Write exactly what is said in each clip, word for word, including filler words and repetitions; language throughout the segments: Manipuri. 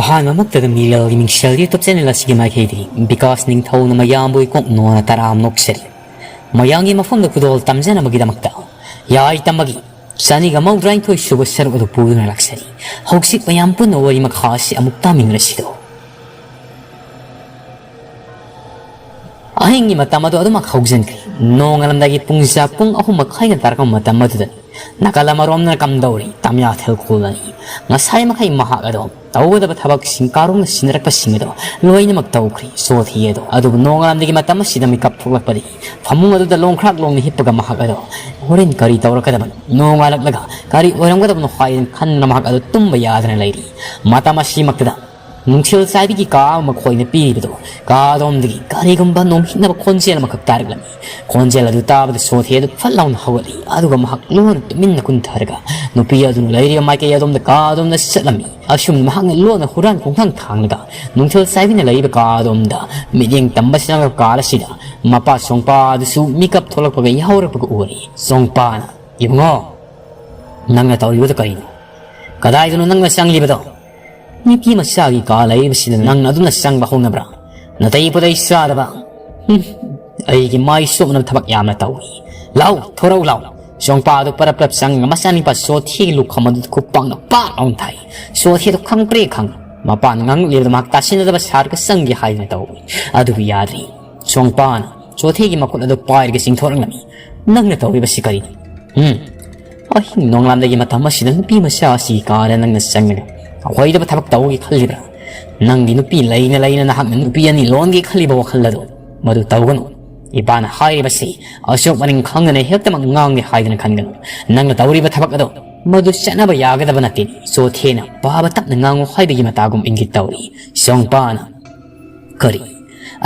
ꯑꯍꯥꯟꯕꯃꯛꯇꯗ ꯃꯤꯔꯦꯜꯒꯤ ꯃꯤꯡꯁꯦꯜ YouTube channel ꯑꯁꯤꯒꯤ ꯃꯥꯏꯀꯩꯗꯒꯤ ꯕꯤꯀꯥꯁ ꯅꯤꯡꯊꯧꯅ ꯃꯌꯥꯝꯕꯨ ꯏꯀꯣꯛ ꯅꯣꯅ ꯇꯔꯥꯝ ꯅꯣꯛꯆꯔꯤ꯫ ꯃꯌꯥꯝꯒꯤ ꯃꯐꯝꯗ ꯈꯨꯗꯣꯜ ꯇꯝꯖꯅꯕꯒꯤꯗꯃꯛꯇ ꯌꯥꯏ ꯇꯝꯕꯒꯤ ꯆꯅꯤꯒ ꯃꯧꯗ꯭ꯔꯥꯅꯤꯊꯣꯏ ꯁꯨꯕ ꯁꯔꯨꯛ ꯑꯗꯨ ꯄꯨꯗꯨꯅ ꯂꯥꯛꯆꯔꯤ꯫ ꯍꯧꯖꯤꯛ ꯃꯌꯥꯝ ꯄꯨꯟꯅ ꯋꯥꯔꯤ ꯃꯈꯥ ꯑꯁꯤ ꯑꯃꯨꯛ ꯇꯥꯃꯤꯟꯅꯔꯁꯤꯗꯣ꯫ ꯑꯍꯤꯡꯒꯤ ꯃꯇꯝ ꯑꯗꯨ ꯑꯗꯨꯃꯛ ꯍꯧꯖꯤꯟꯈ꯭ꯔꯦ꯫ ꯅꯣꯡꯉꯥꯜꯂꯝꯗꯥꯏꯒꯤ ꯄꯨꯡꯖꯥ ꯄꯨꯡ ꯑꯍꯨꯝ ꯃꯈꯥꯏꯅ ꯇꯥꯔꯛꯄ ꯃꯇꯝ ꯑꯗꯨꯗꯅꯤ꯫ ꯅꯥꯀꯜ ꯑꯃꯔꯣꯝꯗꯅ ꯀꯝꯗꯧꯔꯤ ꯇꯝꯌꯥꯊꯦꯜ ꯈꯨꯜ ꯑꯅꯤ꯫ ꯉꯁꯥꯏ ꯃꯈꯩ ꯃꯍꯥꯛ ꯑꯗꯣ ꯇꯧꯒꯗꯕ ꯊꯕꯛꯁꯤꯡ ꯀꯥꯔꯣꯡꯅ ꯁꯤꯟꯅꯔꯛꯄꯁꯤꯡ ꯑꯗꯣ ꯂꯣꯏꯅꯃꯛ ꯇꯧꯈ꯭ꯔꯤ꯫ ꯁꯣꯊꯤ ꯑꯗꯣ ꯑꯗꯨꯕꯨ ꯅꯣꯡꯉꯥꯂꯝꯗꯒꯤ ꯃꯇꯝ ꯑꯁꯤꯗ ꯃꯤꯀꯞ ꯊꯣꯛꯂꯛꯄꯗꯒꯤ ꯐꯃꯨꯡ ꯑꯗꯨꯗ ꯂꯣꯡꯈ꯭ꯔꯥꯛ ꯂꯣꯡꯅ ꯍꯤꯞꯄꯒ ꯃꯍꯥꯛ ꯑꯗꯣ ꯍꯣꯔꯦꯟ ꯀꯔꯤ ꯇꯧꯔꯛꯀꯗꯕꯅꯣ, ꯅꯣꯡꯉꯥꯜꯂꯛꯂꯒ ꯀꯔꯤ ꯑꯣꯏꯔꯝꯒꯗꯕꯅꯣ ꯍꯥꯏꯗꯅ ꯈꯟꯗꯨꯅ ꯃꯍꯥꯛ ꯑꯗꯨ ꯇꯨꯝꯕ ꯌꯥꯗꯅ ꯂꯩꯔꯤ꯫ ꯃꯇꯝ ꯑꯁꯤꯃꯛꯇꯗ ꯅꯨꯡꯊꯤꯜ ꯆꯥꯏꯕꯤꯒꯤ ꯀꯥ ꯑꯃ ꯃꯈꯣꯏꯅ ꯄꯤꯔꯤꯕꯗꯣ ꯀꯥ ꯑꯗꯣꯝꯗꯒꯤ ꯀꯔꯤꯒꯨꯝꯕ ꯅꯣꯡꯍꯤꯛꯅꯕ ꯈꯣꯟꯖꯦꯜ ꯑꯃꯈꯛ ꯇꯥꯔꯛꯂꯝꯃꯤ꯫ ꯈꯣꯟꯖꯦꯜ ꯑꯗꯨ ꯇꯥꯕꯗ ꯁꯣꯊꯦ ꯑꯗꯨ ꯐꯠ ꯂꯥꯎꯅ ꯍꯧꯒꯠꯂꯤ, ꯑꯗꯨꯒ ꯃꯍꯥꯛ ꯂꯣꯟꯅ ꯇꯨꯃꯤꯟꯅ ꯀꯨꯟꯊꯔꯒ ꯅꯨꯄꯤ ꯑꯗꯨꯅ ꯂꯩꯔꯤꯕ ꯃꯥꯏꯀꯩ ꯑꯗꯣꯝꯗ ꯀꯥ ꯑꯗꯣꯝꯗ ꯆꯠꯂꯝꯃꯤ꯫ ꯑꯁꯨꯝꯅ ꯃꯍꯥꯛꯅ ꯂꯣꯟꯅ ꯍꯨꯔꯥꯟ ꯈꯣꯡꯊꯥꯡ ꯊꯥꯡꯂꯒ ꯅꯨꯡꯊꯤꯜ ꯆꯥꯏꯕꯤꯅ ꯂꯩꯔꯤꯕ ꯀꯥ ꯑꯗꯣꯝꯗ ꯃꯤꯠꯌꯦꯡ ꯇꯝꯕ ꯆꯪꯂꯛꯄ ꯀꯥ ꯑꯁꯤꯗ ꯃꯄꯥ ꯆꯣꯡꯄꯥ ꯑꯗꯨꯁꯨ ꯃꯤꯀꯞ ꯊꯣꯛꯂꯛꯄꯒ ꯌꯥꯍꯧꯔꯛꯄꯒ ꯎꯔꯤ꯫ ꯆꯣꯡꯄꯥꯅ, "ꯏꯕꯨꯡꯉꯣ, ꯅꯪꯅ ꯇꯧꯔꯤꯕꯗꯨ ꯀꯔꯤꯅꯣ? ꯀꯗꯥꯏꯗꯅꯣ ꯅꯪꯅ ꯆꯪꯂꯤꯕꯗꯣ? ꯅꯨꯄꯤ ꯃꯆꯥꯒꯤ ꯀꯥ ꯂꯩꯔꯤꯕꯁꯤꯗ ꯅꯪꯅ ꯑꯗꯨꯝꯅ ꯆꯪꯕ ꯍꯧꯅꯕ꯭ꯔꯥ? ꯅꯇꯩ ꯄꯨꯇꯩ ꯆꯥꯗꯕ꯫ ꯍꯨꯝ, ꯑꯩꯒꯤ ꯃꯥꯏ ꯁꯣꯛꯅꯕ ꯊꯕꯛ ꯌꯥꯝꯅ ꯇꯧꯏ꯫ ꯂꯥꯎ, ꯊꯣꯔꯛꯎ ꯂꯥꯎ!" ꯆꯣꯡꯄꯥ ꯑꯗꯨ ꯄꯔꯞ ꯄꯔꯞ ꯆꯪꯉꯒ ꯃꯆꯥꯅꯤꯄꯥ ꯁꯣꯊꯤꯒꯤ ꯂꯨꯈꯝ ꯑꯗꯨ ꯈꯨꯄꯥꯛꯅ ꯄꯥꯛ ꯂꯥꯎꯅ ꯊꯥꯏ꯫ ꯁꯣꯊꯤ ꯑꯗꯨ ꯈꯪꯄ꯭ꯔꯦ ꯈꯪ꯫ ꯃꯄꯥꯅ ꯉꯥꯡꯂꯛꯂꯤꯕꯗꯨ ꯃꯍꯥꯛ ꯇꯥꯁꯤꯟꯅꯗꯕ ꯁꯥꯔꯒ ꯆꯪꯒꯦ ꯍꯥꯏꯗꯨꯅ ꯇꯧꯏ꯫ ꯑꯗꯨꯕꯨ ꯌꯥꯗ꯭ꯔꯤ꯫ ꯆꯣꯡꯄꯥꯅ ꯁꯣꯊꯤꯒꯤ ꯃꯈꯨꯠ ꯑꯗꯨ ꯄꯥꯏꯔꯒ ꯆꯤꯡꯊꯣꯔꯛꯂꯝꯃꯤ꯫ "ꯅꯪꯅ ꯇꯧꯔꯤꯕꯁꯤ ꯀꯔꯤꯅꯣ? ꯎꯝ? ꯑꯍꯤꯡ ꯅꯣꯡꯂꯥꯝꯗꯒꯤ ꯃꯇꯝ ꯑꯁꯤꯗ ꯅꯨꯄꯤ ꯃꯆꯥ ꯑꯁꯤꯒꯤ ꯀꯥꯗ ꯅꯪꯅ ꯆꯪꯂꯒ ꯑꯣꯏꯗꯕ ꯊꯕꯛ ꯇꯧꯒꯦ ꯈꯜꯂꯤꯕ꯭ꯔꯥ? ꯅꯪꯒꯤ ꯅꯨꯄꯤ ꯂꯩꯅ ꯂꯩꯅ ꯅꯍꯥꯛꯅ ꯅꯨꯄꯤ ꯑꯅꯤ ꯂꯣꯟꯒꯦ ꯈꯜꯂꯤꯕ ꯋꯥꯈꯜ ꯑꯗꯨ ꯃꯗꯨ ꯇꯧꯒꯅꯨ꯫ ꯏꯄꯥꯅ ꯍꯥꯏꯔꯤꯕꯁꯤ ꯑꯆꯨꯝ ꯑꯔꯤꯡ ꯈꯪꯗꯅ ꯍꯦꯛꯇꯃꯛ ꯉꯥꯡꯒꯦ ꯍꯥꯏꯗꯅ ꯈꯟꯒꯅꯨ꯫ ꯅꯪꯅ ꯇꯧꯔꯤꯕ ꯊꯕꯛ ꯑꯗꯨ ꯃꯗꯨ ꯆꯠꯅꯕ ꯌꯥꯒꯗꯕ ꯅꯠꯇꯦ꯫" ꯁꯣꯊꯦꯅ ꯄꯥꯕ ꯇꯞꯅ ꯉꯥꯡꯉꯨ ꯍꯥꯏꯕꯒꯤ ꯃꯇꯥꯒꯨꯝ ꯏꯪꯒꯤꯠ ꯇꯧꯔꯤ꯫ ꯆꯣꯡꯄꯥꯅ, "ꯀꯔꯤ?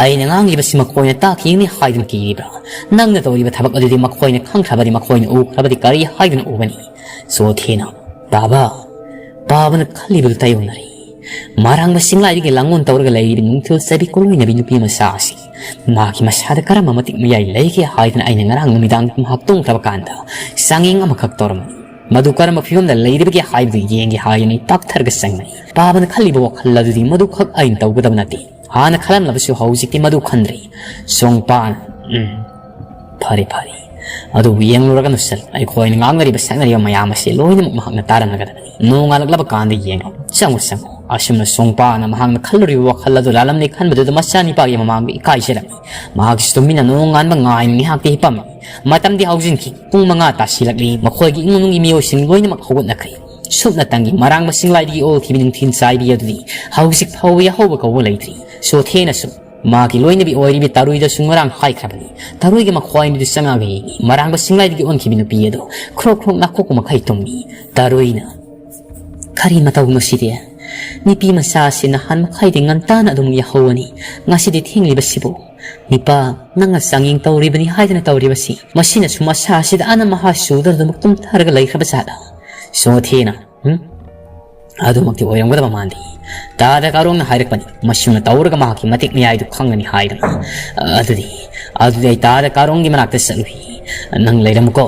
ꯑꯩꯅ ꯉꯥꯡꯂꯤꯕꯁꯤ ꯃꯈꯣꯏꯅ ꯇꯥꯈꯤꯒꯅꯤ ꯍꯥꯏꯗꯨꯅ ꯀꯤꯔꯤꯕ꯭ꯔꯥ? ꯅꯪꯅ ꯇꯧꯔꯤꯕ ꯊꯕꯛ ꯑꯗꯨꯗꯤ ꯃꯈꯣꯏꯅ ꯈꯪꯈ꯭ꯔꯕꯗꯤ, ꯃꯈꯣꯏꯅ ꯎꯈ꯭ꯔꯕꯗꯤ ꯀꯔꯤ ꯍꯥꯏꯗꯨꯅ ꯎꯒꯅꯤ?" ꯁꯣꯊꯦꯅ, "ꯄꯥꯕ, ꯄꯥꯕꯅ ꯈꯜꯂꯤꯕꯗꯨ ꯇꯥꯏꯌꯣꯟꯅꯔꯤ꯫ ꯃꯔꯥꯡꯕ ꯆꯤꯡꯂꯥꯏꯗꯒꯤ ꯂꯥꯡꯑꯣꯟ ꯇꯧꯔꯒ ꯂꯩꯔꯤꯕ ꯅꯨꯡꯊꯤꯜ ꯆꯥꯏꯕꯤ ꯀꯣꯂꯣꯏꯅꯕꯤ ꯅꯨꯄꯤ ꯃꯆꯥ ꯑꯁꯤ ꯃꯥꯒꯤ ꯃꯁꯥꯗ ꯀꯔꯝꯕ ꯃꯇꯤꯛ ꯃꯌꯥꯏ ꯂꯩꯒꯦ ꯍꯥꯏꯗꯅ ꯑꯩꯅ ꯉꯔꯥꯡ ꯅꯨꯃꯤꯗꯥꯡ ꯃꯍꯥꯛ ꯇꯨꯝꯈ꯭ꯔꯕ ꯀꯥꯟꯗ ꯆꯥꯡꯌꯦꯡ ꯑꯃꯈꯛ ꯇꯧꯔꯝꯃꯤ꯫ ꯃꯗꯨ ꯀꯔꯝꯕ ꯐꯤꯕꯝꯗ ꯂꯩꯔꯤꯕꯒꯦ ꯍꯥꯏꯕꯗꯨ ꯌꯦꯡꯒꯦ ꯍꯥꯏꯗꯨꯅ ꯑꯩ ꯄꯥꯛꯊꯔꯒ ꯆꯪꯕꯅꯤ꯫ ꯄꯥꯕꯅ ꯈꯜꯂꯤꯕ ꯋꯥꯈꯜ ꯑꯗꯨꯗꯤ ꯃꯗꯨꯈꯛ ꯑꯩꯅ ꯇꯧꯒꯗꯕ ꯅꯠꯇꯦ꯫ ꯍꯥꯟꯅ ꯈꯜꯂꯝꯂꯕꯁꯨ ꯍꯧꯖꯤꯛꯇꯤ ꯃꯗꯨ ꯈꯟꯗ꯭ꯔꯦ꯫ ꯁꯣꯡꯄꯥꯅ, "ꯎꯝ, ꯐꯔꯦ, ꯐꯔꯦ꯫ ꯑꯗꯨꯕꯨ ꯌꯦꯡꯂꯨꯔꯒꯅꯨ ꯁꯟ, ꯑꯩꯈꯣꯏꯅ ꯉꯥꯡꯅꯔꯤꯕ ꯁꯛꯅꯔꯤꯕ ꯃꯌꯥꯝ ꯑꯁꯤ ꯂꯣꯏꯅꯃꯛ ꯃꯍꯥꯛꯅ ꯇꯥꯔꯝꯂꯒꯗꯕꯅꯤ꯫ ꯅꯣꯡꯉꯥꯜꯂꯛꯂꯕ ꯀꯥꯟꯗ ꯌꯦꯡꯂꯣ꯫ ꯆꯪꯉꯨ, ꯆꯪꯉꯨ꯫" ꯑꯁꯨꯝꯅ ꯁꯣꯡꯄꯥꯅ ꯃꯍꯥꯛꯅ ꯈꯜꯂꯨꯔꯤꯕ ꯋꯥꯈꯜ ꯑꯗꯨ ꯂꯥꯜꯂꯝꯂꯦ ꯈꯟꯕꯗꯨꯗ ꯃꯆꯥꯅꯤꯄꯥꯒꯤ ꯃꯃꯥꯡꯗ ꯏꯀꯥꯏꯖꯔꯝꯃꯤ꯫ ꯃꯍꯥꯛꯁꯨ ꯇꯨꯃꯤꯟꯅ ꯅꯣꯡꯉꯥꯟꯕ ꯉꯥꯏꯅ ꯉꯥꯏꯍꯥꯛꯇꯤ ꯍꯤꯞꯄꯝꯃꯤ꯫ ꯃꯇꯝꯗꯤ ꯍꯧꯖꯤꯟꯈꯤ꯫ ꯄꯨꯡ ꯃꯉꯥ ꯇꯥꯁꯤꯜꯂꯛꯂꯤ꯫ ꯃꯈꯣꯏꯒꯤ ꯏꯃꯨꯡ ꯃꯅꯨꯡꯒꯤ ꯃꯤꯑꯣꯏꯁꯤꯡ ꯂꯣꯏꯅꯃꯛ ꯍꯧꯒꯠꯅꯈ꯭ꯔꯦ꯫ ꯁꯨꯞꯅꯇꯪꯒꯤ ꯃꯔꯥꯡꯕ ꯆꯤꯡꯂꯥꯏꯗꯒꯤ ꯑꯣꯜꯈꯤꯕ ꯅꯨꯡꯊꯤꯜ ꯆꯥꯏꯕꯤ ꯑꯗꯨꯗꯤ ꯍꯧꯖꯤꯛ ꯐꯥꯎꯕ ꯌꯥꯍꯧꯕ ꯀꯧꯕ ꯂꯩꯇ꯭ꯔꯤ꯫ ꯆꯣꯊꯦꯅꯁꯨ ꯃꯍꯥꯛꯀꯤ ꯂꯣꯏꯅꯕꯤ ꯑꯣꯏꯔꯤꯕꯤ ꯇꯔꯨꯏꯗꯁꯨ ꯉꯔꯥꯡ ꯍꯥꯏꯈ꯭ꯔꯕꯅꯤ꯫ ꯇꯔꯨꯏꯒ ꯃꯈꯣꯏ ꯑꯅꯤꯗꯨ ꯆꯪꯉꯛꯑꯒ ꯌꯦꯡꯉꯤ꯫ ꯃꯔꯥꯡꯕ ꯆꯤꯡꯂꯥꯏꯗꯒꯤ ꯑꯣꯟꯈꯤꯕ ꯅꯨꯄꯤ ꯑꯗꯨ ꯈ꯭ꯔꯣꯛ ꯈ꯭ꯔꯣꯛ ꯅꯥꯈꯣꯛꯄ ꯃꯈꯩ ꯇꯨꯝꯃꯤ꯫ ꯇꯔꯨꯏꯅ, "ꯀꯔꯤ ꯃꯇꯧꯅꯣ ꯁꯤꯗꯤ? ꯅꯨꯄꯤ ꯃꯆꯥ ꯑꯁꯤ ꯅꯍꯥꯟ ꯃꯈꯩꯗꯤ ꯉꯟꯇꯥꯅ ꯑꯗꯨꯝ ꯌꯥꯍꯧꯒꯅꯤ, ꯉꯁꯤꯗꯤ ꯊꯦꯡꯂꯤꯕꯁꯤꯕꯨ? ꯅꯤꯄꯥ, ꯅꯪꯅ ꯆꯥꯡꯌꯦꯡ ꯇꯧꯔꯤꯕꯅꯤ ꯍꯥꯏꯗꯅ ꯇꯧꯔꯤꯕꯁꯤ, ꯃꯁꯤꯅꯁꯨ ꯃꯁꯥ ꯑꯁꯤꯗ ꯑꯅꯝ ꯑꯍꯥ ꯁꯨꯗꯅ ꯑꯗꯨꯃꯛ ꯇꯨꯝꯊꯔꯒ ꯂꯩꯈ꯭ꯔꯕ ꯖꯥꯠꯂ?" ꯆꯣꯊꯦꯅ, "ꯎꯝ? ꯑꯗꯨꯃꯛꯇꯤ ꯑꯣꯏꯔꯝꯒꯗꯕ ꯃꯥꯟꯗꯦ꯫ ꯇꯥꯗ ꯀꯥꯔꯣꯡꯅ ꯍꯥꯏꯔꯛꯄꯅꯤ, ꯃꯁꯤꯃ ꯇꯧꯔꯒ ꯃꯍꯥꯛꯀꯤ ꯃꯇꯤꯛ ꯃꯌꯥꯏꯗꯨ ꯈꯪꯒꯅꯤ ꯍꯥꯏꯗꯅ꯫ ꯑꯗꯨꯗꯤ, ꯑꯗꯨꯗꯤ ꯑꯩ ꯇꯥꯗ ꯀꯥꯔꯣꯡꯒꯤ ꯃꯅꯥꯛꯇ ꯆꯠꯂꯨꯏ꯫ ꯅꯪ ꯂꯩꯔꯝꯃꯨꯀꯣ꯫"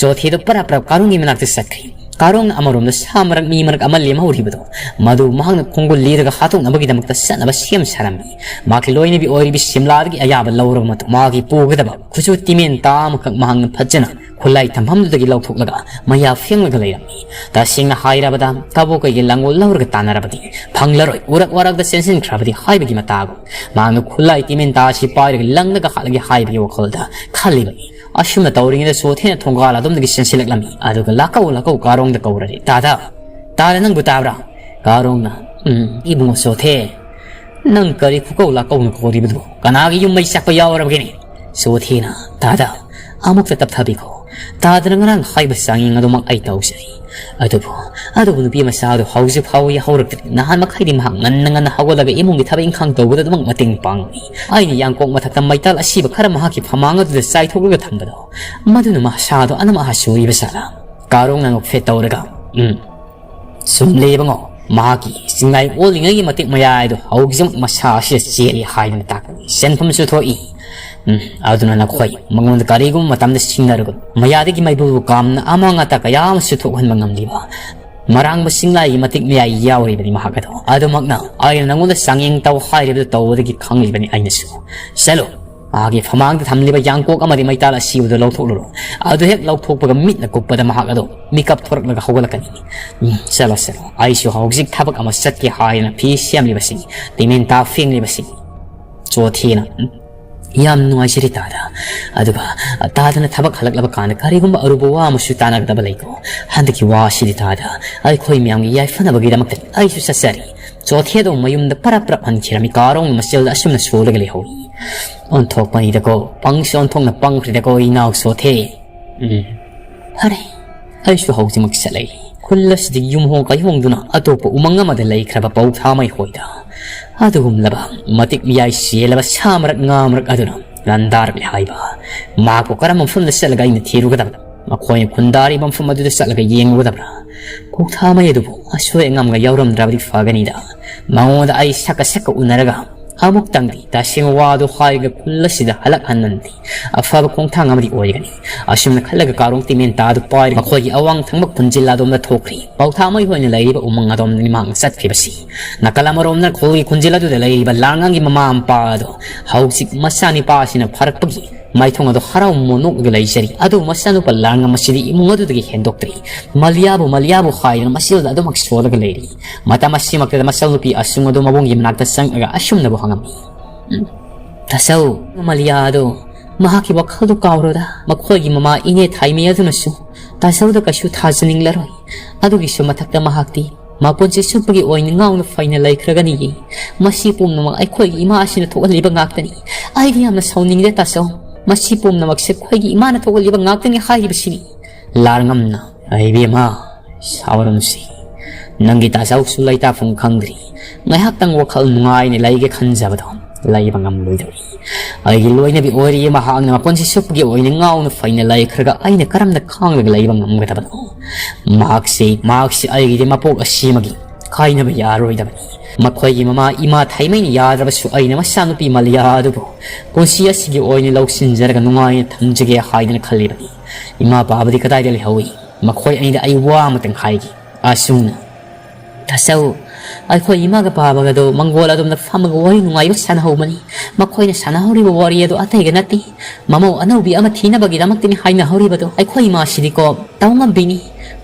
ꯆꯣꯊꯦꯗꯨ ꯄꯔꯞ ꯄꯔꯞ ꯀꯥꯔꯣꯡꯒꯤ ꯃꯅꯥꯛꯇ ꯆꯠꯈ꯭ꯔꯦ꯫ ꯀꯥꯔꯣꯡꯅ ꯑꯃꯔꯣꯝꯗ ꯁꯥ ꯃꯔꯛ ꯃꯤ ꯃꯔꯛ ꯑꯃ ꯂꯦꯝꯍꯧꯔꯤꯕꯗꯣ, ꯃꯗꯨ ꯃꯍꯥꯛꯅ ꯈꯣꯡꯒꯨꯜ ꯂꯤꯔꯒ ꯍꯥꯠꯇꯣꯛꯅꯕꯒꯤꯗꯃꯛꯇ ꯆꯠꯅꯕ ꯁꯦꯝ ꯁꯥꯔꯝꯃꯤ꯫ ꯃꯍꯥꯛꯀꯤ ꯂꯣꯏꯅꯕꯤ ꯑꯣꯏꯔꯤꯕꯤ ꯁꯤꯝꯂꯥꯗꯒꯤ ꯑꯌꯥꯕ ꯂꯧꯔꯕ ꯃꯇꯨꯡ, ꯃꯍꯥꯛꯀꯤ ꯄꯨꯒꯗꯕ ꯈꯨꯠꯁꯨ ꯇꯤꯃꯦꯟ ꯇꯥ ꯑꯃꯈꯛ ꯃꯍꯥꯛꯅ ꯐꯖꯅ ꯈꯨꯠꯂꯥꯏ ꯊꯝꯐꯝꯗꯨꯗꯒꯤ ꯂꯧꯊꯣꯛꯂꯒ ꯃꯌꯥ ꯐꯦꯡꯂꯒ ꯂꯩꯔꯝꯃꯤ꯫ ꯇꯁꯦꯡꯅ ꯍꯥꯏꯔꯕꯗ, ꯀꯕꯣꯀꯩꯒꯤ ꯂꯥꯡꯒꯣꯜ ꯂꯧꯔꯒ ꯇꯥꯟꯅꯔꯕꯗꯤ, ꯐꯪꯂꯔꯣꯏ, ꯎꯔꯛ ꯋꯥꯔꯛꯇ ꯆꯦꯟꯁꯤꯟꯈ꯭ꯔꯕꯗꯤ ꯍꯥꯏꯕꯒꯤ ꯃꯇꯥꯒꯨꯝ, ꯃꯍꯥꯛꯅ ꯈꯨꯠꯂꯥꯏ ꯇꯤꯃꯦꯟ ꯇꯥ ꯑꯁꯤ ꯄꯥꯏꯔꯒ ꯂꯪꯂꯒ ꯍꯥꯠꯂꯒꯦ ꯍꯥꯏꯕꯒꯤ ꯋꯥꯈꯜꯗ ꯈꯜꯂꯤꯕꯅꯤ꯫ ꯑꯁꯨꯝꯅ ꯇꯧꯔꯤꯉꯩꯗ ꯆꯣꯊꯦꯅ ꯊꯣꯡꯒꯥꯜ ꯑꯗꯣꯝꯗꯒꯤ ꯆꯦꯟꯁꯤꯜꯂꯛꯂꯝꯃꯤ꯫ ꯑꯗꯨꯒ ꯂꯥꯛꯀꯧ ꯂꯥꯛꯀꯧ ꯀꯥꯔꯣꯡꯗ ꯀꯧꯔꯔꯦ꯫ "ꯇꯥꯗ! ꯇꯥꯗ, ꯅꯪꯕꯨ ꯇꯥꯕ꯭ꯔꯥ?" ꯀꯥꯔꯣꯡꯅ, "ꯎꯝ, ꯏꯕꯨꯡꯉꯣ ꯆꯣꯊꯦ, ꯅꯪ ꯀꯔꯤ ꯈꯨꯀꯧ ꯂꯥꯛꯀꯧꯅ ꯀꯧꯔꯤꯕꯗꯨꯕꯨ? ꯀꯅꯥꯒꯤ ꯌꯨꯝ ꯃꯩ ꯆꯥꯛꯄ ꯌꯥꯎꯔꯕꯒꯦꯅꯦ?" ꯆꯣꯊꯦꯅ, "ꯇꯥꯗ, ꯑꯃꯨꯛꯇ ꯇꯞꯊꯕꯤꯈꯣ꯫ ꯇꯥꯗꯅ ꯉꯔꯥꯡ ꯍꯥꯏꯕ ꯆꯥꯡꯌꯦꯡ ꯑꯗꯨꯃꯛ ꯑꯩ ꯇꯧꯖꯔꯤ꯫ ꯑꯗꯨꯕꯨ, ꯑꯗꯨꯕꯨ ꯅꯨꯄꯤ ꯃꯆꯥ ꯑꯗꯨ ꯍꯧꯖꯤꯛ ꯐꯥꯎꯕ ꯌꯥꯍꯧꯔꯛꯇ꯭ꯔꯤ꯫ ꯅꯍꯥꯟ ꯃꯈꯩꯗꯤ ꯃꯍꯥꯛ ꯉꯟꯅ ꯉꯟꯅ ꯍꯧꯒꯠꯂꯒ ꯏꯃꯨꯡꯒꯤ ꯊꯕꯛ ꯏꯪꯈꯥꯡ ꯇꯧꯕꯗ ꯑꯗꯨꯃꯛ ꯃꯇꯦꯡ ꯄꯥꯡꯂꯤ꯫ ꯑꯩꯅ ꯌꯥꯡꯀꯣꯛ ꯃꯊꯛꯇ ꯃꯩꯇꯥꯜ ꯑꯁꯤꯕ ꯈꯔ ꯃꯍꯥꯛꯀꯤ ꯐꯃꯥꯡ ꯑꯗꯨꯗ ꯆꯥꯏꯊꯣꯛꯂꯒ ꯊꯝꯕꯗꯣ, ꯃꯗꯨꯅ ꯃꯁꯥꯗꯣ ꯑꯅꯝ ꯑꯍꯥ ꯁꯨꯔꯤꯕ ꯖꯥꯠꯂꯥ?" ꯀꯥꯔꯣꯡꯅ ꯅꯣꯛꯐꯦꯠ ꯇꯧꯔꯒ, "ꯎꯝ, ꯆꯨꯝꯂꯦ ꯏꯕꯨꯡꯉꯣ, ꯃꯍꯥꯛꯀꯤ ꯆꯤꯡꯂꯥꯏ ꯑꯣꯜꯂꯤꯉꯩꯒꯤ ꯃꯇꯤꯛ ꯃꯌꯥꯏꯗꯣ ꯍꯧꯖꯤꯛꯃꯛ ꯃꯁꯥ ꯑꯁꯤꯗ ꯆꯦꯜꯂꯤ ꯍꯥꯏꯗꯅ ꯇꯥꯛꯄꯅꯤ꯫ ꯁꯦꯟꯐꯝꯁꯨ ꯊꯣꯛꯏ, ꯎꯝ, ꯑꯗꯨꯅ ꯅꯈꯣꯏ ꯃꯉꯣꯟꯗ ꯀꯔꯤꯒꯨꯝꯕ ꯃꯇꯝꯗ ꯁꯤꯡꯅꯔꯒ ꯃꯌꯥꯗꯒꯤ ꯃꯩꯕꯨꯜꯕꯨ ꯀꯥꯝꯅ ꯑꯃꯥꯡ ꯑꯇꯥ ꯀꯌꯥ ꯑꯃꯁꯨ ꯊꯣꯛꯍꯟꯕ ꯉꯝꯂꯤꯕ ꯃꯔꯥꯡꯕ ꯆꯤꯡꯂꯥꯏꯒꯤ ꯃꯇꯤꯛ ꯃꯌꯥꯏ ꯌꯥꯎꯔꯤꯕꯅꯤ ꯃꯍꯥꯛ ꯑꯗꯣ꯫ ꯑꯗꯨꯃꯛꯅ ꯑꯩꯅ ꯅꯉꯣꯟꯗ ꯆꯥꯡꯌꯦꯡ ꯇꯧ ꯍꯥꯏꯔꯤꯕꯗꯨ ꯇꯧꯕꯗꯒꯤ ꯈꯪꯂꯤꯕꯅꯤ ꯑꯩꯅꯁꯨ꯫ ꯆꯠꯂꯣ, ꯃꯍꯥꯛꯀꯤ ꯐꯃꯥꯡꯗ ꯊꯝꯂꯤꯕ ꯌꯥꯡꯀꯣꯛ ꯑꯃꯗꯤ ꯃꯩꯇꯥꯜ ꯑꯁꯤꯕꯗꯨ ꯂꯧꯊꯣꯛꯂꯨꯔꯣ꯫ ꯑꯗꯨ ꯍꯦꯛ ꯂꯧꯊꯣꯛꯄꯒ ꯃꯤꯠꯅ ꯀꯨꯞꯄꯗ ꯃꯍꯥꯛ ꯑꯗꯣ ꯃꯤꯀꯞ ꯊꯣꯔꯛꯂꯒ ꯍꯧꯒꯠꯂꯛꯀꯅꯤ꯫ ꯎꯝ, ꯆꯠꯂꯣ, ꯆꯠꯂꯣ꯫ ꯑꯩꯁꯨ ꯍꯧꯖꯤꯛ ꯊꯕꯛ ꯑꯃ ꯆꯠꯀꯦ ꯍꯥꯏꯗꯅ ꯐꯤ ꯁꯦꯝꯂꯤꯕꯁꯤ, ꯇꯤꯃꯦꯟꯇꯥ ꯐꯦꯡꯂꯤꯕꯁꯤ꯫ ꯆꯣꯊꯦꯅ, "ꯎꯝ, ꯌꯥꯝ ꯅꯨꯡꯉꯥꯏꯖꯔꯦ ꯇꯥꯗ꯫ ꯑꯗꯨꯒ ꯇꯥꯗꯅ ꯊꯕꯛ ꯍꯜꯂꯛꯂꯕ ꯀꯥꯟꯗ ꯀꯔꯤꯒꯨꯝꯕ ꯑꯔꯨꯕ ꯋꯥ ꯑꯃꯁꯨ ꯇꯥꯟꯅꯒꯗꯕ ꯂꯩꯀꯣ꯫ ꯍꯟꯗꯛꯀꯤ ꯋꯥꯁꯤꯗꯤ ꯇꯥꯗ, ꯑꯩꯈꯣꯏ ꯃꯌꯥꯝꯒꯤ ꯌꯥꯏꯐꯅꯕꯒꯤꯗꯃꯛꯇ ꯑꯩꯁꯨ ꯆꯠꯆꯔꯤ꯫" ꯆꯣꯊꯦꯗꯣ ꯃꯌꯨꯝꯗ ꯄꯔꯞ ꯄꯔꯞ ꯍꯟꯈꯤꯔꯝꯃꯤ꯫ ꯀꯥꯔꯣꯡꯒꯤ ꯃꯆꯦꯜꯗ ꯑꯁꯨꯝꯅ ꯁꯣꯜꯂꯒ ꯂꯩꯍꯧꯏ꯫ "ꯑꯣꯟꯊꯣꯛꯄꯅꯤꯗꯀꯣ, ꯄꯪꯁꯨ ꯑꯣꯟꯊꯣꯛꯅ ꯄꯪꯈ꯭ꯔꯦꯗꯀꯣ ꯏꯅꯥꯎ ꯆꯣꯊꯦ꯫ ꯎꯝ, ꯐꯔꯦ, ꯑꯩꯁꯨ ꯍꯧꯖꯤꯛꯃꯛ ꯆꯠꯂꯒꯦ꯫" ꯈꯨꯜ ꯑꯁꯤꯗꯒꯤ ꯌꯨꯝ ꯍꯣꯡ ꯀꯩꯍꯣꯡꯗꯨꯅ ꯑꯇꯣꯞꯄ ꯎꯃꯪ ꯑꯃꯗ ꯂꯩꯈ꯭ꯔꯕ ꯄꯧꯊꯥꯃꯩ ꯍꯣꯏꯗ ꯑꯗꯨꯒꯨꯝꯂꯕ ꯃꯇꯤꯛ ꯃꯌꯥꯏ ꯆꯦꯜꯂꯕ ꯁꯥ ꯃꯔꯛ ꯉꯥ ꯃꯔꯛ ꯑꯗꯨꯅ ꯂꯥꯟꯗꯥꯔꯛꯂꯦ ꯍꯥꯏꯕ꯫ ꯃꯍꯥꯛꯄꯨ ꯀꯔꯝꯕ ꯃꯐꯝꯗ ꯆꯠꯂꯒ ꯑꯩꯅ ꯊꯤꯔꯨꯒꯗꯕ? ꯃꯈꯣꯏꯅ ꯈꯨꯟꯗꯥꯔꯤꯕ ꯃꯐꯝ ꯑꯗꯨꯗ ꯆꯠꯂꯒ ꯌꯦꯡꯂꯨꯒꯗꯕ꯭ꯔꯥ? ꯄꯧꯊꯥꯃꯩ ꯑꯗꯨꯕꯨ ꯑꯁꯣꯏ ꯑꯉꯥꯝꯒ ꯌꯥꯎꯔꯝꯗ꯭ꯔꯕꯗꯤ ꯐꯒꯅꯤꯗ꯫ ꯃꯉꯣꯟꯗ ꯑꯩ ꯁꯛꯀ ꯁꯛꯀ ꯎꯅꯔꯒ ꯑꯃꯨꯛꯇꯪꯗꯤ ꯇꯁꯦꯡꯕ ꯋꯥꯗꯨ ꯍꯥꯏꯔꯒ ꯈꯨꯜ ꯑꯁꯤꯗ ꯍꯜꯂꯛꯍꯟꯕꯅꯗꯤ ꯑꯐꯕ ꯈꯣꯡꯊꯥꯡ ꯑꯃꯗꯤ ꯑꯣꯏꯒꯅꯤ꯫ ꯑꯁꯨꯝꯅ ꯈꯜꯂꯒ ꯀꯥꯔꯣꯡ ꯇꯤꯃꯦꯟꯇꯥ ꯑꯗꯨ ꯄꯥꯏꯔꯒ ꯃꯈꯣꯏꯒꯤ ꯑꯋꯥꯡ ꯊꯪꯕ ꯈꯨꯟꯖꯤꯜ ꯑꯗꯣꯝꯗ ꯊꯣꯛꯈ꯭ꯔꯤ꯫ ꯄꯧꯊꯥꯃꯩ ꯍꯣꯏꯅ ꯂꯩꯔꯤꯕ ꯎꯃꯪ ꯑꯗꯣꯝꯗꯅꯤ ꯃꯍꯥꯛꯅ ꯆꯠꯈ꯭ꯔꯤꯕꯁꯤ꯫ ꯅꯥꯀꯜ ꯑꯃꯔꯣꯝꯗ ꯈꯨꯜꯒꯤ ꯈꯨꯟꯖꯤꯜ ꯑꯗꯨꯗ ꯂꯩꯔꯤꯕ ꯂꯥꯡꯉꯥꯡꯒꯤ ꯃꯃꯥ ꯃꯄꯥ ꯑꯗꯣ ꯍꯧꯖꯤꯛ ꯃꯆꯥꯅꯤꯄꯥ ꯑꯁꯤꯅ ꯐꯔꯛꯄꯒꯤ ꯃꯥꯏꯊꯣꯡ ꯑꯗꯣ ꯍꯔꯥꯎ ꯃꯣꯅꯣꯛꯂꯒ ꯂꯩꯖꯔꯤ꯫ ꯑꯗꯨꯕꯨ ꯃꯆꯥꯅꯨꯄꯥ ꯂꯥꯡꯉꯥꯡ ꯑꯁꯤꯗꯤ ꯏꯃꯨꯡ ꯑꯗꯨꯗꯒꯤ ꯍꯦꯟꯗꯣꯛꯇ꯭ꯔꯤ꯫ "ꯃꯂꯤꯌꯥꯕꯨ, ꯃꯂꯤꯌꯥꯕꯨ" ꯍꯥꯏꯗꯨꯅ ꯃꯆꯤꯜꯗ ꯑꯗꯨꯃꯛ ꯁꯣꯜꯂꯒ ꯂꯩꯔꯤ꯫ ꯃꯇꯝ ꯑꯁꯤꯃꯛꯇꯗ ꯃꯆꯥꯅꯨꯄꯤ ꯑꯁꯨꯡ ꯑꯗꯨ ꯃꯕꯨꯡꯒꯤ ꯃꯅꯥꯛꯇ ꯆꯪꯂꯒ ꯑꯁꯨꯝꯅꯕꯨ ꯍꯪꯉꯝꯃꯤ꯫ "ꯎꯝ, ꯇꯥꯆꯧ, ꯃꯂꯤꯌꯥ ꯑꯗꯣ ꯃꯍꯥꯛꯀꯤ ꯋꯥꯈꯜꯗꯨ ꯀꯥꯎꯔꯣꯗ꯫ ꯃꯈꯣꯏꯒꯤ ꯃꯃꯥ ꯏꯅꯦ ꯊꯥꯏꯃꯤ ꯑꯗꯨꯅꯁꯨ ꯇꯥꯆꯧꯗ ꯀꯩꯁꯨ ꯊꯥꯖꯅꯤꯡꯂꯔꯣꯏ꯫ ꯑꯗꯨꯒꯤꯁꯨ ꯃꯊꯛꯇ ꯃꯍꯥꯛꯇꯤ ꯃꯄꯨꯟꯁꯤ ꯆꯨꯞꯄꯒꯤ ꯑꯣꯏꯅ ꯉꯥꯎꯅ ꯐꯩꯅ ꯂꯩꯈ꯭ꯔꯒꯅꯤꯌꯦ꯫ ꯃꯁꯤ ꯄꯨꯝꯅꯃꯛ ꯑꯩꯈꯣꯏꯒꯤ ꯏꯃꯥ ꯑꯁꯤꯅ ꯊꯣꯛꯍꯜꯂꯤꯕ ꯉꯥꯛꯇꯅꯤ꯫ ꯑꯩꯗꯤ ꯌꯥꯝꯅ ꯁꯥꯎꯅꯤꯡꯗꯦ ꯇꯥꯆꯧ꯫ ꯃꯁꯤ ꯄꯨꯝꯅꯃꯛꯁꯦ ꯑꯩꯈꯣꯏꯒꯤ ꯏꯃꯥꯅ ꯊꯣꯛꯍꯜꯂꯤꯕ ꯉꯥꯛꯇꯅꯤ ꯍꯥꯏꯔꯤꯕꯁꯤꯅꯤ꯫" "ꯂꯥꯡꯉꯝꯅ, ꯏꯕꯦꯝꯃ, ꯁꯥꯎꯔꯝꯁꯤ꯫ ꯅꯪꯒꯤ ꯇꯥꯆꯧꯁꯨ ꯂꯩꯇꯥꯐꯝ ꯈꯪꯗ꯭ꯔꯤ꯫ ꯉꯥꯏꯍꯥꯛꯇꯪ ꯋꯥꯈꯜ ꯅꯨꯡꯉꯥꯏꯅ ꯂꯩꯒꯦ ꯈꯟꯖꯕꯗꯣ ꯂꯩꯕ ꯉꯝꯂꯣꯏꯗꯧꯔꯤ꯫ ꯑꯩꯒꯤ ꯂꯣꯏꯅꯕꯤ ꯑꯣꯏꯔꯤꯌꯦ, ꯃꯍꯥꯛꯅ ꯃꯄꯨꯟꯁꯤ ꯆꯨꯞꯄꯒꯤ ꯑꯣꯏꯅ ꯉꯥꯎꯅ ꯐꯩꯅ ꯂꯩꯈ꯭ꯔꯒ ꯑꯩꯅ ꯀꯔꯝꯅ ꯈꯥꯡꯂꯒ ꯂꯩꯕ ꯉꯝꯒꯗꯕꯅꯣ? ꯃꯍꯥꯛꯁꯤ, ꯃꯍꯥꯛꯁꯤ ꯑꯩꯒꯤꯗꯤ ꯃꯄꯣꯛ ꯑꯁꯤꯃꯒꯤ ꯀꯥꯏꯅꯕ ꯌꯥꯔꯣꯏꯗꯕꯅꯤ꯫ ꯃꯈꯣꯏꯒꯤ ꯃꯃꯥ ꯏꯃꯥ ꯊꯥꯏꯃꯩꯅ ꯌꯥꯗ꯭ꯔꯕꯁꯨ ꯑꯩꯅ ꯃꯆꯥꯅꯨꯄꯤ ꯃꯥꯂꯤꯌꯥ ꯑꯗꯨꯕꯨ ꯄꯨꯟꯁꯤ ꯑꯁꯤꯒꯤ ꯑꯣꯏꯅ ꯂꯧꯁꯤꯟꯖꯔꯒ ꯅꯨꯡꯉꯥꯏꯅ ꯊꯝꯖꯒꯦ ꯍꯥꯏꯗꯅ ꯈꯜꯂꯤꯕꯅꯤ꯫ ꯏꯃꯥ ꯄꯥꯕꯗꯤ ꯀꯗꯥꯏꯗ ꯂꯩꯍꯧꯏ? ꯃꯈꯣꯏ ꯑꯅꯤꯗ ꯑꯩ ꯋꯥ ꯑꯃꯇꯪ ꯍꯥꯏꯒꯦ꯫ ꯑꯁꯨꯝꯅ ꯇꯥꯆꯧ, ꯑꯩꯈꯣꯏ ꯏꯃꯥꯒ ꯄꯥꯕꯒꯗꯣ ꯃꯪꯒꯣꯜ ꯑꯗꯣꯝꯗ ꯐꯝꯃꯒ ꯋꯥꯔꯤ ꯅꯨꯡꯉꯥꯏꯕ ꯁꯥꯟꯅꯍꯧꯕꯅꯤ꯫ ꯃꯈꯣꯏꯅ ꯁꯥꯟꯅꯍꯧꯔꯤꯕ ꯋꯥꯔꯤ ꯑꯗꯨ ꯑꯇꯩꯒ ꯅꯠꯇꯦ, ꯃꯃꯧ ꯑꯅꯧꯕꯤ ꯑꯃ ꯊꯤꯅꯕꯒꯤꯗꯃꯛꯇꯅꯤ ꯍꯥꯏꯅꯍꯧꯔꯤꯕꯗꯣ꯫ ꯑꯩꯈꯣꯏ ꯏꯃꯥꯁꯤꯗꯤꯀꯣ ꯇꯧꯉꯝꯕꯤꯅꯤ꯫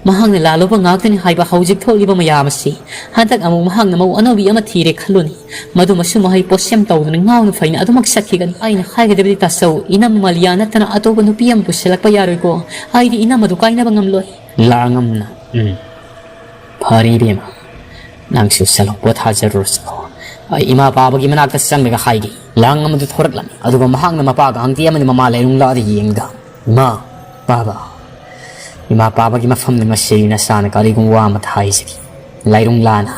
ꯃꯍꯥꯛꯅ ꯂꯥꯜꯂꯨꯕ ꯉꯥꯛꯇꯅꯤ ꯍꯥꯏꯕ ꯍꯧꯖꯤꯛ ꯊꯣꯛꯂꯤꯕ ꯃꯌꯥꯝ ꯑꯁꯤ꯫ ꯍꯟꯗꯛ ꯑꯃꯨꯛ ꯃꯍꯥꯛꯅ ꯃꯧ ꯑꯅꯧꯕꯤ ꯑꯃ ꯊꯤꯔꯦ ꯈꯜꯂꯨꯅꯤ, ꯃꯗꯨꯃꯁꯨ ꯃꯍꯩ ꯄꯣꯠꯁꯦꯝ ꯇꯧꯗꯨꯅ ꯉꯥꯎꯅ ꯐꯩꯅ ꯑꯗꯨꯃꯛ ꯆꯠꯈꯤꯒꯅꯤ꯫ ꯑꯩꯅ ꯍꯥꯏꯒꯗꯕꯗꯤ ꯇꯥꯆꯧ, ꯏꯅꯝ ꯃꯥꯂꯤꯌꯥ ꯅꯠꯇꯅ ꯑꯇꯣꯞꯄ ꯅꯨꯄꯤ ꯑꯃ ꯄꯨꯁꯤꯜꯂꯛꯄ ꯌꯥꯔꯣꯏꯀꯣ꯫ ꯑꯩꯗꯤ ꯏꯅꯝ ꯑꯗꯨ ꯀꯥꯏꯅꯕ ꯉꯝꯂꯣꯏ꯫ ꯂꯥꯡꯉꯝꯅ, ꯎꯝ, ꯐꯔꯦ ꯏꯕꯦꯝꯃ, ꯅꯪꯁꯨ ꯆꯠꯂꯣ, ꯄꯣꯊꯥꯖꯔꯨꯔꯣ, ꯆꯠꯂꯣ꯫ ꯑꯩ ꯏꯃꯥ ꯄꯥꯕꯒꯤ ꯃꯅꯥꯛꯇ ꯆꯪꯂꯒ ꯍꯥꯏꯒꯦ꯫ ꯂꯥꯡꯉꯝ ꯑꯗꯨ ꯊꯣꯔꯛꯂꯝꯃꯤ, ꯑꯗꯨꯒ ꯃꯍꯥꯛꯅ ꯃꯄꯥ ꯒꯥꯡꯇꯤ ꯑꯃꯗꯤ ꯃꯃꯥ ꯂꯩꯔꯨꯡꯂꯥꯗ ꯌꯦꯡꯂꯒ, ꯏꯃꯥ ꯄꯥꯕ, ꯏꯃꯥ ꯄꯥꯕꯒꯤ ꯃꯐꯝꯗ ꯉꯁꯤ ꯅꯆꯥꯅ ꯀꯔꯤꯒꯨꯝꯕ ꯋꯥ ꯑꯃ ꯍꯥꯏꯖꯒꯦ꯫ ꯂꯩꯔꯨꯡꯂꯥꯅ,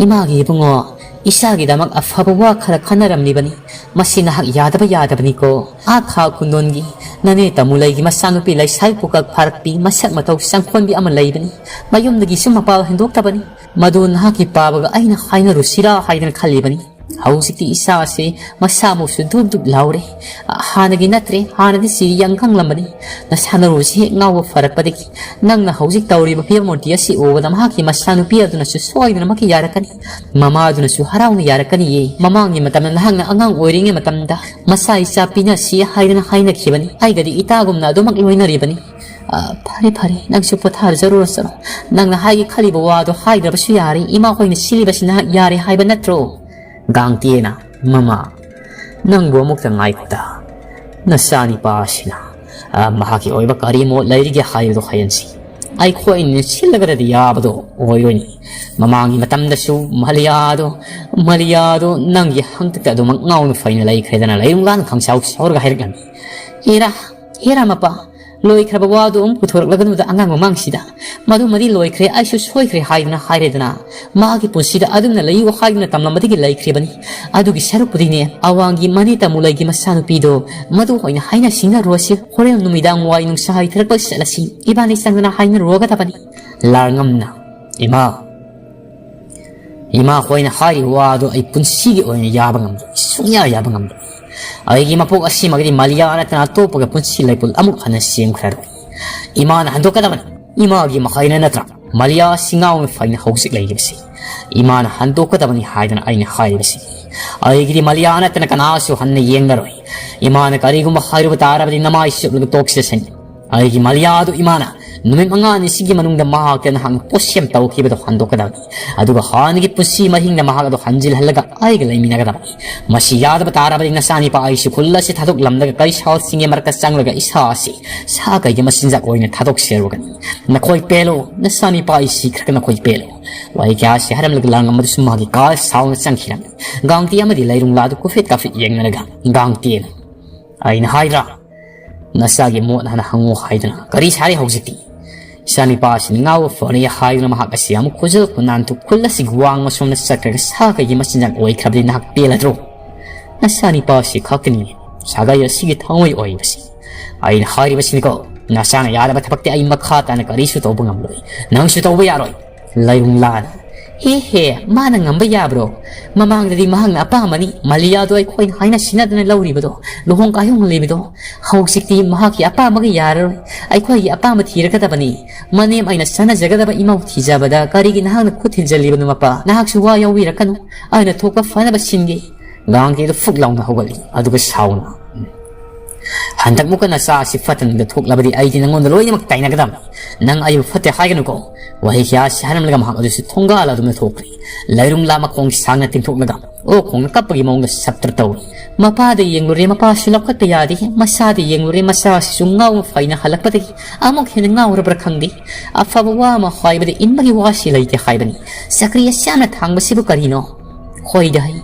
ꯏꯃꯥꯒꯤ ꯏꯕꯨꯡꯉꯣ, ꯏꯆꯥꯒꯤꯗꯃꯛ ꯑꯐꯕ ꯋꯥ ꯈꯔ ꯈꯟꯅꯔꯝꯂꯤꯕꯅꯤ꯫ ꯃꯁꯤ ꯅꯍꯥꯛ ꯌꯥꯗꯕ ꯌꯥꯗꯕꯅꯤꯀꯣ꯫ ꯑꯥ ꯈꯥ ꯈꯨꯟꯗꯣꯟꯒꯤ ꯅꯅꯦ ꯇꯥꯃꯨꯂꯩꯒꯤ ꯃꯆꯥꯅꯨꯄꯤ ꯂꯩꯁꯥꯕꯤ ꯄꯨꯀꯛ ꯐꯥꯔꯛꯄꯤ, ꯃꯁꯛ ꯃꯇꯧ ꯆꯪꯈꯣꯟꯕꯤ ꯑꯃ ꯂꯩꯕꯅꯤ꯫ ꯃꯌꯨꯝꯗꯒꯤꯁꯨ ꯃꯄꯥꯜ ꯍꯦꯟꯗꯣꯛꯇꯕꯅꯤ꯫ ꯃꯗꯨ ꯅꯍꯥꯛꯀꯤ ꯄꯥꯕꯒ ꯑꯩꯅ ꯍꯥꯏꯅꯔꯨꯁꯤꯔꯥ ꯍꯥꯏꯗꯅ ꯈꯜꯂꯤꯕꯅꯤ꯫ ꯍꯧꯖꯤꯛꯇꯤ ꯏꯆꯥ ꯑꯁꯤ ꯃꯁꯥꯃꯛꯁꯨ ꯗꯨꯞ ꯗꯨꯞ ꯂꯥꯎꯔꯦ꯫ ꯍꯥꯟꯅꯒꯤ ꯅꯠꯇ꯭ꯔꯦ, ꯍꯥꯟꯅꯗꯤ ꯁꯤꯔꯤ ꯌꯥꯡꯈꯪꯂꯝꯕꯅꯤ꯫ ꯅꯁꯥ ꯅꯔꯨꯁꯤ ꯍꯦꯛ ꯉꯥꯎꯕ ꯐꯔꯛꯄꯗꯒꯤ ꯅꯪꯅ ꯍꯧꯖꯤꯛ ꯇꯧꯔꯤꯕ ꯐꯤꯕꯝ ꯃꯨꯔꯇꯤ ꯑꯁꯤ ꯎꯕꯗ ꯃꯍꯥꯛꯀꯤ ꯃꯆꯥꯅꯨꯄꯤ ꯑꯗꯨꯅꯁꯨ ꯁꯣꯏꯗꯅꯃꯛꯀꯤ ꯌꯥꯔꯛꯀꯅꯤ꯫ ꯃꯃꯥꯗꯨꯅꯁꯨ ꯍꯔꯥꯎꯅ ꯌꯥꯔꯛꯀꯅꯤꯌꯦ꯫ ꯃꯃꯥꯡꯒꯤ ꯃꯇꯝꯗ ꯅꯍꯥꯛꯅ ꯑꯉꯥꯡ ꯑꯣꯏꯔꯤꯉꯩ ꯃꯇꯝꯗ ꯃꯆꯥ ꯏꯆꯥ ꯄꯤꯅꯁꯤ ꯍꯥꯏꯗꯅ ꯍꯥꯏꯅꯈꯤꯕꯅꯤ꯫ ꯑꯩꯒꯗꯤ ꯏꯇꯥꯒꯨꯝꯅ ꯑꯗꯨꯃꯛ ꯂꯣꯏꯅꯔꯤꯕꯅꯤ꯫ ꯑ, ꯐꯔꯦ, ꯐꯔꯦ, ꯅꯪꯁꯨ ꯄꯣꯊꯥꯖꯔꯨꯔꯣ, ꯆꯠꯂꯣ꯫ ꯅꯪꯅ ꯍꯥꯏꯒꯦ ꯈꯜꯂꯤꯕ ꯋꯥꯗꯣ ꯍꯥꯏꯗ꯭ꯔꯕꯁꯨ ꯌꯥꯔꯦ꯫ ꯏꯃꯥ ꯍꯣꯏꯅ ꯁꯤꯜꯂꯤꯕꯁꯤ ꯅꯍꯥꯛ ꯌꯥꯔꯦ ꯍꯥꯏꯕ ꯅꯠꯇ꯭ꯔꯣ? ꯒꯥꯡꯇꯦꯅ, ꯃꯃꯥ, ꯅꯪꯕꯨ ꯑꯃꯨꯛꯇ ꯉꯥꯏꯈꯣꯗ꯫ ꯅꯆꯥꯅꯤꯄꯥ ꯑꯁꯤꯅ, ꯑ, ꯃꯍꯥꯛꯀꯤ ꯑꯣꯏꯕ ꯀꯔꯤ ꯃꯣꯠ ꯂꯩꯔꯤꯒꯦ ꯍꯥꯏꯕꯗꯨ ꯍꯥꯏꯍꯟꯁꯤ꯫ ꯑꯩꯈꯣꯏꯅ ꯁꯤꯜꯂꯒꯗꯤ ꯌꯥꯕꯗꯣ ꯑꯣꯏꯔꯣꯏꯅꯤ꯫ ꯃꯃꯥꯡꯒꯤ ꯃꯇꯝꯗꯁꯨ ꯃꯂꯤꯌꯥꯗꯣ, ꯃꯂꯤꯌꯥꯗꯣ ꯅꯪꯒꯤ ꯍꯪꯇꯛꯇ ꯑꯗꯨꯃꯛ ꯉꯥꯎꯅ ꯐꯩꯅ ꯂꯩꯈ꯭ꯔꯦꯗꯅ, ꯂꯩꯔꯨꯡꯂꯥꯅ ꯈꯪꯁꯥꯎ ꯁꯥꯎꯔꯒ ꯍꯥꯏꯔꯛꯂꯝꯃꯤ꯫ ꯍꯦꯔꯥ, ꯍꯦꯔꯥ ꯃꯄꯥ, ꯂꯣꯏꯈ꯭ꯔꯕ ꯋꯥꯗꯨ ꯑꯃꯨꯛ ꯄꯨꯊꯣꯔꯛꯂꯒꯅꯨꯗ ꯑꯉꯥꯡ ꯃꯃꯥꯡꯁꯤꯗ꯫ ꯃꯗꯨꯃꯗꯤ ꯂꯣꯏꯈ꯭ꯔꯦ, ꯑꯩꯁꯨ ꯁꯣꯏꯈ꯭ꯔꯦ ꯍꯥꯏꯗꯨꯅ ꯍꯥꯏꯔꯦꯗꯅ꯫ ꯃꯥꯒꯤ ꯄꯨꯟꯁꯤꯗ ꯑꯗꯨꯝꯅ ꯂꯩꯌꯨ ꯍꯥꯏꯗꯨꯅ ꯇꯝꯂꯝꯕꯗꯒꯤ ꯂꯩꯈ꯭ꯔꯤꯕꯅꯤ꯫ ꯑꯗꯨꯒꯤ ꯁꯔꯨꯛꯄꯨꯗꯤꯅꯦ, ꯑꯋꯥꯡꯒꯤ ꯃꯅꯦ ꯇꯥꯃꯨꯂꯩꯒꯤ ꯃꯆꯥꯅꯨꯄꯤꯗꯣ, ꯃꯗꯨ ꯑꯣꯏꯅ ꯍꯥꯏꯅ ꯁꯤꯡꯅꯔꯨꯔꯁꯤ꯫ ꯍꯣꯔꯦꯟ ꯅꯨꯃꯤꯗꯥꯡ ꯋꯥꯏ ꯅꯨꯡꯁꯥ ꯍꯩꯊꯔꯛꯄ ꯆꯠꯂꯁꯤ꯫ ꯏꯕꯥꯅꯤ ꯆꯪꯗꯅ ꯍꯥꯏꯅꯔꯨꯔꯒꯗꯕꯅꯤ꯫ ꯂꯥꯔꯉꯝꯅ, ꯏꯃꯥ, ꯏꯃꯥ ꯈꯣꯏꯅ ꯍꯥꯏꯔꯤꯕ ꯋꯥ ꯑꯗꯨ ꯑꯩ ꯄꯨꯟꯁꯤꯒꯤ ꯑꯣꯏꯅ ꯌꯥꯕ ꯉꯝꯂꯣꯏ, ꯁꯨꯡꯌꯥ ꯌꯥꯕ ꯉꯝꯂꯣꯏ꯫ ꯑꯩꯒꯤ ꯃꯄꯣꯛ ꯑꯁꯤꯃꯒꯗꯤ ꯃꯂꯤꯌꯥ ꯅꯠꯇꯅ ꯑꯇꯣꯞꯄꯒ ꯄꯨꯟꯁꯤ ꯂꯩꯄꯨꯜ ꯑꯃꯨꯛ ꯍꯟꯅ ꯁꯦꯝꯈ꯭ꯔꯔꯣꯏ꯫ ꯏꯃꯥꯅ ꯍꯟꯗꯣꯛꯀꯗꯕꯅꯤ꯫ ꯏꯃꯥꯒꯤ ꯃꯈꯩꯅ ꯅꯠꯇ꯭ꯔꯥ ꯃꯂꯤꯌꯥ ꯑꯁꯤ ꯉꯥꯎꯅ ꯐꯩꯅ ꯍꯧꯖꯤꯛ ꯂꯩꯔꯤꯕꯁꯤ꯫ ꯏꯃꯥꯅ ꯍꯟꯗꯣꯛꯀꯗꯕꯅꯤ ꯍꯥꯏꯗꯅ ꯑꯩꯅ ꯍꯥꯏꯔꯤꯕꯁꯤ꯫ ꯑꯩꯒꯤꯗꯤ ꯃꯂꯤꯌꯥ ꯅꯠꯇꯅ ꯀꯅꯥꯁꯨ ꯍꯟꯅ ꯌꯦꯡꯂꯔꯣꯏ꯫ ꯏꯃꯥꯅ ꯀꯔꯤꯒꯨꯝꯕ ꯍꯥꯏꯔꯨꯕ ꯇꯥꯔꯕꯗꯤ ꯅꯃꯥꯏ ꯆꯨꯞꯂꯒ ꯇꯣꯛꯆꯁꯅꯤ꯫ ꯑꯩꯒꯤ ꯃꯂꯤꯌꯥ ꯑꯗꯨ ꯏꯃꯥꯅ ꯅꯨꯃꯤꯠ ꯃꯉꯥꯅꯤꯁꯤꯒꯤ ꯃꯅꯨꯡꯗ ꯃꯍꯥꯛꯇ ꯅꯍꯥꯛꯅ ꯄꯣꯠꯁꯦꯝ ꯇꯧꯈꯤꯕꯗꯨ ꯍꯟꯗꯣꯛꯀꯗꯕꯅꯤ꯫ ꯑꯗꯨꯒ ꯍꯥꯟꯅꯒꯤ ꯄꯨꯟꯁꯤ ꯃꯍꯤꯡꯗ ꯃꯍꯥꯛ ꯑꯗꯨ ꯍꯟꯖꯤꯜꯍꯜꯂꯒ ꯑꯩꯒ ꯂꯩꯃꯤꯟꯅꯒꯗꯕꯅꯤ꯫ ꯃꯁꯤ ꯌꯥꯗꯕ ꯇꯥꯔꯕꯗꯤ ꯅꯆꯥꯅꯤꯄꯥ ꯑꯩꯁꯨ ꯈꯨꯜ ꯑꯁꯤ ꯊꯥꯗꯣꯛꯂꯝꯂꯒ ꯀꯩꯁꯥꯜꯁꯤꯡꯒꯤ ꯃꯔꯛꯇ ꯆꯪꯂꯒ ꯏꯁꯥ ꯑꯁꯤ ꯁꯥ ꯀꯩꯒꯤ ꯃꯆꯤꯟꯖꯥꯛ ꯑꯣꯏꯅ ꯊꯥꯗꯣꯛꯆꯔꯨꯒꯅꯤ꯫ ꯅꯈꯣꯏ ꯄꯦꯜꯂꯣ, ꯅꯆꯥꯅꯤꯄꯥ ꯑꯩ ꯁꯤꯈ꯭ꯔꯒ ꯅꯈꯣꯏ ꯄꯦꯜꯂꯣ꯫ ꯋꯥꯍꯩ ꯀꯌꯥ ꯑꯁꯤ ꯍꯥꯏꯔꯝꯂꯒ ꯂꯥꯡꯉꯝꯕꯗꯨꯁꯨ ꯃꯥꯒꯤ ꯀꯥ ꯁꯥꯎꯅ ꯆꯪꯈꯤꯔꯝꯃꯤ꯫ ꯒꯥꯡꯇꯤ ꯑꯃꯗꯤ ꯂꯩꯔꯨꯡꯂꯥ ꯑꯗꯨ ꯀꯨꯐꯦꯠ ꯀꯥꯐꯦꯠ ꯌꯦꯡꯅꯔꯒ ꯒꯥꯡꯇꯤꯅ, "ꯑꯩꯅ ꯍꯥꯏꯗ꯭ꯔꯥ, ꯅꯆꯥꯒꯤ ꯃꯣꯠ ꯍꯥꯟꯅ ꯍꯪꯉꯨ ꯍꯥꯏꯗꯨꯅ ꯀꯔꯤ ꯁꯥꯔꯤ ꯍꯧꯖꯤꯛꯇꯤ?" ꯏꯆꯥꯅꯤꯄꯥꯁꯤ ꯉꯥꯎꯕ ꯐꯔꯦ ꯍꯥꯏꯗꯨꯅ ꯃꯍꯥꯛ ꯑꯁꯤ ꯑꯃꯨꯛ ꯈꯨꯖꯜ ꯈꯨꯅꯥꯟꯊꯨ ꯈꯨꯜ ꯑꯁꯤꯒꯤ ꯋꯥꯡꯃ ꯁꯣꯝꯗ ꯆꯠꯈ꯭ꯔꯒ ꯁꯥ ꯀꯩꯒꯤ ꯃꯆꯤꯟꯖꯥꯛ ꯑꯣꯏꯈ꯭ꯔꯕꯗꯤ ꯅꯍꯥꯛ ꯄꯦꯜꯂꯗ꯭ꯔꯣ? ꯅꯆꯥꯅꯤꯄꯥꯁꯤ ꯈꯛꯇꯅꯤ ꯁꯥꯒꯩ ꯑꯁꯤꯒꯤ ꯊꯥꯡꯉꯣꯏ ꯑꯣꯏꯔꯤꯕꯁꯤ꯫ ꯑꯩꯅ ꯍꯥꯏꯔꯤꯕꯁꯤꯅꯤꯀꯣ, ꯅꯆꯥꯅ ꯌꯥꯗꯕ ꯊꯕꯛꯇꯤ ꯑꯩ ꯃꯈꯥ ꯇꯥꯅ ꯀꯔꯤꯁꯨ ꯇꯧꯕ ꯉꯝꯂꯣꯏ꯫ ꯅꯪꯁꯨ ꯇꯧꯕ ꯌꯥꯔꯣꯏ꯫ ꯂꯩꯔꯨꯡꯂꯥꯅ, "ꯍꯦ ꯍꯦ, ꯃꯥꯅ ꯉꯝꯕ ꯌꯥꯕ꯭ꯔꯣ? ꯃꯃꯥꯡꯗꯗꯤ ꯃꯍꯥꯛꯅ ꯑꯄꯥꯝꯕꯅꯤ, ꯃꯂꯤꯌꯥꯗꯣ ꯑꯩꯈꯣꯏꯅ ꯍꯥꯏꯅ ꯁꯤꯟꯅꯗꯅ ꯂꯧꯔꯤꯕꯗꯣ, ꯂꯨꯍꯣꯡ ꯀꯥꯏꯍꯣꯡ ꯂꯩꯕꯗꯣ꯫ ꯍꯧꯖꯤꯛꯇꯤ ꯃꯍꯥꯛꯀꯤ ꯑꯄꯥꯝꯕꯒ ꯌꯥꯔꯔꯣꯏ꯫ ꯑꯩꯈꯣꯏꯒꯤ ꯑꯄꯥꯝꯕ ꯊꯤꯔꯒꯗꯕꯅꯤ꯫ ꯃꯅꯦꯝ ꯑꯩꯅ ꯆꯥꯟꯅꯖꯒꯗꯕ ꯏꯃꯧ ꯊꯤꯖꯕꯗ ꯀꯔꯤꯒꯤ ꯅꯍꯥꯛꯅ ꯈꯨꯠ ꯊꯤꯟꯖꯜꯂꯤꯕꯅꯣ ꯃꯄꯥ? ꯅꯍꯥꯛꯁꯨ ꯋꯥ ꯌꯥꯎꯕꯤꯔꯛꯀꯅꯨ꯫ ꯑꯩꯅ ꯊꯣꯛꯄ ꯐꯅꯕ ꯁꯤꯟꯒꯦ꯫" ꯒꯥꯡꯇꯤꯗꯨ ꯐꯨꯛ ꯂꯥꯎꯅ ꯍꯧꯒꯠꯂꯤ꯫ ꯑꯗꯨꯒ ꯁꯥꯎꯅ, "ꯍꯟꯗꯛ ꯃꯨꯛꯀ ꯅꯆꯥ ꯑꯁꯤ ꯐꯠꯇꯅꯨꯡꯗ ꯊꯣꯛꯂꯕꯗꯤ ꯑꯩꯗꯤ ꯅꯉꯣꯟꯗ ꯂꯣꯏꯅꯃꯛ ꯇꯥꯏꯅꯒꯗꯕꯅꯤ꯫ ꯅꯪ ꯑꯩꯕꯨ ꯐꯠꯇꯦ ꯍꯥꯏꯒꯅꯨꯀꯣ꯫" ꯋꯥꯍꯩ ꯀꯌꯥ ꯑꯁꯤ ꯍꯥꯏꯔꯝꯂꯒ ꯃꯍꯥꯛ ꯑꯗꯨꯁꯨ ꯊꯣꯡꯒꯥꯜ ꯑꯗꯨꯝꯅ ꯊꯣꯛꯈ꯭ꯔꯦ꯫ ꯂꯩꯔꯨꯡꯂꯥ ꯃꯈꯣꯡ ꯁꯥꯡꯅ ꯇꯤꯡꯊꯣꯛꯂꯒ ꯑꯣꯛ ꯈꯣꯡꯅ ꯀꯞꯄꯒꯤ ꯃꯑꯣꯡꯗ ꯁꯞꯇ꯭ꯔ ꯇꯧꯔꯤ꯫ ꯃꯄꯥꯗ ꯌꯦꯡꯂꯨꯔꯦ, ꯃꯄꯥꯁꯨ ꯂꯧꯈꯠꯄ ꯌꯥꯗꯦ꯫ ꯃꯆꯥꯗ ꯌꯦꯡꯂꯨꯔꯦ, ꯃꯆꯥꯁꯤꯁꯨ ꯉꯥꯎꯅ ꯐꯩꯅ ꯍꯜꯂꯛꯄꯗꯒꯤ ꯑꯃꯨꯛ ꯍꯦꯟꯅ ꯉꯥꯎꯔꯕ꯭ꯔꯥ ꯈꯪꯗꯦ꯫ ꯑꯐꯕ ꯋꯥ ꯑꯃ ꯍꯥꯏꯕꯗ ꯏꯟꯕꯒꯤ ꯋꯥꯁꯤ ꯂꯩꯇꯦ ꯍꯥꯏꯕꯅꯤ꯫ ꯆꯀ꯭ꯔꯤ ꯑꯁꯤ ꯌꯥꯝꯅ ꯊꯥꯡꯕꯁꯤꯕꯨ ꯀꯔꯤꯅꯣ? ꯍꯣꯏꯗ ꯍꯩ,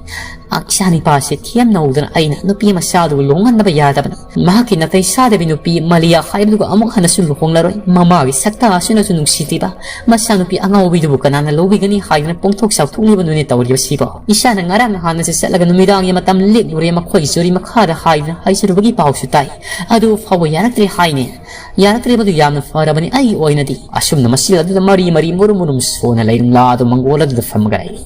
ꯏꯆꯥꯅꯤꯄꯥꯁꯦ ꯊꯦꯝꯅꯧꯗꯅ ꯑꯩꯅ ꯅꯨꯄꯤ ꯃꯆꯥꯗꯨ ꯂꯨꯍꯣꯡꯍꯟꯗꯕ ꯌꯥꯗꯕꯅꯤ꯫ ꯃꯍꯥꯛꯀꯤ ꯅꯥꯇꯩ ꯆꯥꯗꯕꯤ ꯅꯨꯄꯤ ꯃꯂꯤꯌꯥ ꯍꯥꯏꯕꯗꯨꯒ ꯑꯃꯨꯛ ꯍꯟꯅꯁꯨ ꯂꯨꯍꯣꯡꯂꯔꯣꯏ꯫ ꯃꯃꯥꯒꯤ ꯁꯛꯇꯥ ꯑꯁꯤꯅꯁꯨ ꯅꯨꯡꯁꯤꯗ꯭ꯔꯤꯕ ꯃꯆꯥꯅꯨꯄꯤ ꯑꯉꯥꯎꯕꯤꯗꯨꯕꯨ ꯀꯅꯥꯅ ꯂꯧꯕꯤꯒꯅꯤ ꯍꯥꯏꯗꯅ ꯄꯣꯡꯊꯣꯛ ꯆꯥꯎꯊꯣꯛꯂꯤꯕꯅꯣꯅꯦ ꯇꯧꯔꯤꯕꯁꯤꯕꯣ? ꯏꯆꯥꯅ ꯉꯔꯥꯡ ꯅꯍꯥꯟꯅꯁꯨ ꯆꯠꯂꯒ ꯅꯨꯃꯤꯗꯥꯡꯒꯤ ꯃꯇꯝ ꯂꯦꯛꯂꯨꯔꯦ ꯃꯈꯣꯏ ꯖꯨꯔꯤ ꯃꯈꯥꯗ ꯍꯥꯏꯗꯅ ꯍꯥꯏꯖꯔꯨꯕꯒꯤ ꯄꯥꯎꯁꯨ ꯇꯥꯏ꯫ ꯑꯗꯨ ꯐꯥꯎꯕ ꯌꯥꯔꯛꯇ꯭ꯔꯦ ꯍꯥꯏꯅꯦ꯫ ꯌꯥꯔꯛꯇ꯭ꯔꯤꯕꯗꯨ ꯌꯥꯝꯅ ꯐꯔꯕꯅꯤ ꯑꯩꯒꯤ ꯑꯣꯏꯅꯗꯤ꯫ ꯑꯁꯨꯝꯅ ꯃꯁꯤꯜ ꯑꯗꯨꯗ ꯃꯔꯤ ꯃꯔꯤ ꯃꯨꯔꯨꯝ ꯃꯨꯔꯨꯝ ꯁꯣꯟꯅ ꯂꯩꯔꯨꯝꯂꯥ ꯑꯗꯨ ꯃꯪꯒꯣꯜ ꯑꯗꯨꯗ ꯐꯝꯃꯒ ꯂꯩꯔꯤ꯫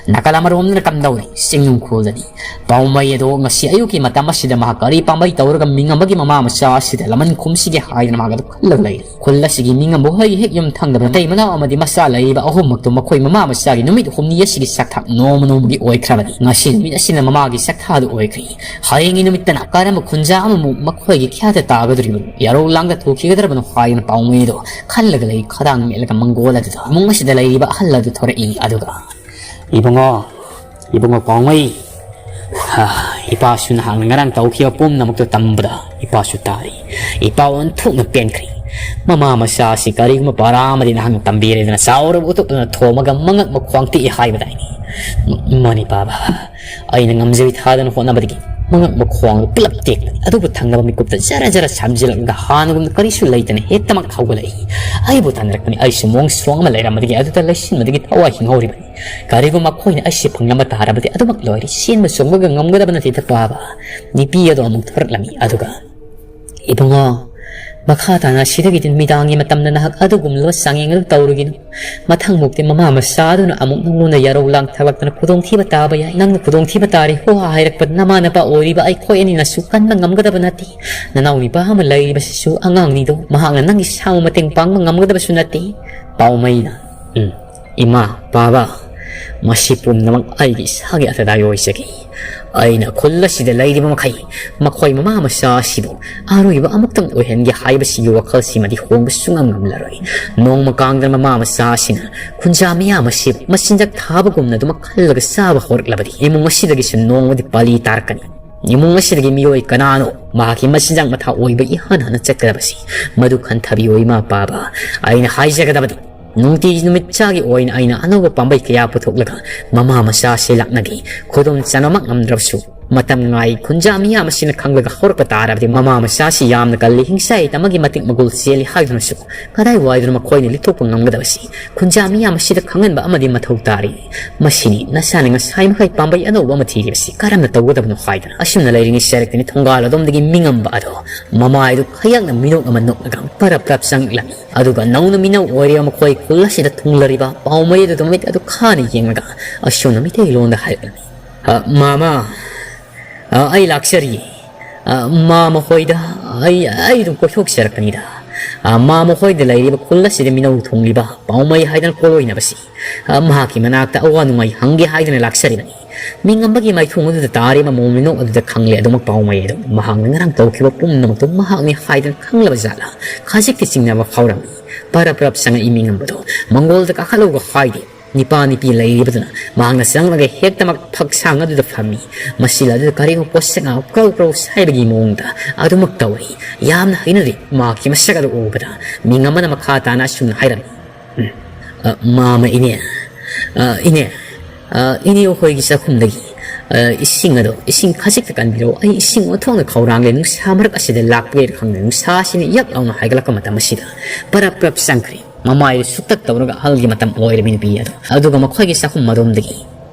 ꯅꯥꯀꯜ ꯑꯃꯔꯣꯝꯗꯅ ꯀꯝꯗꯧꯔꯤ? ꯆꯤꯡꯅꯨꯡꯈꯣꯜꯗꯗꯤ ꯄꯥꯎꯃꯩ ꯑꯗꯣ ꯉꯁꯤ ꯑꯌꯨꯛꯀꯤ ꯃꯇꯝ ꯑꯁꯤꯗ ꯃꯍꯥꯛ ꯀꯔꯤ ꯄꯥꯝꯕꯩ ꯇꯧꯔꯒ ꯃꯤꯡ ꯑꯃꯒꯤ ꯃꯃꯥ ꯃꯆꯥ ꯑꯁꯤꯗ ꯂꯃꯟ ꯈꯨꯝꯁꯤꯒꯦ ꯍꯥꯏꯗꯅ ꯃꯍꯥꯛ ꯑꯗꯨ ꯈꯜꯂꯒ ꯂꯩꯔꯤ꯫ ꯈꯨꯜ ꯑꯁꯤꯒꯤ ꯃꯤꯡ ꯑꯃꯕꯨ ꯍꯩ ꯍꯦꯛ ꯌꯨꯝ ꯊꯪꯅꯕ ꯃꯇꯩ ꯃꯅꯥꯎ ꯑꯃꯗꯤ ꯃꯆꯥ ꯂꯩꯔꯤꯕ ꯑꯍꯨꯝꯃꯛꯇꯨ ꯃꯈꯣꯏ ꯃꯃꯥ ꯃꯆꯥꯒꯤ ꯅꯨꯃꯤꯠ ꯍꯨꯝꯅꯤ ꯑꯁꯤꯒꯤ ꯆꯥꯛꯊꯥꯛ ꯅꯣꯡꯃ ꯅꯣꯡꯃꯒꯤ ꯑꯣꯏꯈ꯭ꯔꯕꯅꯤ꯫ ꯉꯁꯤ ꯅꯨꯃꯤꯠ ꯑꯁꯤꯅ ꯃꯃꯥꯒꯤ ꯆꯥꯛꯊꯥꯗꯨ ꯑꯣꯏꯈ꯭ꯔꯦ꯫ ꯍꯌꯦꯡꯒꯤ ꯅꯨꯃꯤꯠꯇꯅ ꯀꯔꯝꯕ ꯈꯨꯟꯖꯥ ꯑꯃꯃꯨꯛ ꯃꯈꯣꯏꯒꯤ ꯈ꯭ꯌꯥꯠꯇ ꯇꯥꯒꯗꯧꯔꯤꯕꯅꯣ, ꯌꯥꯔꯧ ꯂꯥꯡꯗ ꯊꯣꯛꯈꯤꯒꯗꯧꯔꯕꯅꯣ ꯍꯥꯏꯗꯅ ꯄꯥꯎꯃꯩꯗꯣ ꯈꯜꯂꯒ ꯂꯩ꯫ ꯈꯗꯥꯡ ꯃꯦꯠꯂꯒ ꯃꯪꯒꯣꯜ ꯑꯗꯨꯗ ꯏꯃꯨꯡ ꯑꯁꯤꯗ ꯂꯩꯔꯤꯕ ꯑꯍꯜ ꯑꯗꯨ ꯊꯣꯔꯛꯏ꯫ ꯑꯗꯨꯒ, "ꯏꯕꯨꯡꯉꯣ, ꯏꯕꯨꯡꯉꯣ ꯄꯥꯎꯃꯩ, ꯍꯥ, ꯏꯄꯥꯁꯨ ꯅꯍꯥꯛꯅ ꯉꯔꯥꯡ ꯇꯧꯈꯤꯕ ꯄꯨꯝꯅꯃꯛꯇꯨ ꯇꯝꯕꯗ ꯏꯄꯥꯁꯨ ꯇꯥꯔꯤ꯫ ꯏꯄꯥ ꯑꯣꯟꯊꯣꯛꯅ ꯄꯦꯟꯈ꯭ꯔꯦ꯫ ꯃꯃꯥ ꯃꯆꯥ ꯑꯁꯤ ꯀꯔꯤꯒꯨꯝꯕ ꯄꯔꯥ ꯑꯃꯗꯤ ꯅꯍꯥꯛꯅ ꯇꯝꯕꯤꯔꯦꯗꯅ ꯆꯥꯎꯔꯕ ꯎꯇꯨꯞ ꯑꯗꯨꯅ ꯊꯣꯝꯃꯒ ꯃꯉꯛ ꯃꯈ꯭ꯋꯥꯡ ꯇꯦꯛꯏ ꯍꯥꯏꯕꯗꯥꯏꯅꯦ?" "ꯃꯥꯅꯤ ꯄꯥꯕ, ꯑꯩꯅ ꯉꯝꯖꯕꯤ ꯊꯥꯗꯅ ꯍꯣꯠꯅꯕꯗꯒꯤ ꯃꯉꯛ ꯃꯈ꯭ꯋꯥꯡꯗꯨ ꯄꯨꯂꯞ ꯇꯦꯛꯂꯅꯤ꯫ ꯑꯗꯨꯕꯨ ꯊꯪꯅꯕ ꯃꯤꯀꯨꯞꯇ ꯖꯔ ꯖꯔ ꯁꯝꯖꯤꯜꯂꯛꯂꯒ ꯍꯥꯟꯅꯒꯨꯝꯅ ꯀꯔꯤꯁꯨ ꯂꯩꯇꯅ ꯍꯦꯛꯇꯃꯛ ꯍꯧꯒꯠꯂꯛꯏ꯫ ꯑꯩꯕꯨ ꯇꯥꯟꯅꯔꯛꯄꯅꯤ꯫ ꯑꯩꯁꯨ ꯃꯑꯣꯡ ꯁꯣꯡ ꯑꯃ ꯂꯩꯔꯝꯕꯗꯒꯤ ꯑꯗꯨꯗ ꯂꯩꯁꯤꯟꯕꯗꯒꯤ ꯊꯋꯥꯏ ꯍꯤꯡꯍꯧꯔꯤꯕꯅꯤ꯫ ꯀꯔꯤꯒꯨꯝꯕ ꯃꯈꯣꯏꯅ ꯑꯩꯁꯦ ꯐꯪꯂꯝꯕ ꯇꯥꯔꯕꯗꯤ ꯑꯗꯨꯃꯛ ꯂꯣꯏꯔꯦ꯫ ꯆꯦꯟꯕ ꯆꯣꯡꯕꯒ ꯉꯝꯒꯗꯕ ꯅꯠꯇꯦꯗ ꯄꯥꯕ꯫" ꯅꯨꯄꯤ ꯑꯗꯣ ꯑꯃꯨꯛ ꯊꯣꯔꯛꯂꯝꯃꯤ꯫ ꯑꯗꯨꯒ, "ꯏꯕꯨꯡꯉꯣ, ꯃꯈꯥ ꯇꯥꯅ ꯑꯁꯤꯗꯒꯤꯗꯤ ꯅꯨꯃꯤꯗꯥꯡꯒꯤ ꯃꯇꯝꯗ ꯅꯍꯥꯛ ꯑꯗꯨꯒꯨꯝꯂꯕ ꯆꯥꯡꯌꯦꯡ ꯑꯗꯨ ꯇꯧꯔꯨꯒꯤꯅꯨ꯫ ꯃꯊꯪꯃꯨꯛꯇꯤ ꯃꯃꯥ ꯃꯆꯥꯗꯨꯅ ꯑꯃꯨꯛ ꯅꯉꯣꯟꯗ ꯌꯥꯔꯧ ꯂꯥꯡ ꯊꯥꯛꯂꯛꯇꯅ ꯈꯨꯗꯣꯡꯊꯤꯕ ꯇꯥꯕ ꯌꯥꯏ꯫ ꯅꯪꯅ ꯈꯨꯗꯣꯡꯊꯤꯕ ꯇꯥꯔꯦ ꯍꯣ ꯍꯥ ꯍꯥꯏꯔꯛꯄꯗ ꯅꯃꯥ ꯅꯄꯥ ꯑꯣꯏꯔꯤꯕ ꯑꯩꯈꯣꯏ ꯑꯅꯤꯅꯁꯨ ꯀꯟꯕ ꯉꯝꯒꯗꯕ ꯅꯠꯇꯦ꯫ ꯅꯅꯥꯎꯅꯤꯄꯥ ꯑꯃ ꯂꯩꯔꯤꯕꯁꯤꯁꯨ ꯑꯉꯥꯡꯅꯤꯗꯣ, ꯃꯍꯥꯛꯅ ꯅꯪꯒꯤ ꯁꯥꯃꯨ ꯃꯇꯦꯡ ꯄꯥꯡꯕ ꯉꯝꯒꯗꯕꯁꯨ ꯅꯠꯇꯦ꯫" ꯄꯥꯎꯃꯩꯅ, "ꯎꯝ, ꯏꯃꯥ, ꯄꯥꯕ, ꯃꯁꯤ ꯄꯨꯝꯅꯃꯛ ꯑꯩꯒꯤ ꯏꯁꯥꯒꯤ ꯑꯇꯗꯥꯏ ꯑꯣꯏꯖꯒꯦ꯫ ꯑꯩꯅ ꯈꯨꯜ ꯑꯁꯤꯗ ꯂꯩꯔꯤꯕ ꯃꯈꯩ ꯃꯈꯣꯏ ꯃꯃꯥ ꯃꯆꯥ ꯑꯁꯤꯕꯨ ꯑꯔꯣꯏꯕ ꯑꯃꯨꯛꯇꯪ ꯑꯣꯏꯍꯟꯒꯦ ꯍꯥꯏꯕꯁꯤꯒꯤ ꯋꯥꯈꯜꯁꯤꯃꯗꯤ ꯍꯣꯡꯕ ꯁꯨꯡꯉꯝ ꯉꯝꯂꯔꯣꯏ꯫ ꯅꯣꯡꯃ ꯀꯥꯡꯗꯅ ꯃꯃꯥ ꯃꯆꯥ ꯑꯁꯤꯅ ꯈꯨꯟꯖꯥ ꯃꯤꯌꯥꯝ ꯑꯁꯤꯕꯨ ꯃꯆꯤꯟꯖꯥꯛ ꯊꯥꯕꯒꯨꯝꯅ ꯑꯗꯨꯃꯛ ꯈꯜꯂꯒ ꯆꯥꯕ ꯍꯧꯔꯛꯂꯕꯗꯤ ꯏꯃꯨꯡ ꯑꯁꯤꯗꯒꯤꯁꯨ ꯅꯣꯡꯃꯗꯤ ꯄꯥꯂꯤ ꯇꯥꯔꯛꯀꯅꯤ꯫ ꯏꯃꯨꯡ ꯑꯁꯤꯗꯒꯤ ꯃꯤꯑꯣꯏ ꯀꯅꯥꯅꯣ ꯃꯍꯥꯛꯀꯤ ꯃꯆꯤꯟꯖꯥꯛ ꯃꯊꯥ ꯑꯣꯏꯕ ꯏꯍꯥꯟ ꯍꯥꯟꯅ ꯆꯠꯀꯗꯕꯁꯤ? ꯃꯗꯨ ꯈꯟꯊꯕꯤꯌꯨ ꯏꯃꯥ ꯄꯥꯕ꯫ ꯑꯩꯅ ꯍꯥꯏꯖꯒꯗꯕꯗꯤ ꯅꯨꯡꯇꯤꯒꯤ ꯅꯨꯃꯤꯠ ꯆꯥꯒꯤ ꯑꯣꯏꯅ ꯑꯩꯅ ꯑꯅꯧꯕ ꯄꯥꯝꯕꯩ ꯀꯌꯥ ꯄꯨꯊꯣꯛꯂꯒ ꯃꯃꯥ ꯃꯆꯥꯁꯤ ꯂꯥꯛꯅꯒꯦ꯫ ꯈꯨꯗꯣꯡ ꯆꯥꯅꯃꯛ ꯉꯝꯗ꯭ꯔꯕꯁꯨ ꯃꯇꯝ ꯉꯥꯏ꯫ ꯈꯨꯟꯖꯥ ꯃꯤꯌꯥꯝ ꯑꯁꯤꯅ ꯈꯪꯂꯒ ꯍꯧꯔꯛꯄ ꯇꯥꯔꯕꯗꯤ ꯃꯃꯥ ꯃꯆꯥꯁꯤ ꯌꯥꯝꯅ ꯀꯜꯂꯤ, ꯍꯤꯡꯁꯥ ꯍꯤꯠ ꯑꯃꯒꯤ ꯃꯇꯤꯛ ꯃꯒꯨꯜ ꯆꯦꯜꯂꯤ ꯍꯥꯏꯗꯨꯅꯁꯨ ꯀꯗꯥꯏ ꯋꯥꯏꯗꯨꯅ ꯃꯈꯣꯏꯅ ꯂꯤꯊꯣꯛꯄ ꯉꯝꯒꯗꯕꯁꯤ ꯈꯨꯟꯖꯥ ꯃꯤꯌꯥꯝ ꯑꯁꯤꯗ ꯈꯪꯍꯟꯕ ꯑꯃꯗꯤ ꯃꯊꯧ ꯇꯥꯔꯤ꯫ ꯃꯁꯤꯅꯤ ꯅꯁꯥꯅ ꯉꯁꯥꯏ ꯃꯈꯩ ꯄꯥꯝꯕꯩ ꯑꯅꯧꯕ ꯑꯃ ꯊꯤꯔꯤꯕꯁꯤ ꯀꯔꯝꯅ ꯇꯧꯒꯗꯕꯅꯣ ꯍꯥꯏꯗꯅ꯫ ꯑꯁꯨꯝꯅ ꯂꯩꯔꯤꯉꯩ ꯆꯔꯛꯇꯅꯤ ꯊꯣꯡꯒꯥꯜ ꯑꯗꯣꯝꯗꯒꯤ ꯃꯤꯉꯝꯕ ꯑꯗꯣ ꯃꯃꯥꯏꯗꯨ ꯈꯌꯥꯛꯅ ꯃꯤꯅꯣꯛ ꯑꯃ ꯅꯣꯛꯂꯒ ꯄꯔꯞ ꯄꯔꯞ ꯆꯪꯂꯛꯂꯝꯃꯤ꯫ ꯑꯗꯨꯒ ꯅꯧꯅ ꯃꯤꯅꯧ ꯑꯣꯏꯔꯤꯕ ꯃꯈꯣꯏ ꯈꯨꯜ ꯑꯁꯤꯗ ꯊꯨꯡꯂꯔꯤꯕ ꯄꯥꯎꯃꯩ ꯑꯗꯨꯗ ꯃꯃꯤꯠ ꯑꯗꯨ ꯈꯥꯅ ꯌꯦꯡꯂꯒ ꯑꯁꯨꯝꯅ ꯃꯤꯇꯩꯂꯣꯟꯗ ꯍꯥꯏꯔꯛꯂꯝꯃꯤ꯫ "ꯑ, ꯃꯥꯃ, ꯑ, ꯑꯩ ꯂꯥꯛꯆꯔꯤ꯫ ꯑ, ꯃꯥꯃ ꯍꯣꯏꯗ ꯑꯩ, ꯑꯩ ꯑꯗꯨꯝ ꯀꯣꯏꯊꯣꯛꯆꯔꯛꯄꯅꯤꯗ꯫ ꯑ, ꯃꯥꯃ ꯍꯣꯏꯗ ꯂꯩꯔꯤꯕ ꯈꯨꯜ ꯑꯁꯤꯗ ꯃꯤꯅꯧ ꯊꯣꯡꯂꯤꯕ ꯄꯥꯎꯃꯩ ꯍꯥꯏꯗꯅ ꯀꯣꯂꯣꯏꯅꯕꯁꯤ, ꯑ, ꯃꯍꯥꯛꯀꯤ ꯃꯅꯥꯛꯇ ꯑꯋꯥ ꯅꯨꯡꯉꯥꯏ ꯍꯪꯒꯦ ꯍꯥꯏꯗꯅ ꯂꯥꯛꯆꯔꯤꯕꯅꯤ꯫" ꯃꯤꯉꯝꯕꯒꯤ ꯃꯥꯏꯊꯣꯡ ꯑꯗꯨꯗ ꯇꯥꯔꯤꯕ ꯃꯣꯃꯣꯟ ꯃꯤꯅꯣꯛ ꯑꯗꯨꯗ ꯈꯪꯂꯦ ꯑꯗꯨꯃꯛ ꯄꯥꯎꯃꯩ ꯑꯗꯨ ꯃꯍꯥꯛꯅ ꯉꯔꯥꯡ ꯇꯧꯈꯤꯕ ꯄꯨꯝꯅꯃꯛꯇꯨ ꯃꯍꯥꯛꯅꯤ ꯍꯥꯏꯗꯅ ꯈꯪꯂꯕ ꯖꯥꯠꯂ? ꯈꯖꯤꯛꯇꯤ ꯆꯤꯡꯅꯕ ꯐꯥꯎꯔꯝꯃꯤ꯫ ꯄꯔꯞ ꯄꯔꯞ ꯆꯪꯉꯛꯏ ꯃꯤꯉꯝꯕꯗꯣ ꯃꯪꯒꯣꯜꯗ ꯀꯥꯈꯠꯂꯧꯕ ꯍꯥꯏꯗꯦ꯫ ꯅꯤꯄꯥ ꯅꯤꯄꯤ ꯂꯩꯔꯤꯕꯗꯨꯅ ꯃꯍꯥꯛꯅ ꯆꯪꯂꯒ ꯍꯦꯛꯇꯃꯛ ꯐꯛꯁꯥꯡ ꯑꯗꯨꯗ ꯐꯝꯃꯤ꯫ ꯃꯁꯤꯜ ꯑꯗꯨꯗ ꯀꯔꯤꯒꯨꯝꯕ ꯄꯣꯠꯁꯛ ꯑꯃ ꯀ꯭ꯔꯧ ꯀ꯭ꯔꯧ ꯁꯥꯏꯕꯒꯤ ꯃꯑꯣꯡꯗ ꯑꯗꯨꯃꯛ ꯇꯧꯏ꯫ ꯌꯥꯝꯅ ꯍꯩꯅꯗꯦ꯫ ꯃꯍꯥꯛꯀꯤ ꯃꯁꯛ ꯑꯗꯨ ꯎꯕꯗ ꯃꯤꯉꯝꯕꯅ ꯃꯈꯥ ꯇꯥꯅ ꯑꯁꯨꯝꯅ ꯍꯥꯏꯔꯝꯃꯤ꯫ "ꯎꯝ, ꯑ, ꯃꯥꯃ ꯏꯅꯦ, ꯑ, ꯏꯅꯦ, ꯑ, ꯏꯅꯦ ꯑꯩꯈꯣꯏꯒꯤ ꯆꯥꯛꯈꯨꯝꯗꯒꯤ, ꯑ, ꯏꯁꯤꯡ ꯑꯗꯣ, ꯏꯁꯤꯡ ꯈꯖꯤꯛꯇ ꯀꯟꯕꯤꯔꯛꯑꯣ꯫ ꯑꯩ ꯏꯁꯤꯡ ꯑꯣꯟꯊꯣꯛꯅ ꯈꯧꯔꯥꯡꯂꯦ꯫ ꯅꯨꯡꯁꯥ ꯃꯔꯛ ꯑꯁꯤꯗ ꯂꯥꯛꯄꯒꯤꯔ ꯈꯪꯗꯦ, ꯅꯨꯡꯁꯥ ꯑꯁꯤꯅ ꯌꯛ ꯂꯥꯎꯅ ꯍꯥꯏꯒꯠꯂꯛꯄ ꯃꯇꯝ ꯑꯁꯤꯗ ꯄꯔꯞ ꯄꯔꯞ ꯆꯪꯈ꯭ꯔꯦ꯫ ꯃꯃꯥꯏꯗꯨ ꯁꯨꯛꯇꯛ ꯇꯧꯔꯒ ꯑꯍꯜꯒꯤ ꯃꯇꯝ ꯑꯣꯏꯔꯕꯤ ꯅꯨꯄꯤ ꯑꯗꯣ꯫ ꯑꯗꯨꯒ ꯃꯈꯣꯏꯒꯤ ꯆꯥꯛꯈꯨꯝ ꯑꯗꯣꯝꯗꯒꯤ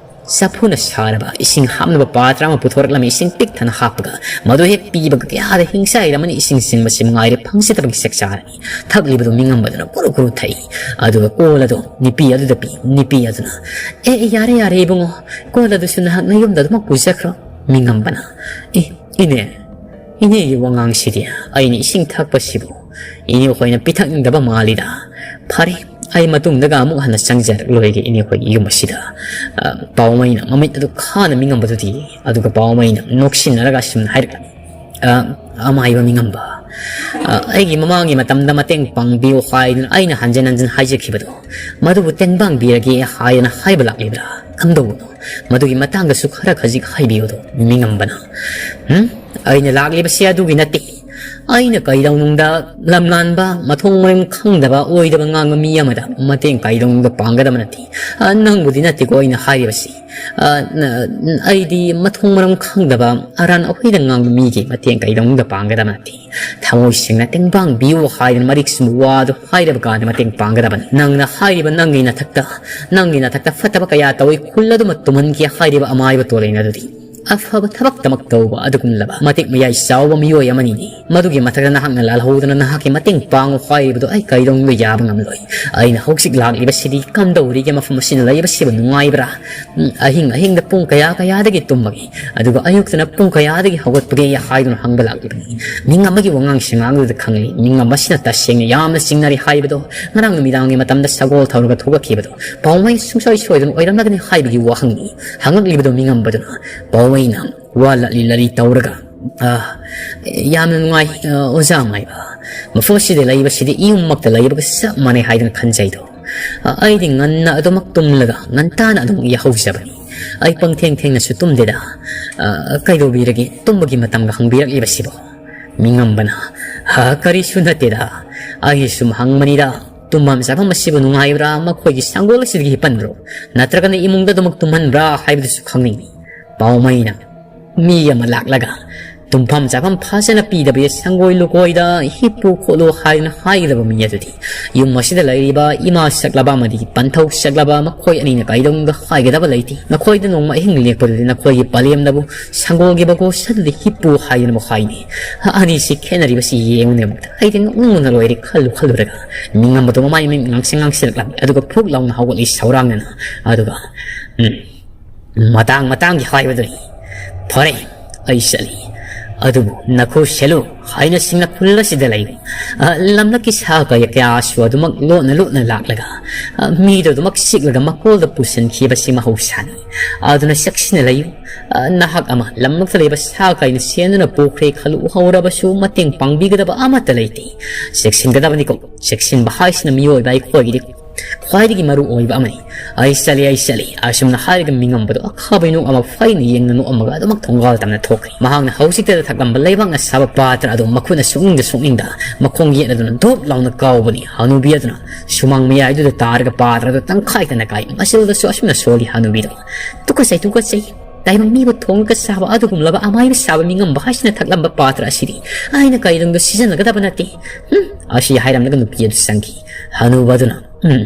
ꯆꯐꯨꯅ ꯁꯥꯔꯕ ꯏꯁꯤꯡ ꯍꯥꯞꯅꯕ ꯄꯥꯇ꯭ꯔ ꯑꯃ ꯄꯨꯊꯣꯔꯛꯂꯝꯃꯤ꯫ ꯏꯁꯤꯡ ꯄꯤꯛ ꯊꯟꯅ ꯍꯥꯞꯄꯒ ꯃꯗꯨ ꯍꯦꯛ ꯄꯤꯕꯒ ꯀꯌꯥꯗ ꯍꯤꯡꯆꯥꯏꯔꯝꯃꯅꯤ꯫ ꯏꯁꯤꯡ ꯆꯤꯡꯕꯁꯤ ꯃꯉꯥꯏꯔꯦ ꯐꯪꯖꯗꯕꯒꯤ ꯆꯥꯛ ꯆꯥꯔꯅꯤ꯫ ꯊꯛꯂꯤꯕꯗꯨ ꯃꯤꯉꯝꯕꯗꯨꯅ ꯀꯨꯔꯨ ꯀꯨꯔꯨ ꯊꯛꯏ꯫ ꯑꯗꯨꯒ ꯀꯣꯜ ꯑꯗꯨ ꯅꯤꯄꯤ ꯑꯗꯨꯗ ꯄꯤ꯫ ꯅꯤꯄꯤ ꯑꯗꯨꯅ, "ꯑꯦ, ꯑꯦ, ꯌꯥꯔꯦ, ꯌꯥꯔꯦ, ꯏꯕꯨꯡꯉꯣ, ꯀꯣꯜ ꯑꯗꯨꯁꯨ ꯅꯍꯥꯛ ꯅꯌꯨꯝꯗ ꯑꯗꯨꯃꯛ ꯄꯨꯖꯈ꯭ꯔꯣ꯫" ꯃꯤꯉꯝꯕꯅ, "ꯑꯦ, ꯏꯅꯦ, ꯏꯅꯦꯒꯤ ꯋꯥꯉꯥꯡꯁꯤꯗꯤ ꯑꯩꯅ ꯏꯁꯤꯡ ꯊꯛꯄꯁꯤꯕꯨ ꯏꯅꯦ ꯍꯣꯏꯅ ꯄꯤꯊꯛꯅꯤꯡꯗꯕ ꯃꯥꯜꯂꯤꯗ꯫ ꯐꯔꯦ, ꯑꯩ ꯃꯇꯨꯡꯗꯒ ꯑꯃꯨꯛ ꯍꯟꯅ ꯆꯪꯖꯔꯛꯂꯣꯏꯒꯦ ꯏꯅꯦ ꯍꯣꯏꯒꯤ ꯌꯨꯝ ꯑꯁꯤꯗ꯫" ꯑ, ꯄꯥꯎꯃꯩꯅ ꯃꯃꯤꯠ ꯑꯗꯨ ꯈꯥꯅ ꯃꯤꯉꯝꯕꯗꯨꯗꯤ, ꯑꯗꯨꯒ ꯄꯥꯎꯃꯩꯅ ꯅꯣꯛꯁꯤꯟꯅꯔꯒ ꯑꯁꯨꯝꯅ ꯍꯥꯏꯔꯛꯂꯝꯃꯤ꯫ "ꯑ, ꯑꯃꯥꯏꯕ ꯃꯤꯉꯝꯕ, ꯑ, ꯑꯩꯒꯤ ꯃꯃꯥꯡꯒꯤ ꯃꯇꯝꯗ ꯃꯇꯦꯡ ꯄꯥꯡꯕꯤꯌꯨ ꯍꯥꯏꯗꯨꯅ ꯑꯩꯅ ꯍꯟꯖꯤꯟ ꯍꯟꯖꯤꯟ ꯍꯥꯏꯖꯈꯤꯕꯗꯣ, ꯃꯗꯨꯕꯨ ꯇꯦꯡꯕꯥꯡꯕꯤꯔꯒꯦ ꯍꯥꯏꯗꯅ ꯍꯥꯏꯕ ꯂꯥꯛꯂꯤꯕ꯭ꯔꯥ? ꯀꯝꯗꯧꯕꯅꯣ? ꯃꯗꯨꯒꯤ ꯃꯇꯥꯡꯗꯁꯨ ꯈꯔ ꯈꯖꯤꯛ ꯍꯥꯏꯕꯤꯌꯨꯗꯣ꯫" ꯃꯤꯉꯝꯕꯅ, "ꯎꯝ? ꯑꯩꯅ ꯂꯥꯛꯂꯤꯕꯁꯦ ꯑꯗꯨꯒꯤ ꯅꯠꯇꯦ꯫ ꯑꯩꯅ ꯀꯩꯗꯧꯅꯨꯡꯗ ꯂꯝꯂꯥꯟꯕ, ꯃꯊꯣꯡ ꯃꯔꯝ ꯈꯪꯗꯕ, ꯑꯣꯏꯗꯕ ꯉꯥꯡꯕ ꯃꯤ ꯑꯃꯗ ꯃꯇꯦꯡ ꯀꯩꯗꯧꯅꯨꯡꯗ ꯄꯥꯡꯒꯗꯕ ꯅꯠꯇꯦ꯫ ꯑ, ꯅꯪꯕꯨꯗꯤ ꯅꯠꯇꯦꯀꯣ ꯑꯩꯅ ꯍꯥꯏꯔꯤꯕꯁꯤ꯫ ꯑ, ꯅ-, ꯑꯩꯗꯤ ꯃꯊꯣꯡ ꯃꯔꯝ ꯈꯪꯗꯕ, ꯑꯔꯥꯟ ꯑꯍꯣꯏꯗ ꯉꯥꯡꯕ ꯃꯤꯒꯤ ꯃꯇꯦꯡ ꯀꯩꯗꯧꯅꯨꯡꯗ ꯄꯥꯡꯒꯗꯕ ꯅꯠꯇꯦ꯫ ꯊꯃꯣꯏ ꯁꯦꯡꯅ ꯇꯦꯡꯕꯥꯡꯕꯤꯌꯨ ꯍꯥꯏꯗꯅ ꯃꯔꯤꯛ ꯆꯨꯝꯕ ꯋꯥꯗꯨ ꯍꯥꯏꯔꯕ ꯀꯥꯟꯗ ꯃꯇꯦꯡ ꯄꯥꯡꯒꯗꯕꯅꯤ꯫ ꯅꯪꯅ ꯍꯥꯏꯔꯤꯕ ꯅꯪꯒꯤ ꯅꯊꯛꯇ, ꯅꯪꯒꯤ ꯅꯊꯛꯇ ꯐꯠꯇꯕ ꯀꯌꯥ ꯇꯧꯏ, ꯈꯨꯜ ꯑꯗꯨꯃ ꯇꯨꯝꯍꯟꯈꯤ ꯍꯥꯏꯔꯤꯕ ꯑꯃꯥꯏꯕ ꯇꯣꯂꯩꯅ ꯑꯗꯨꯗꯤ ꯑꯐꯕ ꯊꯕꯛꯇꯃꯛ ꯇꯧꯕ ꯑꯗꯨꯒꯨꯝꯂꯕ ꯃꯇꯤꯛ ꯃꯌꯥꯏ ꯆꯥꯎꯕ ꯃꯤꯑꯣꯏ ꯑꯃꯅꯤꯅꯦ꯫ ꯃꯗꯨꯒꯤ ꯃꯊꯛꯇ ꯅꯍꯥꯛꯅ ꯂꯥꯜꯍꯧꯗꯅ ꯅꯍꯥꯛꯀꯤ ꯃꯇꯦꯡ ꯄꯥꯡꯉꯨ ꯍꯥꯏꯔꯤꯕꯗꯨ ꯑꯩ ꯀꯩꯗꯧꯅꯨꯡꯗ ꯌꯥꯕ ꯉꯝꯂꯣꯏ꯫ ꯑꯩꯅ ꯍꯧꯖꯤꯛ ꯂꯥꯛꯂꯤꯕꯁꯤꯗꯤ ꯀꯝꯗꯧꯔꯤꯒꯦ, ꯃꯐꯝ ꯑꯁꯤꯗ ꯂꯩꯕꯁꯤꯕꯨ ꯅꯨꯡꯉꯥꯏꯕ꯭ꯔꯥ? ꯎꯝ, ꯑꯍꯤꯡ ꯑꯍꯤꯡꯗ ꯄꯨꯡ ꯀꯌꯥ ꯀꯌꯥꯗꯒꯤ ꯇꯨꯝꯕꯒꯦ? ꯑꯗꯨꯒ ꯑꯌꯨꯛꯇꯅ ꯄꯨꯡ ꯀꯌꯥꯗꯒꯤ ꯍꯧꯒꯠꯄꯒꯦ ꯍꯥꯏꯗꯨꯅ ꯍꯪꯕ ꯂꯥꯛꯂꯤꯕꯅꯤ꯫ ꯃꯤꯉꯝ ꯑꯃꯒꯤ ꯋꯥꯉꯥꯡ ꯁꯉꯥꯡꯗꯨꯗ ꯈꯪꯂꯤ꯫ ꯃꯤꯉꯝ ꯑꯁꯤꯅ ꯇꯁꯦꯡꯅ ꯌꯥꯝꯅ ꯆꯤꯡꯅꯔꯤ ꯍꯥꯏꯕꯗꯣ꯫ ꯉꯔꯥꯡ ꯅꯨꯃꯤꯗꯥꯡꯒꯤ ꯃꯇꯝꯗ ꯁꯒꯣꯜ ꯊꯧꯔꯒ ꯊꯣꯛꯂꯛꯈꯤꯕꯗꯣ ꯄꯥꯎꯃꯩ ꯁꯨꯡꯁꯣꯏ ꯁꯣꯏꯗꯅ ꯑꯣꯏꯔꯝꯂꯒꯅꯤ ꯍꯥꯏꯕꯒꯤ ꯋꯥꯍꯪꯅꯤ ꯍꯪꯂꯛꯂꯤꯕꯗꯣ ꯃꯤꯉꯝꯕꯗꯨꯅ꯫ ꯄꯥꯎꯃꯩꯅ ꯋꯥ ꯂꯠꯂꯤ ꯂꯠꯂꯤ ꯇꯧꯔꯒ, "ꯑ, ꯌꯥꯝꯅ ꯅꯨꯡꯉꯥꯏ, ꯑ, ꯑꯣꯖꯥ ꯃꯥꯏꯕ꯫ ꯃꯐꯝ ꯑꯁꯤꯗ ꯂꯩꯕꯁꯤꯗꯤ ꯏꯌꯨꯝꯃꯛꯇ ꯂꯩꯕꯒ ꯆꯞ ꯃꯥꯟꯅꯩ ꯍꯥꯏꯗꯅ ꯈꯟꯖꯩꯗꯣ꯫ ꯑ, ꯑꯩꯗꯤ ꯉꯟꯅ ꯑꯗꯨꯃꯛ ꯇꯨꯝꯂꯒ ꯉꯟꯇꯥꯅ ꯑꯗꯨꯃꯛ ꯌꯥꯍꯧꯖꯕꯅꯤ꯫ ꯑꯩ ꯄꯪꯊꯦꯡ ꯊꯦꯡꯅꯁꯨ ꯇꯨꯝꯗꯦꯗ꯫ ꯑ, ꯀꯩꯗꯧꯕꯤꯔꯒꯦ? ꯇꯨꯝꯕꯒꯤ ꯃꯇꯝꯒ ꯍꯪꯕꯤꯔꯛꯂꯤꯕꯁꯤꯕꯣ?" ꯃꯤꯉꯝꯕꯅ, "ꯍ, ꯀꯔꯤꯁꯨ ꯅꯠꯇꯦꯗ꯫ ꯑꯩ ꯁꯨꯝ ꯍꯪꯕꯅꯤꯗ꯫ ꯇꯨꯝꯐꯝ ꯆꯥꯐꯝ ꯑꯁꯤꯕꯨ ꯅꯨꯡꯉꯥꯏꯕ꯭ꯔꯥ? ꯃꯈꯣꯏꯒꯤ ꯁꯪꯒꯣꯜ ꯑꯁꯤꯗꯒꯤ ꯍꯤꯞꯄꯟꯕ꯭ꯔꯣ? ꯅꯠꯇ꯭ꯔꯒꯅ ꯏꯃꯨꯡꯗ ꯑꯗꯨꯃꯛ ꯇꯨꯝꯍꯟꯕ꯭ꯔꯥ ꯍꯥꯏꯕꯗꯨꯁꯨ ꯈꯪꯅꯤꯡꯏ꯫" ꯄꯥꯎꯃꯩꯅ, "ꯃꯤ ꯑꯃ ꯂꯥꯛꯂꯒ ꯇꯨꯝꯐꯝ ꯆꯥꯐꯝ ꯐꯖꯅ ꯄꯤꯗꯕ ꯁꯪꯒꯣꯏ ꯂꯨꯀꯣꯏꯗ ꯍꯤꯞꯄꯨ ꯈꯣꯠꯂꯨ ꯍꯥꯏꯗꯨꯅ ꯍꯥꯏꯒꯗꯕ ꯃꯤ ꯑꯗꯨꯗꯤ ꯌꯨꯝ ꯑꯁꯤꯗ ꯂꯩꯔꯤꯕ ꯏꯃꯥ ꯁꯛꯂꯕ ꯑꯃꯗꯤ ꯄꯟꯊꯧ ꯁꯛꯂꯕ ꯃꯈꯣꯏ ꯑꯅꯤꯅ ꯀꯩꯗꯧꯅꯨꯡꯗ ꯍꯥꯏꯒꯗꯕ ꯂꯩꯇꯦ꯫ ꯃꯈꯣꯏꯗ ꯅꯣꯡꯃ ꯑꯍꯤꯡ ꯂꯦꯛꯄꯗꯨꯗꯤ ꯅꯈꯣꯏꯒꯤ ꯄꯂꯦꯝꯗꯕꯨ ꯁꯪꯒꯣꯜꯒꯤ ꯃꯀꯣꯛ ꯁꯠꯇꯨꯗ ꯍꯤꯞꯄꯨ ꯍꯥꯏꯗꯨꯅꯕꯨ ꯍꯥꯏꯅꯤ꯫ ꯑꯅꯤꯁꯤ ꯈꯦꯠꯅꯔꯤꯕꯁꯤ ꯌꯦꯡꯉꯨꯅꯦ ꯑꯃꯨꯛꯇ꯫ ꯑꯩꯗꯤ ꯅꯣꯛꯅꯤꯡꯕꯅ ꯂꯣꯏꯔꯦ ꯈꯜꯂꯨ ꯈꯜꯂꯨꯔꯒ꯫ ꯃꯤꯉꯝꯕꯗꯣ ꯃꯃꯥꯏ ꯃꯃꯤꯠ ꯉꯥꯡꯁꯪ ꯉꯥꯡꯁꯤꯜꯂꯛꯂꯝꯃꯤ꯫ ꯑꯗꯨꯒ ꯐꯨꯛ ꯂꯥꯎꯅ ꯍꯧꯒꯠꯂꯤ ꯁꯧꯔꯥꯡꯅꯅ꯫ ꯑꯗꯨꯒ, ꯎꯝ, ꯃꯇꯥꯡ ꯃꯇꯥꯡꯒꯤ ꯍꯥꯏꯕꯗꯨꯅꯤ꯫ ꯐꯔꯦ, ꯑꯩ ꯆꯠꯂꯤ꯫ ꯑꯗꯨꯕꯨ ꯅꯈꯨ ꯁꯦꯂꯨ ꯍꯥꯏꯅ ꯁꯤꯡꯅ ꯈꯨꯜ ꯑꯁꯤꯗ ꯂꯩꯔꯤ꯫ ꯑ, ꯂꯝꯂꯛꯀꯤ ꯁꯥ ꯀꯌꯥ ꯀꯌꯥꯁꯨ ꯑꯗꯨꯃꯛ ꯂꯣꯠꯅ ꯂꯣꯠꯅ ꯂꯥꯛꯂꯒ, ꯑ, ꯃꯤꯗꯨ ꯑꯗꯨꯃꯛ ꯆꯤꯛꯂꯒ ꯃꯀꯣꯜꯗ ꯄꯨꯁꯤꯟꯈꯤꯕꯁꯤ ꯃꯍꯧꯁꯥꯅꯤ꯫ ꯑꯗꯨꯅ ꯆꯦꯛꯁꯤꯟꯅ ꯂꯩꯌꯨ꯫ ꯑ, ꯅꯍꯥꯛ ꯑꯃ ꯂꯝꯂꯛꯇ ꯂꯩꯕ ꯁꯥ ꯀꯩꯅ ꯁꯦꯟꯗꯨꯅ ꯄꯨꯈ꯭ꯔꯦ ꯈꯜꯂꯨ ꯍꯧꯔꯕꯁꯨ ꯃꯇꯦꯡ ꯄꯥꯡꯕꯤꯒꯗꯕ ꯑꯃꯠꯇ ꯂꯩꯇꯦ꯫ ꯆꯦꯛꯁꯤꯟꯒꯗꯕꯅꯤꯀꯣ꯫ ꯆꯦꯛꯁꯤꯟꯕ ꯍꯥꯏꯁꯤꯅ ꯃꯤꯑꯣꯏꯕ ꯑꯩꯈꯣꯏꯒꯤꯗꯤ ꯈ꯭ꯋꯥꯏꯗꯒꯤ ꯃꯔꯨ ꯑꯣꯏꯕ ꯑꯃꯅꯤ꯫ "ꯑꯩ ꯆꯠꯂꯤ, ꯑꯩ ꯆꯠꯂꯤ," ꯑꯁꯨꯝꯅ ꯍꯥꯏꯔꯒ ꯃꯤꯉꯝꯕꯗꯣ ꯑꯈꯥꯕꯩ ꯅꯣꯛ ꯑꯃ ꯐꯩꯅ ꯌꯦꯡꯅ ꯅꯣꯛꯑꯝꯃꯒ ꯑꯗꯨꯃꯛ ꯊꯣꯡꯒꯥꯜ ꯇꯝꯅ ꯊꯣꯛꯈ꯭ꯔꯦ꯫ ꯃꯍꯥꯛꯅ ꯍꯧꯖꯤꯛꯇꯗ ꯊꯛꯂꯝꯕ ꯂꯩꯕꯥꯛꯅ ꯁꯥꯕ ꯄꯥꯇ꯭ꯔ ꯑꯗꯨ ꯃꯈꯨꯠꯅ ꯁꯣꯛꯅꯤꯡꯗ ꯁꯣꯛꯅꯤꯡꯗ ꯃꯈꯣꯡ ꯌꯦꯠ ꯑꯗꯨꯅ ꯙꯨꯞ ꯂꯥꯎꯅ ꯀꯥꯎꯕꯅꯤ꯫ ꯍꯅꯨꯕꯤ ꯑꯗꯨꯅ ꯁꯨꯃꯥꯡ ꯃꯌꯥꯏꯗꯨꯗ ꯇꯥꯔꯒ ꯄꯥꯇ꯭ꯔ ꯑꯗꯨ ꯇꯪꯈꯥꯏ ꯇꯅ ꯀꯥꯏ꯫ ꯃꯆꯤꯜꯗꯁꯨ ꯑꯁꯨꯝꯅ ꯁꯣꯜꯂꯤ ꯍꯅꯨꯕꯤꯗꯣ, "ꯇꯨꯀꯠꯆꯩ, ꯇꯨꯀꯠꯆꯩ꯫ ꯇꯥꯏꯕꯪ ꯃꯤꯕꯨ ꯊꯣꯡꯉꯒ ꯆꯥꯕ ꯑꯗꯨꯒꯨꯝꯂꯕ ꯑꯃꯥꯏꯕ ꯁꯥꯕ ꯃꯤꯉꯝꯕ ꯍꯥꯏꯁꯤꯅ ꯊꯛꯂꯝꯕ ꯄꯥꯇ꯭ꯔ ꯑꯁꯤꯗꯤ ꯑꯩꯅ ꯀꯩꯗꯧꯅꯨꯡꯗ ꯁꯤꯖꯤꯟꯅꯒꯗꯕ ꯅꯠꯇꯦ꯫ ꯍꯨꯝ!" ꯑꯁꯤ ꯍꯥꯏꯔꯝꯂꯒ ꯅꯨꯄꯤ ꯑꯗꯨ ꯆꯪꯈꯤ꯫ ꯍꯅꯨꯕ ꯑꯗꯨꯅ, "ꯎꯝ,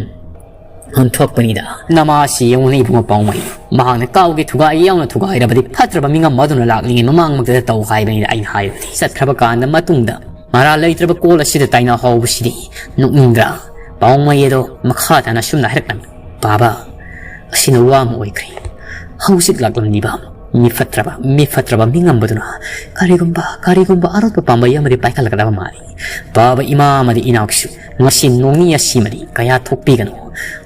ꯑꯣꯟꯊꯣꯛꯄꯅꯤꯗ꯫ ꯅꯃꯥꯁꯤ ꯌꯦꯡꯉꯨꯅꯦ ꯏꯕꯨꯡꯉꯣ ꯄꯥꯎꯃꯩ꯫ ꯃꯍꯥꯛꯅ ꯀꯥꯎꯒꯦ ꯊꯨꯒꯥꯏ ꯌꯥꯎꯅ ꯊꯨꯒꯥꯏꯔꯕꯗꯤ ꯐꯠꯇ꯭ꯔꯕ ꯃꯤꯉꯝꯕ ꯑꯗꯨꯅ ꯂꯥꯛꯂꯤꯉꯩ ꯃꯃꯥꯡꯃꯛꯇꯗ ꯇꯧ ꯍꯥꯏꯕꯅꯤꯅ ꯑꯩꯅ ꯍꯥꯏꯕꯗꯤ ꯆꯠꯈ꯭ꯔꯕ ꯀꯥꯟꯗ ꯃꯇꯨꯡꯗ ꯃꯔꯥꯜ ꯂꯩꯇ꯭ꯔꯕ ꯀꯣꯜ ꯑꯁꯤꯗ ꯇꯥꯏꯅꯍꯧꯕꯁꯤꯗꯤ ꯅꯣꯛꯅꯤꯡꯗ꯭ꯔꯥ?" ꯄꯥꯎꯃꯩ ꯑꯗꯣ ꯃꯈꯥ ꯇꯥꯅ ꯑꯁꯨꯝꯅ ꯍꯥꯏꯔꯛꯂꯝꯃꯤ꯫ "ꯕꯥꯕꯥ, ꯑꯁꯤꯅ ꯋꯥ ꯑꯃ ꯑꯣꯏꯈ꯭ꯔꯦ꯫ ꯍꯧꯖꯤꯛ ꯂꯥꯛꯂꯝꯂꯤꯕ ꯃꯤ ꯐꯠꯇ꯭ꯔꯕ, ꯃꯤ ꯐꯠꯇ꯭ꯔꯕ ꯃꯤꯉꯝꯕꯗꯨꯅ ꯀꯔꯤꯒꯨꯝꯕ, ꯀꯔꯤꯒꯨꯝꯕ ꯑꯔꯣꯠꯄ ꯄꯥꯝꯕꯩ ꯑꯃꯗꯤ ꯄꯥꯏꯈꯠꯂꯛꯀꯗꯕ ꯃꯥꯜꯂꯤ꯫ ꯕꯥꯕꯥ, ꯏꯃꯥ ꯑꯃꯗꯤ ꯏꯅꯥꯎꯁꯨ ꯉꯁꯤ ꯅꯣꯡꯅꯤ ꯑꯁꯤꯃꯗꯤ ꯀꯌꯥ ꯊꯣꯛꯄꯤꯒꯅꯨ꯫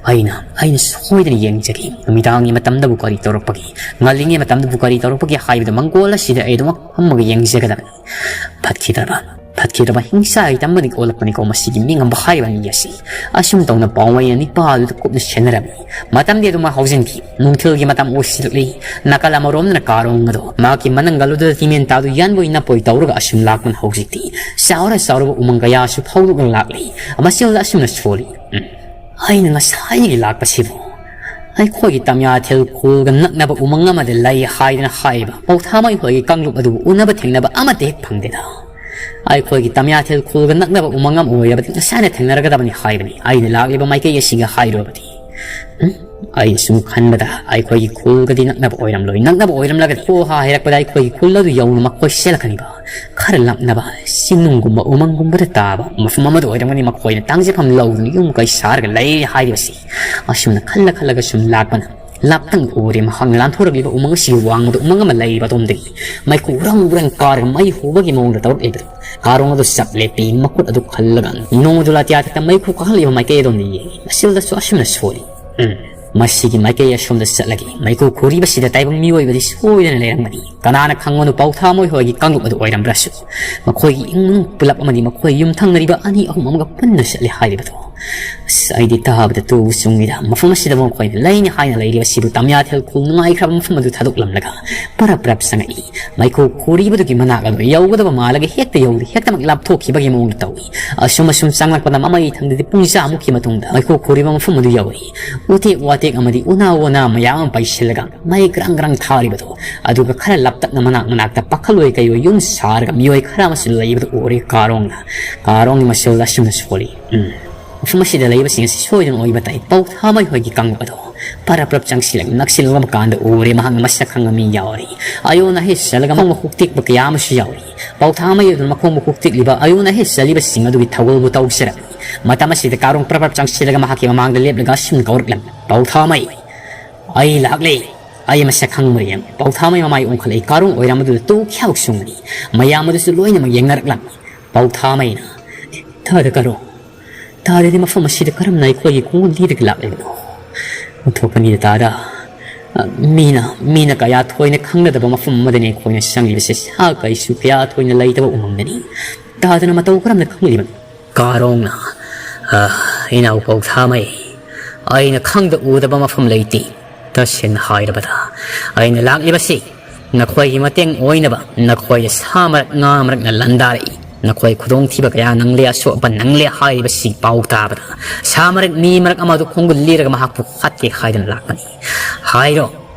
ꯑꯩꯅ, ꯑꯩꯅ ꯁꯣꯏꯗꯅ ꯌꯦꯡꯖꯒꯦ꯫ ꯅꯨꯃꯤꯗꯥꯡꯒꯤ ꯃꯇꯝꯗꯕꯨ ꯀꯔꯤ ꯇꯧꯔꯛꯄꯒꯦ, ꯉꯜꯂꯤꯉꯩ ꯃꯇꯝꯗꯕꯨ ꯀꯔꯤ ꯇꯧꯔꯛꯄꯒꯦ ꯍꯥꯏꯕꯗꯨ ꯃꯪꯒꯣꯜ ꯑꯁꯤꯗ ꯑꯩ ꯑꯗꯨꯃꯛ ꯐꯝꯃꯒ ꯌꯦꯡꯖꯒꯗꯕꯅꯤ꯫ ꯐꯠꯈꯤꯗ꯭ꯔꯕ, ꯐꯠꯈꯤꯗ꯭ꯔꯕ ꯍꯤꯡꯁꯥ ꯍꯩꯇ ꯑꯃꯗꯒꯤ ꯑꯣꯜꯂꯛꯄꯅꯤꯀꯣ ꯃꯁꯤꯒꯤ ꯃꯤꯉꯝꯕ ꯍꯥꯏꯔꯤꯕ ꯃꯤ ꯑꯁꯤ꯫" ꯑꯁꯨꯝ ꯇꯧꯅ ꯄꯥꯎꯃꯩꯅ ꯅꯤꯄꯥꯗꯨꯗ ꯀꯨꯞꯅ ꯁꯦꯟꯅꯔꯝꯃꯤ꯫ ꯃꯇꯝꯗꯤ ꯑꯗꯨꯃꯛ ꯍꯧꯖꯤꯟꯈꯤ꯫ ꯅꯨꯡꯊꯤꯜꯒꯤ ꯃꯇꯝ ꯑꯣꯏꯁꯤꯜꯂꯛꯂꯤ꯫ ꯅꯥꯀꯜ ꯑꯃꯔꯣꯝꯗꯅ ꯀꯥꯔꯣꯡ ꯑꯗꯣ ꯃꯍꯥꯛꯀꯤ ꯃꯅꯪꯒꯜ ꯑꯗꯨꯗ ꯇꯤꯃꯦꯟ ꯇꯥꯗꯨ ꯌꯥꯟꯕꯣꯏ ꯅꯞꯄꯣꯏ ꯇꯧꯔꯒ ꯑꯁꯨꯝ ꯂꯥꯛꯄꯅ ꯍꯧꯖꯤꯛꯇꯤ ꯆꯥꯎꯔ ꯆꯥꯎꯔꯕ ꯎꯃꯪ ꯀꯌꯥꯁꯨ ꯐꯥꯎꯗꯣꯛꯂꯒ ꯂꯥꯛꯂꯤ꯫ ꯃꯆꯤꯜꯗ ꯑꯁꯨꯝꯅ ꯁꯣꯜꯂꯤ꯫ "ꯎꯝ, ꯑꯩꯅ ꯉꯁꯥꯏꯗꯒꯤ ꯂꯥꯛꯄꯁꯤꯕꯨ ꯑꯩꯈꯣꯏꯒꯤ ꯇꯝꯌꯥꯊꯦꯜ ꯈꯨꯜꯒ ꯅꯛꯅꯕ ꯎꯃꯪ ꯑꯃꯗ ꯂꯩ ꯍꯥꯏꯗꯅ ꯍꯥꯏꯔꯤꯕ ꯄꯧꯊꯥꯃꯩ ꯍꯣꯏꯒꯤ ꯀꯥꯡꯂꯨꯞ ꯑꯗꯨꯕꯨ ꯎꯅꯕ ꯊꯦꯡꯅꯕ ꯑꯃꯠꯇ ꯍꯦꯛ ꯐꯪꯗꯦꯗ꯫ ꯑꯩꯈꯣꯏꯒꯤ ꯇꯝꯌꯥꯊꯦꯜ ꯈꯨꯜꯒ ꯅꯛꯅꯕ ꯎꯃꯪ ꯑꯃ ꯑꯣꯏꯔꯕꯗꯤ ꯉꯁꯥꯏꯅ ꯊꯦꯡꯅꯔꯒꯗꯕꯅꯤ ꯍꯥꯏꯕꯅꯤ꯫ ꯑꯩꯅ ꯂꯥꯛꯂꯤꯕ ꯃꯥꯏꯀꯩ ꯑꯁꯤꯒ ꯍꯥꯏꯔꯨꯔꯕꯗꯤ꯫ ꯎꯝ, ꯑꯩꯅ ꯁꯨꯝ ꯈꯟꯕꯗ ꯑꯩꯈꯣꯏꯒꯤ ꯈꯨꯜꯒꯗꯤ ꯅꯛꯅꯕ ꯑꯣꯏꯔꯝꯂꯣꯏ꯫ ꯅꯛꯅꯕ ꯑꯣꯏꯔꯝꯂꯒꯗꯤ ꯍꯣ ꯍꯥ ꯍꯥꯏꯔꯛꯄꯗ ꯑꯩꯈꯣꯏꯒꯤ ꯈꯨꯜ ꯑꯗꯨ ꯌꯧꯅ ꯃꯈꯣꯏ ꯆꯦꯜꯂꯛꯀꯅꯤꯕ꯫ ꯈꯔ ꯂꯥꯞꯅꯕ ꯆꯤꯡꯅꯨꯡꯒꯨꯝꯕ ꯎꯃꯪꯒꯨꯝꯕꯗ ꯇꯥꯕ ꯃꯐꯝ ꯑꯃꯗ ꯑꯣꯏꯔꯝꯒꯅꯤ ꯃꯈꯣꯏꯅ ꯇꯥꯡꯖꯐꯝ ꯂꯧꯗꯨꯅ ꯌꯨꯝ ꯀꯩ ꯁꯥꯔꯒ ꯂꯩꯔꯦ ꯍꯥꯏꯔꯤꯕꯁꯤ꯫" ꯑꯁꯨꯝꯅ ꯈꯜꯂ ꯈꯜꯂꯒ ꯁꯨꯝ ꯂꯥꯛꯄꯅ ꯂꯥꯞꯇꯪ ꯎꯔꯦ꯫ ꯃꯍꯥꯛꯅ ꯂꯥꯟꯊꯣꯔꯛꯂꯤꯕ ꯎꯃꯪ ꯑꯁꯤꯒꯤ ꯋꯥꯡꯃꯗ ꯎꯃꯪ ꯑꯃ ꯂꯩꯔꯤꯕ ꯑꯗꯣꯝꯗꯒꯤ ꯃꯩꯈꯨ ꯎꯔꯪ ꯎꯔꯪ ꯀꯥꯔꯒ ꯃꯩ ꯍꯧꯕꯒꯤ ꯃꯑꯣꯡꯗ ꯇꯧꯔꯛꯂꯤꯕꯗꯨ꯫ ꯀꯥꯔꯣꯡ ꯑꯗꯨ ꯆꯞ ꯂꯦꯞꯄꯤ꯫ ꯃꯈꯨꯠ ꯑꯗꯨ ꯈꯜꯂꯒ ꯅꯣꯡꯃꯗꯨ ꯂꯥꯇꯤꯌꯥ ꯊꯛꯇ ꯃꯩꯈꯨ ꯀꯥꯍꯜꯂꯤꯕ ꯃꯥꯏꯀꯩ ꯑꯗꯣꯝꯗ ꯌꯦꯡꯉꯤ꯫ ꯃꯆꯤꯜꯗꯁꯨ ꯑꯁꯨꯝꯅ ꯁꯣꯜꯂꯤ꯫ "ꯎꯝ, ꯃꯁꯤꯒꯤ ꯃꯥꯏꯀꯩ ꯑꯁꯣꯝꯗ ꯆꯠꯂꯒꯦ꯫ ꯃꯩꯈꯨ ꯈꯨꯔꯤꯕꯁꯤꯗ ꯇꯥꯏꯕꯪ ꯃꯤꯑꯣꯏꯕꯗꯤ ꯁꯣꯏꯗꯅ ꯂꯩꯔꯝꯒꯅꯤ꯫ ꯀꯅꯥꯅ ꯈꯪꯕꯅꯣ ꯄꯥꯎꯊꯥꯃꯣꯏ ꯍꯣꯏꯒꯤ ꯀꯥꯡꯂꯨꯞ ꯑꯗꯨ ꯑꯣꯏꯔꯝꯕ꯭ꯔꯁꯨ꯫ ꯃꯈꯣꯏꯒꯤ ꯏꯃꯨꯡ ꯃꯅꯨꯡ ꯄꯨꯂꯞ ꯑꯃꯗꯤ ꯃꯈꯣꯏ ꯌꯨꯝꯊꯪꯅꯔꯤꯕ ꯑꯅꯤ ꯑꯍꯨꯝ ꯑꯃꯒ ꯄꯨꯟꯅ ꯆꯠꯂꯦ ꯍꯥꯏꯔꯤꯕꯗꯣ꯫ ꯑꯁ, ꯑꯩꯗꯤ ꯇꯥꯕꯗ ꯇꯨ ꯆꯨꯡꯉꯤꯗ꯫ ꯃꯐꯝ ꯑꯁꯤꯗ ꯃꯈꯣꯏꯅ ꯂꯩꯅꯤ ꯍꯥꯏꯅ ꯂꯩꯔꯤꯕꯁꯤꯕꯨ ꯇꯝꯌꯥꯊꯦꯜ ꯈꯨꯜ ꯅꯨꯡꯉꯥꯏꯈ꯭ꯔꯕ ꯃꯐꯝ ꯑꯗꯨ ꯊꯥꯗꯣꯛꯂꯝꯂꯒ ꯄꯔꯞ ꯄꯔꯞ ꯆꯪꯉꯛꯏ꯫ ꯃꯩꯈꯨ ꯈꯨꯔꯤꯕꯗꯨꯒꯤ ꯃꯅꯥꯛ ꯑꯗꯨ ꯌꯧꯒꯗꯕ ꯃꯥꯜꯂꯒ ꯍꯦꯛꯇ ꯌꯧꯗꯦ, ꯍꯦꯛꯇꯃꯛ ꯂꯥꯞꯊꯣꯛꯈꯤꯕꯒꯤ ꯃꯑꯣꯡꯗ ꯇꯧꯏ꯫ ꯑꯁꯨꯝ ꯑꯁꯨꯝ ꯆꯪꯂꯛꯄꯗ ꯃꯃꯩ ꯊꯪꯗꯗꯤ ꯄꯨꯡ ꯆꯥꯃꯨꯛꯀꯤ ꯃꯇꯨꯡꯗ ꯃꯩꯈꯨ ꯈꯨꯔꯤꯕ ꯃꯐꯝ ꯑꯗꯨ ꯌꯧꯔꯛꯏ꯫ ꯎꯇꯦꯛ ꯋꯥꯇꯦꯛ ꯑꯃꯗꯤ ꯎꯅꯥ ꯋꯥꯅꯥ ꯃꯌꯥꯝ ꯑꯃ ꯄꯩꯁꯤꯜꯂꯒ ꯃꯩ ꯒ꯭ꯔꯪ ꯒ꯭ꯔꯪ ꯊꯥꯔꯤꯕꯗꯨ, ꯑꯗꯨꯒ ꯈꯔ ꯂꯥꯞꯇꯛꯅ ꯃꯅꯥꯛ ꯃꯅꯥꯛꯇ ꯄꯥꯈꯜꯂꯣꯏ ꯀꯩꯑꯣꯏ ꯌꯨꯝ ꯁꯥꯔꯒ ꯃꯤꯑꯣꯏ ꯈꯔ ꯑꯃꯁꯨ ꯂꯩꯕꯗꯨ ꯎꯔꯦ ꯀꯥꯔꯣꯡꯅ꯫ ꯀꯥꯔꯣꯡꯒꯤ ꯃꯁꯦꯜꯗ ꯑꯁꯨꯝꯅ ꯁꯣꯜꯂꯤ꯫ ꯎꯝ꯫ ꯃꯐꯝ ꯑꯁꯤꯗ ꯂꯩꯕꯁꯤꯡ ꯑꯁꯤ ꯁꯣꯏꯗꯅ ꯑꯣꯏꯕ ꯇꯥꯏ꯫ ꯄꯥꯎꯊꯥꯃꯩ ꯍꯣꯏꯒꯤ ꯀꯥꯡꯂꯨꯞ ꯑꯗꯣ ꯄꯔꯞ ꯄꯔꯞ ꯆꯪꯁꯤꯜꯂꯛ-, ꯅꯛꯁꯤꯜꯂꯛꯂꯕ ꯀꯥꯟꯗ ꯎꯔꯦ ꯃꯍꯥꯛꯅ ꯃꯁꯛ ꯈꯪꯕ ꯃꯤ ꯌꯥꯎꯔꯤ꯫ ꯑꯌꯣꯟ ꯑꯍꯦ ꯆꯠꯂꯒ ꯃꯈꯣꯡ ꯃꯈꯨꯠ ꯇꯦꯛꯄ ꯀꯌꯥ ꯑꯃꯁꯨ ꯌꯥꯎꯔꯤ꯫ ꯄꯥꯎꯊꯥꯃꯩ ꯑꯗꯨꯅ ꯃꯈꯣꯡ ꯃꯈꯨꯠ ꯇꯦꯛꯂꯤꯕ ꯑꯌꯣꯟ ꯑꯍꯦ ꯆꯠꯂꯤꯕꯁꯤꯡ ꯑꯗꯨꯒꯤ ꯊꯧꯒꯜꯕꯨ ꯇꯧꯖꯔꯝꯃꯤ꯫ ꯃꯇꯝ ꯑꯁꯤꯗ ꯀꯥꯔꯣꯡ ꯄꯔꯞ ꯄꯔꯞ ꯆꯪꯁꯤꯜꯂꯒ ꯃꯍꯥꯛꯀꯤ ꯃꯃꯥꯡꯗ ꯂꯦꯞꯂꯒ ꯑꯁꯨꯝꯅ ꯀꯧꯔꯛꯂꯝꯃꯤ, "ꯄꯥꯎꯊꯥꯃꯩ, ꯑꯩ ꯂꯥꯛꯂꯦ꯫ ꯑꯩ ꯃꯁꯛ ꯈꯪꯕ꯭ꯔꯥ ꯌꯦꯡꯉꯨ꯫" ꯄꯥꯎꯊꯥꯃꯩ ꯃꯃꯥꯏ ꯑꯣꯟꯈꯠꯂꯛꯏ꯫ ꯀꯥꯔꯣꯡ ꯑꯣꯏꯔꯝꯕꯗꯨꯗ ꯇꯨ ꯈ꯭ꯌꯥꯎ ꯆꯨꯡꯉꯤ꯫ ꯃꯌꯥꯝ ꯑꯗꯨꯁꯨ ꯂꯣꯏꯅꯃꯛ ꯌꯦꯡꯅꯔꯛꯂꯝꯃꯤ꯫ ꯄꯥꯎꯊꯥꯃꯩꯅ, "ꯇꯥꯗ ꯀꯥꯔꯣꯡ, ꯇꯥꯗꯗꯤ ꯃꯐꯝ ꯑꯁꯤꯗ ꯀꯔꯝꯅ ꯑꯩꯈꯣꯏꯒꯤ ꯈꯣꯡꯒꯨꯜ ꯂꯤꯔꯒ ꯂꯥꯛꯂꯤꯕꯅꯣ? ꯑꯣꯟꯊꯣꯛꯄꯅꯤꯗ ꯇꯥꯗ꯫ ꯃꯤꯅ, ꯃꯤꯅ ꯀꯌꯥ ꯊꯣꯏꯅ ꯈꯪꯅꯗꯕ ꯃꯐꯝ ꯑꯃꯗꯅꯤ ꯑꯩꯈꯣꯏꯅ ꯆꯪꯂꯤꯕꯁꯦ꯫ ꯁꯥ ꯀꯩꯁꯨ ꯀꯌꯥ ꯊꯣꯏꯅ ꯂꯩꯇꯕ ꯎꯃꯪꯗꯅꯤ꯫ ꯇꯥꯗꯅ ꯃꯇꯧ ꯀꯔꯝꯅ ꯈꯪꯂꯤꯕꯅꯣ?" ꯀꯥꯔꯣꯡꯅ, "ꯑ, ꯏꯅꯥꯎ ꯄꯥꯎꯊꯥꯃꯩ, ꯑꯩꯅ ꯈꯪꯗ ꯎꯗꯕ ꯃꯐꯝ ꯂꯩꯇꯦ꯫ ꯇꯁꯦꯡꯅ ꯍꯥꯏꯔꯕꯗ, ꯑꯩꯅ ꯂꯥꯛꯂꯤꯕꯁꯤ ꯅꯈꯣꯏꯒꯤ ꯃꯇꯦꯡ ꯑꯣꯏꯅꯕ꯫ ꯅꯈꯣꯏꯗ ꯁꯥ ꯃꯔꯛ, ꯉꯥ ꯃꯔꯛꯅ ꯂꯥꯟꯗꯥꯔꯛꯏ꯫ ꯅꯈꯣꯏ ꯈꯨꯗꯣꯡꯊꯤꯕ ꯀꯌꯥ ꯅꯪꯂꯦ, ꯑꯁꯣꯛ ꯑꯄꯟ ꯅꯪꯂꯦ ꯍꯥꯏꯔꯤꯕꯁꯤ ꯄꯥꯎ ꯇꯥꯕꯗ, ꯁꯥ ꯃꯔꯛ, ꯃꯤ ꯃꯔꯛ ꯑꯃꯗꯨ ꯈꯣꯡꯒꯨꯜ ꯂꯤꯔꯒ ꯃꯍꯥꯛꯄꯨ ꯍꯥꯠꯀꯦ ꯍꯥꯏꯗꯨꯅ ꯂꯥꯛꯄꯅꯤ꯫ ꯍꯥꯏꯔꯣ,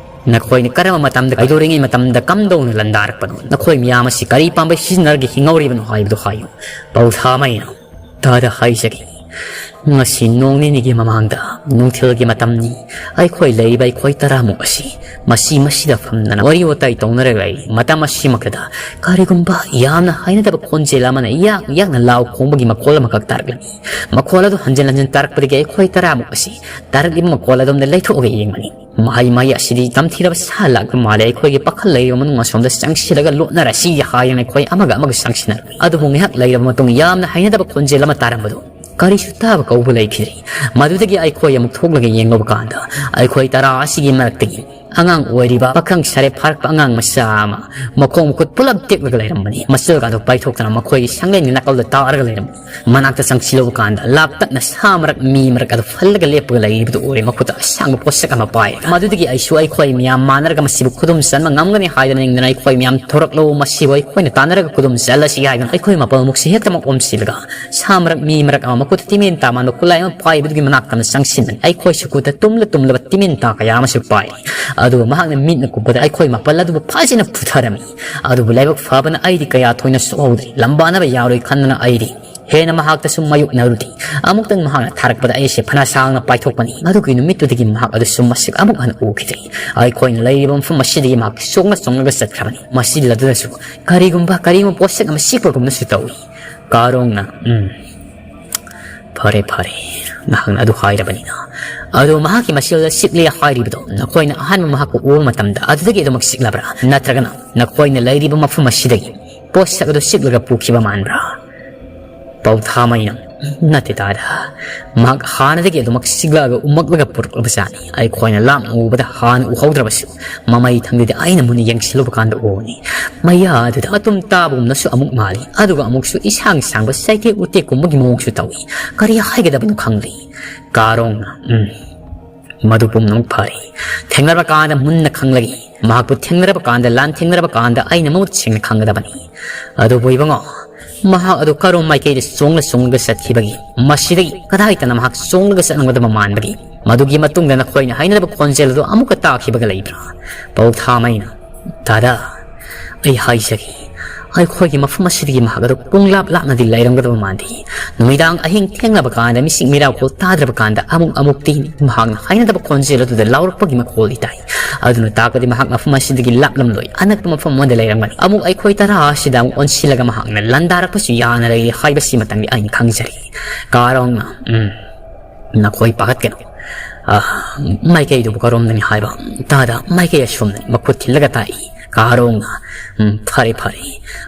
ꯅꯈꯣꯏꯅ ꯀꯔꯝꯕ ꯃꯇꯝꯗ, ꯀꯩꯗꯧꯔꯤꯉꯩ ꯃꯇꯝꯗ ꯀꯝꯗꯧꯅ ꯂꯥꯟꯗꯥꯔꯛꯄꯅꯣ? ꯅꯈꯣꯏ ꯃꯤꯌꯥꯝ ꯑꯁꯤ ꯀꯔꯤ ꯄꯥꯝꯕꯩ ꯁꯤꯖꯤꯟꯅꯔꯒ ꯍꯤꯡꯍꯧꯔꯤꯕꯅꯣ ꯍꯥꯏꯕꯗꯨ ꯍꯥꯏꯌꯨ꯫" ꯄꯥꯎꯊꯥꯃꯩꯅ, "ꯇꯥꯗ ꯍꯥꯏꯖꯒꯦ꯫ ꯉꯁꯤ ꯅꯣꯡ ꯅꯤꯅꯤꯒꯤ ꯃꯃꯥꯡꯗ ꯅꯨꯡꯊꯤꯜꯒꯤ ꯃꯇꯝꯅꯤ꯫ ꯑꯩꯈꯣꯏ ꯂꯩꯔꯤꯕ ꯑꯩꯈꯣꯏ ꯇꯔꯥꯃꯨꯛ ꯑꯁꯤ ꯃꯁꯤ ꯃꯁꯤꯗ ꯐꯝꯗꯅ ꯋꯥꯔꯤ ꯋꯥꯇꯥꯏ ꯇꯧꯅꯔꯒ ꯂꯩꯔꯤ꯫ ꯃꯇꯝ ꯑꯁꯤꯃꯛꯇꯗ ꯀꯔꯤꯒꯨꯝꯕ ꯌꯥꯝꯅ ꯍꯩꯅꯗꯕ ꯈꯣꯟꯖꯦꯜ ꯑꯃꯅ ꯌꯥꯛ ꯌꯥꯛꯅ ꯂꯥꯎ ꯈꯣꯡꯕꯒꯤ ꯃꯈꯣꯜ ꯑꯃꯈꯛ ꯇꯥꯔꯛꯂꯝꯃꯤ꯫ ꯃꯈꯣꯜ ꯑꯗꯨ ꯍꯟꯖꯤꯟ ꯍꯟꯖꯤꯟ ꯇꯥꯔꯛꯄꯗꯒꯤ ꯑꯩꯈꯣꯏ ꯇꯔꯥꯃꯨꯛ ꯑꯁꯤ ꯇꯥꯔꯛꯂꯤꯕ ꯃꯈꯣꯜ ꯑꯗꯣꯝꯗ ꯂꯩꯊꯣꯛꯑꯒ ꯌꯦꯡꯕꯅꯤ꯫ ꯃꯍꯩ ꯃꯍꯩ ꯑꯁꯤꯗꯤ ꯇꯝꯊꯤꯔꯕ ꯁꯥ ꯂꯥꯛꯄ ꯃꯥꯜꯂꯦ꯫ ꯑꯩꯈꯣꯏꯒꯤ ꯄꯥꯈꯜ ꯂꯩꯔꯤꯕ ꯃꯅꯨꯡ ꯑꯁꯣꯝꯗ ꯆꯪꯁꯤꯜꯂꯒ ꯂꯣꯠꯅꯔꯁꯤ" ꯍꯥꯏꯗꯅ ꯑꯩꯈꯣꯏ ꯑꯃꯒ ꯑꯃꯒ ꯆꯪꯁꯤꯟꯅꯔꯛꯏ꯫ ꯑꯗꯨꯕꯨ ꯉꯥꯏꯍꯥꯛ ꯂꯩꯔꯕ ꯃꯇꯨꯡ ꯌꯥꯝꯅ ꯍꯩꯅꯗꯕ ꯈꯣꯟꯖꯦꯜ ꯑꯃ ꯇꯥꯔꯝꯕꯗꯨ ꯀꯔꯤꯁꯨ ꯇꯥꯕ ꯀꯧꯕ ꯂꯩꯈꯤꯗ꯭ꯔꯦ꯫ ꯃꯗꯨꯗꯒꯤ ꯑꯩꯈꯣꯏ ꯑꯃꯨꯛ ꯊꯣꯛꯂꯒ ꯌꯦꯡꯂꯨꯕ ꯀꯥꯟꯗ ꯑꯩꯈꯣꯏ ꯇꯔꯥ ꯑꯁꯤꯒꯤ ꯃꯔꯛꯇꯒꯤ ꯑꯉꯥꯡ ꯑꯣꯏꯔꯤꯕ ꯄꯥꯈꯪ ꯁꯥꯔꯦ ꯐꯥꯔꯛꯄ ꯑꯉꯥꯡ ꯃꯆꯥ ꯑꯃ ꯃꯈꯣꯡ ꯃꯈꯨꯠ ꯄꯨꯂꯞ ꯇꯦꯛꯂꯒ ꯂꯩꯔꯝꯕꯅꯤ꯫ ꯃꯆꯜꯒꯗꯣ ꯄꯥꯏꯊꯣꯛꯇꯅ ꯃꯈꯣꯏꯒꯤ ꯁꯪꯂꯦꯟꯒꯤ ꯅꯥꯀꯜꯗ ꯇꯥꯔꯒ ꯂꯩꯔꯝꯕꯅꯤ꯫ ꯃꯅꯥꯛꯇ ꯆꯪꯁꯤꯜꯂꯨꯕ ꯀꯥꯟꯗ ꯂꯥꯞꯇꯛꯅ ꯁꯥ ꯃꯔꯛ ꯃꯤ ꯃꯔꯛ ꯑꯗꯨ ꯐꯜꯂꯒ ꯂꯦꯞꯄꯒ ꯂꯩꯔꯤꯕꯗꯨ ꯎꯔꯦ꯫ ꯃꯈꯨꯠꯇ ꯑꯁꯥꯡꯕ ꯄꯣꯠꯁꯛ ꯑꯃ ꯄꯥꯏ꯫ ꯃꯗꯨꯗꯒꯤ ꯑꯩꯁꯨ ꯑꯩꯈꯣꯏ ꯃꯌꯥꯝ ꯃꯥꯟꯅꯔꯒ ꯃꯁꯤꯕꯨ ꯈꯨꯗꯨꯝ ꯆꯟꯕ ꯉꯝꯒꯅꯤ ꯍꯥꯏꯗꯅ ꯅꯤꯡꯗꯅ ꯑꯩꯈꯣꯏ ꯃꯌꯥꯝ ꯊꯣꯔꯛꯂꯣ, ꯃꯁꯤꯕꯨ ꯑꯩꯈꯣꯏꯅ ꯇꯥꯟꯅꯔꯒ ꯈꯨꯗꯨꯝ ꯆꯜꯂꯁꯤ ꯍꯥꯏꯗꯨꯅ ꯑꯩꯈꯣꯏ ꯃꯥꯄꯜꯃꯨꯛꯁꯤ ꯍꯦꯛꯇꯃꯛ ꯑꯣꯝꯁꯤꯜꯂꯒ ꯁꯥ ꯃꯔꯛ ꯃꯤ ꯃꯔꯛ ꯑꯃ ꯃꯈꯨꯠꯇ ꯇꯤꯃꯦꯟ ꯇꯥ ꯃꯥꯟꯕ ꯈꯨꯠꯂꯥꯏ ꯑꯃ ꯄꯥꯏꯕꯗꯨꯒꯤ ꯃꯅꯥꯛꯇ ꯑꯃ ꯆꯪꯁꯤꯟꯕꯅꯤ꯫ ꯑꯩꯈꯣꯏꯁꯨ ꯈꯨꯠꯇ ꯇꯨꯝꯂ ꯇꯨꯝꯂꯕ ꯇꯤꯃꯦꯟ ꯇꯥ ꯀꯌꯥ ꯑꯃꯁꯨ ꯄꯥꯏ꯫ ꯑꯗꯨꯒ ꯃꯍꯥꯛꯅ ꯃꯤꯠꯅ ꯀꯨꯞꯄꯗ ꯑꯩꯈꯣꯏ ꯃꯥꯄꯜ ꯑꯗꯨꯕꯨ ꯐꯖꯅ ꯐꯨꯊꯔꯝꯃꯤ꯫ ꯑꯗꯨꯕꯨ ꯂꯥꯏꯕꯛ ꯐꯕꯅ ꯑꯩꯗꯤ ꯀꯌꯥ ꯊꯣꯏꯅ ꯁꯣꯛꯍꯧꯗ꯭ꯔꯦ꯫ ꯂꯝꯕꯥꯅꯕ ꯌꯥꯔꯣꯏ ꯈꯟꯗꯅ ꯑꯩꯗꯤ ꯍꯦꯟꯅ ꯃꯍꯥꯛꯇꯁꯨ ꯃꯥꯌꯣꯛꯅꯔꯨꯗꯦ꯫ ꯑꯃꯨꯛꯇꯪ ꯃꯍꯥꯛꯅ ꯊꯥꯔꯛꯄꯗ ꯑꯩꯁꯦ ꯐꯅ ꯁꯥꯡꯅ ꯄꯥꯏꯊꯣꯛꯄꯅꯤ꯫ ꯃꯗꯨꯒꯤ ꯅꯨꯃꯤꯠꯇꯨꯗꯒꯤ ꯃꯍꯥꯛ ꯑꯗꯨꯁꯨ ꯃꯁꯛ ꯑꯃꯨꯛ ꯍꯟꯅ ꯎꯈꯤꯗ꯭ꯔꯦ꯫ ꯑꯩꯈꯣꯏꯅ ꯂꯩꯔꯤꯕ ꯃꯐꯝ ꯑꯁꯤꯗꯒꯤ ꯃꯍꯥꯛ ꯆꯣꯡꯅ ꯆꯣꯡꯂꯒ ꯆꯠꯈ꯭ꯔꯕꯅꯤ꯫ ꯃꯁꯤ ꯑꯗꯨꯗꯁꯨ ꯀꯔꯤꯒꯨꯝꯕ ꯀꯔꯤꯒꯨꯝꯕ ꯄꯣꯠꯁꯛ ꯑꯃ ꯁꯤꯛꯄꯒꯨꯝꯅꯁꯨ ꯇꯧꯏ꯫ ꯀꯥꯔꯣꯡꯅ, "ꯎꯝ, ꯐꯔꯦ, ꯐꯔꯦ, ꯅꯍꯥꯛꯅ ꯑꯗꯨ ꯍꯥꯏꯔꯕꯅꯤꯅ꯫ ꯑꯗꯣ ꯃꯍꯥꯛꯀꯤ ꯃꯁꯦꯜꯗ ꯁꯤꯛꯂꯦ ꯍꯥꯏꯔꯤꯕꯗꯣ ꯅꯈꯣꯏꯅ ꯑꯍꯥꯟꯕ ꯃꯍꯥꯛꯄꯨ ꯎꯕ ꯃꯇꯝꯗ ꯑꯗꯨꯗꯒꯤ ꯑꯗꯨꯃꯛ ꯁꯤꯛꯂꯕ꯭ꯔꯥ? ꯅꯠꯇ꯭ꯔꯒꯅ ꯅꯈꯣꯏꯅ ꯂꯩꯔꯤꯕ ꯃꯐꯝ ꯑꯁꯤꯗꯒꯤ ꯄꯣꯠꯁꯛ ꯑꯗꯨ ꯁꯤꯛꯂꯒ ꯄꯨꯈꯤꯕ ꯃꯥꯟꯕ꯭ꯔꯥ?" ꯄꯧꯊꯥꯃꯩꯅ, "ꯅꯠꯇꯦ ꯇꯥꯗ, ꯃꯍꯥꯛ ꯍꯥꯟꯅꯗꯒꯤ ꯑꯗꯨꯃꯛ ꯁꯤꯛꯂꯛꯑꯒ ꯎꯃꯛꯂꯒ ꯄꯨꯔꯛꯂꯕꯖꯥꯠꯅꯤ꯫ ꯑꯩꯈꯣꯏꯅ ꯂꯥꯞꯅ ꯎꯕꯗ ꯍꯥꯟꯅ ꯎꯍꯧꯗ꯭ꯔꯕꯁꯨ ꯃꯃꯩ ꯊꯪꯗꯗꯤ ꯑꯩꯅ ꯃꯨꯟꯅ ꯌꯦꯡꯁꯤꯜꯂꯨꯕ ꯀꯥꯟꯗ ꯎꯕꯅꯤ꯫ ꯃꯌꯥꯗꯨꯗ ꯑꯗꯨꯝ ꯇꯥꯕꯒꯨꯝꯅꯁꯨ ꯑꯃꯨꯛ ꯃꯥꯜꯂꯤ, ꯑꯗꯨꯒ ꯑꯃꯨꯛꯁꯨ ꯏꯁꯥꯡ ꯁꯥꯡꯕ ꯆꯩꯇꯦꯛ ꯎꯇꯦꯛꯀꯨꯝꯕꯒꯤ ꯃꯑꯣꯡꯁꯨ ꯇꯧꯏ꯫ ꯀꯔꯤ ꯍꯥꯏꯒꯗꯕꯅꯣ ꯈꯪꯗꯦ꯫" ꯀꯥꯔꯣꯡꯅ, "ꯎꯝ, ꯃꯗꯨ ꯄꯨꯝꯅꯃꯛ ꯐꯔꯦ꯫ ꯊꯦꯡꯅꯔꯕ ꯀꯥꯟꯗ ꯃꯨꯟꯅ ꯈꯪꯂꯒꯦ꯫ ꯃꯍꯥꯛꯄꯨ ꯊꯦꯡꯅꯔꯕ ꯀꯥꯟꯗ, ꯂꯥꯟ ꯊꯦꯡꯅꯔꯕ ꯀꯥꯟꯗ ꯑꯩꯅ ꯃꯃꯨꯠ ꯁꯦꯡꯅ ꯈꯪꯒꯗꯕꯅꯤ꯫ ꯑꯗꯨꯕꯨ ꯏꯕꯨꯡꯉꯣ, ꯃꯍꯥꯛ ꯑꯗꯨ ꯀꯔꯣꯝ ꯃꯥꯏꯀꯩꯗ ꯆꯣꯡꯂ ꯆꯣꯡꯂꯒ ꯆꯠꯈꯤꯕꯒꯤ, ꯃꯁꯤꯗꯒꯤ ꯀꯗꯥꯏꯗꯅ ꯃꯍꯥꯛ ꯆꯣꯡꯂꯒ ꯆꯠꯂꯝꯒꯗꯕ ꯃꯥꯟꯕꯒꯦ? ꯃꯗꯨꯒꯤ ꯃꯇꯨꯡꯗ ꯅꯈꯣꯏꯅ ꯍꯥꯏꯅꯔꯕ ꯈꯣꯟꯖꯦꯜ ꯑꯗꯨ ꯑꯃꯨꯛꯀ ꯇꯥꯈꯤꯕꯒ ꯂꯩꯕ꯭ꯔꯥ?" ꯄꯧꯊꯥꯃꯩꯅ, "ꯇꯥꯗ, ꯑꯩ ꯍꯥꯏꯖꯒꯦ, ꯑꯩꯈꯣꯏꯒꯤ ꯃꯐꯝ ꯑꯁꯤꯗꯒꯤ ꯃꯍꯥꯛ ꯑꯗꯨ ꯄꯨꯡꯂꯥꯞ ꯂꯥꯞꯅꯗꯤ ꯂꯩꯔꯝꯒꯗꯕ ꯃꯥꯟꯗꯦ꯫ ꯅꯨꯃꯤꯗꯥꯡ ꯑꯍꯤꯡ ꯊꯦꯡꯂꯕ ꯀꯥꯟꯗ ꯃꯤꯁꯤꯡ ꯃꯤꯔꯥꯎꯈꯣꯜ ꯇꯥꯗ꯭ꯔꯕ ꯀꯥꯟꯗ ꯑꯃꯨꯛ ꯑꯃꯨꯛꯇꯤ ꯃꯍꯥꯛꯅ ꯍꯥꯏꯅꯗꯕ ꯈꯣꯟꯖꯦꯜ ꯑꯗꯨꯗ ꯂꯥꯎꯔꯛꯄꯒꯤ ꯃꯈꯣꯜꯗꯤ ꯇꯥꯏ꯫ ꯑꯗꯨꯅ ꯇꯥꯛꯄꯗꯤ ꯃꯍꯥꯛ ꯃꯐꯝ ꯑꯁꯤꯗꯒꯤ ꯂꯥꯞꯂꯝꯂꯣꯏ, ꯑꯅꯛꯄ ꯃꯐꯝ ꯑꯃꯗ ꯂꯩꯔꯝꯒꯅꯤ꯫ ꯑꯃꯨꯛ ꯑꯩꯈꯣꯏ ꯇꯔꯥ ꯑꯁꯤꯗ ꯑꯃꯨꯛ ꯑꯣꯟꯁꯤꯜꯂꯒ ꯃꯍꯥꯛꯅ ꯂꯥꯟꯗꯥꯔꯛꯄꯁꯨ ꯌꯥꯅ ꯂꯩꯔꯦ ꯍꯥꯏꯕꯁꯤꯃꯇꯪꯗꯤ ꯑꯩꯅ ꯈꯪꯖꯔꯤ꯫" ꯀꯥꯔꯣꯡꯅ, "ꯎꯝ, ꯅꯈꯣꯏ ꯄꯥꯈꯠꯀꯅꯨ꯫ ꯑ, ꯃꯥꯏꯀꯩꯗꯨꯕꯨ ꯀꯔꯣꯝꯗꯅꯤ ꯍꯥꯏꯕ?" "ꯇꯥꯗ, ꯃꯥꯏꯀꯩ ꯑꯁꯣꯝꯗꯅꯤ꯫" ꯃꯈꯨꯠ ꯊꯤꯜꯂꯒ ꯇꯥꯛꯏ꯫ ꯀꯥꯔꯣꯡꯅ, "ꯎꯝ, ꯐꯔꯦ, ꯐꯔꯦ꯫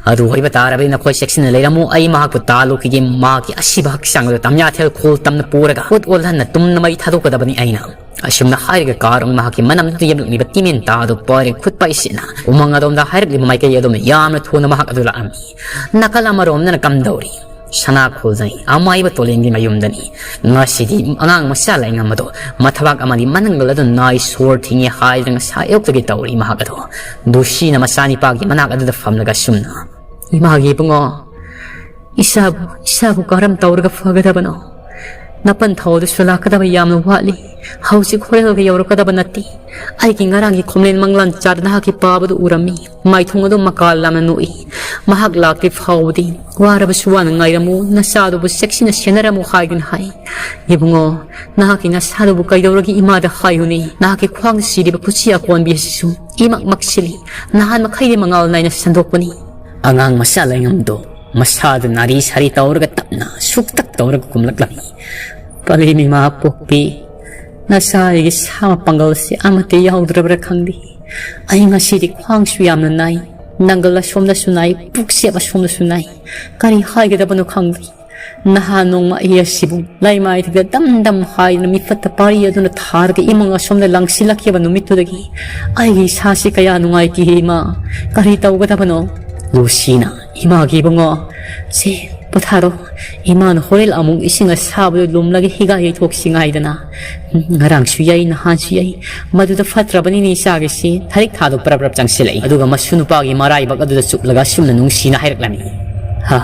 ꯑꯗꯨ ꯑꯣꯏꯕ ꯇꯥꯔꯕꯗꯤ ꯅꯈꯣꯏ ꯆꯦꯛꯁꯤꯟꯅ ꯂꯩꯔꯝꯃꯨ꯫ ꯑꯩ ꯃꯍꯥꯛꯄꯨ ꯇꯥꯜꯂꯨꯈꯤꯒꯦ꯫ ꯃꯍꯥꯛꯀꯤ ꯑꯁꯤꯕ ꯍꯛꯆꯥꯡ ꯑꯗꯨ ꯇꯝꯌꯥꯊꯦꯜ ꯈꯣꯜ ꯇꯝꯅ ꯄꯨꯔꯒ ꯈꯨꯠ ꯑꯣꯜꯍꯟꯅ ꯇꯨꯝꯅ ꯃꯩ ꯊꯥꯗꯣꯛꯀꯗꯕꯅꯤ ꯑꯩꯅ꯫" ꯑꯁꯨꯝꯅ ꯍꯥꯏꯔꯒ ꯀꯥꯔꯣꯡ ꯃꯍꯥꯛꯀꯤ ꯃꯅꯝꯗꯨꯗ ꯌꯦꯞꯂꯛꯂꯤꯕ ꯇꯤꯃꯦꯟ ꯇꯥꯗꯨ ꯄꯥꯏꯔꯒ ꯈꯨꯠ ꯄꯥꯏꯁꯤꯅ ꯎꯃꯪ ꯑꯗꯣꯝꯗ ꯍꯥꯏꯔꯛꯂꯤꯕ ꯃꯥꯏꯀꯩ ꯑꯗꯣꯝꯗ ꯌꯥꯝꯅ ꯊꯨꯅ ꯃꯍꯥꯛ ꯑꯗꯨ ꯂꯥꯛꯂꯝꯃꯤ꯫ ꯅꯥꯀꯜ ꯑꯃꯔꯣꯝꯗꯅ ꯀꯝꯗꯧꯔꯤ? ꯁꯅꯥ ꯈꯨꯜꯖꯩ ꯑꯃꯥꯏꯕ ꯇꯣꯂꯦꯟꯒꯤ ꯃꯌꯨꯝꯗꯅꯤ꯫ ꯉꯁꯤꯗꯤ ꯑꯉꯥꯡ ꯃꯆꯥ ꯂꯥꯏꯉꯝ ꯑꯗꯣ ꯃꯊꯕꯥꯛ ꯑꯃꯗꯤ ꯃꯅꯪꯒꯜ ꯑꯗꯨ ꯅꯥꯏ ꯁꯣꯔ ꯊꯤꯡꯉꯤ ꯍꯥꯏꯗꯅ ꯉꯁꯥꯏ ꯑꯌꯨꯛꯇꯒꯤ ꯇꯧꯔꯤ ꯃꯍꯥꯛ ꯑꯗꯣ꯫ ꯂꯨꯁꯤꯅ ꯃꯆꯥꯅꯤꯄꯥꯒꯤ ꯃꯅꯥꯛ ꯑꯗꯨꯗ ꯐꯝꯂꯒ ꯑꯁꯨꯝꯅ, "ꯏꯃꯥꯒꯤ ꯏꯕꯨꯡꯉꯣ, ꯏꯁꯥꯕꯨ, ꯏꯁꯥꯕꯨ ꯀꯔꯝ ꯇꯧꯔꯒ ꯐꯒꯗꯕꯅꯣ? ꯅꯄꯟ ꯊꯧꯗꯨꯁꯨ ꯂꯥꯛꯀꯗꯕ ꯌꯥꯝꯅ ꯋꯥꯠꯂꯤ꯫ ꯍꯧꯖꯤꯛ ꯍꯣꯔꯦꯜꯒ ꯌꯧꯔꯛꯀꯗꯕ ꯅꯠꯇꯦ꯫ ꯑꯩꯒꯤ ꯉꯔꯥꯡꯒꯤ ꯈꯣꯝꯂꯦꯟ ꯃꯪꯂꯥꯟ ꯆꯥꯗ ꯅꯍꯥꯛꯀꯤ ꯄꯥꯕꯗꯨ ꯎꯔꯝꯃꯤ꯫ ꯃꯥꯏꯊꯣꯡ ꯑꯗꯨ ꯃꯀꯥ ꯂꯥꯝꯅ ꯅꯣꯛꯏ꯫ ꯃꯍꯥꯛ ꯂꯥꯛꯇ꯭ꯔꯤ ꯐꯥꯎꯕꯗꯤ ꯋꯥꯔꯕꯁꯨ ꯋꯥꯅ ꯉꯥꯏꯔꯝꯃꯨ, ꯅꯆꯥꯗꯨꯕꯨ ꯆꯦꯛꯁꯤꯟꯅ ꯁꯦꯟꯅꯔꯝꯃꯨ" ꯍꯥꯏꯗꯨꯅ ꯍꯥꯏ꯫ ꯏꯕꯨꯡꯉꯣ, ꯅꯍꯥꯛꯀꯤ ꯅꯁꯥꯗꯨꯕꯨ ꯀꯩꯗꯧꯔꯒꯦ ꯏꯃꯥꯗ ꯍꯥꯏꯌꯨꯅꯦ꯫ ꯅꯍꯥꯛꯀꯤ ꯈ꯭ꯋꯥꯡꯗ ꯁꯤꯔꯤꯕ ꯈꯨꯠꯁꯤ ꯑꯀꯣꯟꯕꯤ ꯑꯁꯤꯁꯨ ꯏꯃꯛ ꯃꯛꯁꯤꯜꯂꯤ꯫ ꯅꯍꯥꯟ ꯃꯈꯩꯗꯤ ꯃꯉꯥꯜ ꯅꯥꯏꯅ ꯁꯟꯗꯣꯛꯄꯅꯤ꯫ ꯑꯉꯥꯡ ꯃꯆꯥ ꯂꯩꯉꯝꯗꯣ ꯃꯁꯥꯗꯨ ꯅꯥꯔꯤ ꯁꯥꯔꯤ ꯇꯧꯔꯒ ꯇꯞꯅ ꯁꯨꯛꯇꯛ ꯇꯧꯔꯒ ꯀꯨꯝꯂꯛꯂꯝꯃꯤ꯫ "ꯄꯂꯦꯝ ꯏꯃꯥ ꯄꯣꯛꯄꯤ, ꯅꯆꯥ ꯑꯩꯒꯤ ꯁꯥ ꯃꯄꯥꯡꯒꯜꯁꯦ ꯑꯃꯠꯇ ꯌꯥꯎꯗ꯭ꯔꯕ꯭ꯔꯥ ꯈꯪꯗꯦ꯫ ꯑꯩ ꯉꯁꯤꯗꯤ ꯈ꯭ꯋꯥꯡꯁꯨ ꯌꯥꯝꯅ ꯅꯥꯏ, ꯅꯪꯒꯜ ꯑꯁꯣꯝꯗꯁꯨ ꯅꯥꯏ, ꯄꯨꯛꯆꯦꯞ ꯑꯁꯣꯝꯗꯁꯨ ꯅꯥꯏ꯫ ꯀꯔꯤ ꯍꯥꯏꯒꯗꯕꯅꯣ ꯈꯪꯗꯦ꯫ ꯅꯍꯥꯟ ꯅꯣꯡꯃ ꯑꯩ ꯑꯁꯤꯕꯨ ꯂꯩꯃꯥꯏꯊꯛꯇ ꯗꯝ ꯗꯝ ꯍꯥꯏꯗꯨꯅ ꯃꯤꯐꯠꯇ ꯄꯥꯔꯤ ꯑꯗꯨꯅ ꯊꯥꯔꯒ ꯏꯃꯨꯡ ꯑꯁꯣꯝꯗ ꯂꯪꯁꯤꯜꯂꯛꯈꯤꯕ ꯅꯨꯃꯤꯠꯇꯨꯗꯒꯤ ꯑꯩꯒꯤ ꯏꯁꯥꯁꯤ ꯀꯌꯥ ꯅꯨꯡꯉꯥꯏꯇꯦ ꯏꯃꯥ꯫ ꯀꯔꯤ ꯇꯧꯒꯗꯕꯅꯣ?" ꯂꯨꯁꯤꯅ, "ꯏꯃꯥꯒꯤ ꯏꯕꯨꯡꯉꯣ, ꯁꯦ, ꯄꯣꯊꯥꯔꯣ꯫ ꯏꯃꯥꯅ ꯍꯣꯔꯦꯟ ꯑꯃꯨꯛ ꯏꯁꯤꯡ ꯑꯁꯥꯕꯗ ꯂꯨꯝꯂꯒ ꯍꯤꯒꯥ ꯌꯩꯊꯣꯛꯁꯤ ꯉꯥꯏꯗꯅ꯫ ꯉꯔꯥꯡꯁꯨ ꯌꯩ, ꯅꯍꯥꯟꯁꯨ ꯌꯩ꯫ ꯃꯗꯨꯗ ꯐꯠꯇ꯭ꯔꯕꯅꯤꯅꯦ ꯏꯆꯥꯒꯤꯁꯤ꯫" ꯊꯔꯤꯛ ꯊꯥꯗꯣ ꯄ꯭ꯔꯞ ꯄ꯭ꯔꯞ ꯆꯪꯁꯤꯜꯂꯛꯏ꯫ ꯑꯗꯨꯒ ꯃꯁꯨ ꯅꯨꯄꯥꯒꯤ ꯃꯔꯥꯏꯕꯛ ꯑꯗꯨꯗ ꯆꯨꯞꯂꯒ ꯑꯁꯨꯝꯅ ꯅꯨꯡꯁꯤꯅ ꯍꯥꯏꯔꯛꯂꯝꯃꯤ꯫ "ꯍꯥ,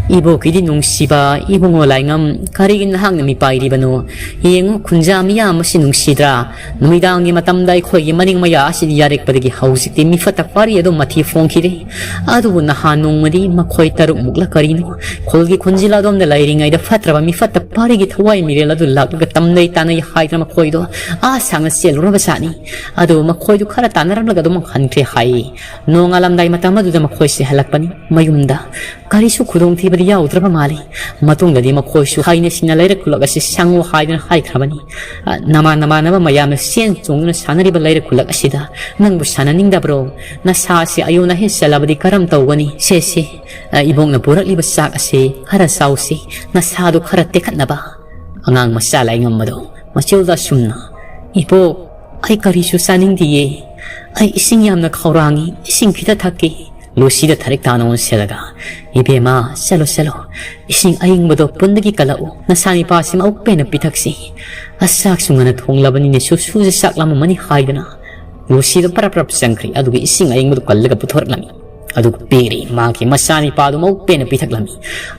ꯏꯕꯣꯛꯀꯤꯗꯤ ꯅꯨꯡꯁꯤꯕ ꯏꯕꯨꯡꯉꯣ ꯂꯥꯏꯉꯝ, ꯀꯔꯤꯒꯤ ꯅꯍꯥꯛꯅ ꯃꯤꯄꯥꯏꯔꯤꯕꯅꯣ? ꯌꯦꯡꯉꯨ, ꯈꯨꯟꯖꯥ ꯃꯤꯌꯥꯝ ꯑꯁꯤ ꯅꯨꯡꯁꯤꯗ꯭ꯔꯥ? ꯅꯨꯃꯤꯗꯥꯡꯒꯤ ꯃꯇꯝꯗ ꯑꯩꯈꯣꯏꯒꯤ ꯃꯅꯤꯡ ꯃꯌꯥ ꯑꯁꯤꯗ ꯌꯥꯔꯛꯄꯗꯒꯤ ꯍꯧꯖꯤꯛꯇꯤ ꯃꯤꯐꯠꯇ ꯄꯥꯔꯤ ꯑꯗꯨ ꯃꯊꯤ ꯐꯣꯡꯈꯤꯔꯦ꯫ ꯑꯗꯨꯕꯨ ꯅꯍꯥꯟ ꯅꯣꯡꯃꯗꯤ ꯃꯈꯣꯏ ꯇꯔꯨꯛꯃꯨꯛꯂ ꯀꯔꯤꯅꯣ, ꯈꯨꯜꯒꯤ ꯈꯨꯟꯖꯤꯜ ꯑꯗꯣꯝꯗ ꯂꯩꯔꯤꯉꯩꯗ ꯐꯠꯇ꯭ꯔꯕ ꯃꯤꯐꯠꯇ ꯄꯥꯔꯤꯒꯤ ꯊꯋꯥꯏ ꯃꯤꯔꯦꯜ ꯑꯗꯨ ꯂꯥꯛꯂꯒ ꯇꯝꯅꯩ ꯇꯥꯅꯩ ꯍꯥꯏꯗꯅ ꯃꯈꯣꯏꯗꯣ ꯑꯥ ꯁꯥꯡꯅ ꯆꯦꯜꯂꯨꯔꯕ ꯖꯥꯠꯅꯤ꯫ ꯑꯗꯨꯕꯨ ꯃꯈꯣꯏꯗꯨ ꯈꯔ ꯇꯥꯟꯅꯔꯝꯂꯒ ꯑꯗꯨꯝ ꯍꯟꯈ꯭ꯔꯦ ꯍꯥꯏꯌꯦ꯫ ꯅꯣꯡꯉꯥꯜꯂꯝꯗꯥꯏ ꯃꯇꯝ ꯑꯗꯨꯗ ꯃꯈꯣꯏꯁꯦ ꯍꯜꯂꯛꯄꯅꯤ ꯃꯌꯨꯝꯗ꯫ ꯀꯔꯤꯁꯨ ꯈꯨꯗꯣꯡꯊꯤꯕꯗꯤ ꯌꯥꯎꯗ꯭ꯔꯕ ꯃꯥꯜꯂꯤ꯫ ꯃꯇꯨꯡꯗꯗꯤ ꯃꯈꯣꯏꯁꯨ ꯍꯩꯅ ꯁꯤꯡꯅ ꯂꯩꯔꯛ ꯈꯨꯜꯂꯛ ꯑꯁꯤ ꯁꯪꯉꯨ ꯍꯥꯏꯗꯨꯅ ꯍꯥꯏꯈ꯭ꯔꯕꯅꯤ꯫ ꯑ, ꯅꯃꯥꯟ ꯅꯃꯥꯟꯅꯕ ꯃꯌꯥꯝꯅ ꯆꯦꯟ ꯆꯣꯡꯗꯨꯅ ꯁꯥꯟꯅꯔꯤꯕ ꯂꯩꯔꯛ ꯈꯨꯜꯂꯛ ꯑꯁꯤꯗ ꯅꯪꯕꯨ ꯁꯥꯟꯅꯅꯤꯡꯗꯕ꯭ꯔꯣ? ꯅꯁꯥ ꯑꯁꯤ ꯑꯌꯨꯛ ꯅꯍꯦ ꯆꯠꯂꯕꯗꯤ ꯀꯔꯝ ꯇꯧꯒꯅꯤ? ꯁꯦ, ꯁꯦ, ꯑ, ꯏꯕꯣꯛꯅ ꯄꯨꯔꯛꯂꯤꯕ ꯆꯥꯛ ꯑꯁꯤ ꯈꯔ ꯆꯥꯎꯁꯤ, ꯅꯁꯥꯗꯨ ꯈꯔ ꯇꯦꯛꯈꯠꯅꯕ꯫ ꯑꯉꯥꯡ ꯃꯆꯥ ꯂꯥꯏꯉꯝꯕꯗꯣ ꯃꯆꯤꯜꯗ ꯑꯁꯨꯝꯅ "ꯏꯕꯣꯛ, ꯑꯩ ꯀꯔꯤꯁꯨ ꯆꯥꯅꯤꯡꯗꯤꯌꯦ꯫ ꯑꯩ ꯏꯁꯤꯡ ꯌꯥꯝꯅ ꯈꯧꯔꯥꯡꯉꯤ, ꯏꯁꯤꯡ ꯈꯤꯇ ꯊꯛꯀꯦ꯫" ꯂꯨꯁꯤꯗ ꯊꯔꯤꯛ ꯇꯥꯅ ꯑꯣꯟꯁꯤꯜꯂꯒ, "ꯏꯕꯦꯝꯃ, ꯆꯠꯂꯣ, ꯆꯠꯂꯣ꯫ ꯏꯁꯤꯡ ꯑꯏꯪꯕꯗꯣ ꯄꯨꯟꯗꯒꯤ ꯀꯜꯂꯛꯎ꯫ ꯅꯆꯥꯅꯤꯄꯥꯁꯤ ꯃꯕꯨꯛ ꯄꯦꯟꯅ ꯄꯤꯊꯛꯁꯤ꯫ ꯑꯁ, ꯆꯥꯛꯁꯨ ꯉꯟꯅ ꯊꯣꯡꯂꯕꯅꯤꯅꯦ, ꯁꯨꯁꯨꯁꯦ ꯆꯥꯛ ꯂꯥꯝꯃꯝꯃꯅꯤ" ꯍꯥꯏꯗꯅ ꯂꯨꯁꯤꯗ ꯄꯔꯞ ꯄꯔꯞ ꯆꯪꯈ꯭ꯔꯦ꯫ ꯑꯗꯨꯒ ꯏꯁꯤꯡ ꯑꯏꯪꯕꯗꯨ ꯀꯜꯂꯒ ꯄꯨꯊꯣꯔꯛꯂꯝꯃꯤ꯫ ꯑꯗꯨꯒ ꯄꯤꯔꯤ꯫ ꯃꯍꯥꯛꯀꯤ ꯃꯆꯥꯅꯤꯄꯥꯗꯨ ꯃꯕꯨꯛ ꯄꯦꯟꯅ ꯄꯤꯊꯛꯂꯝꯃꯤ꯫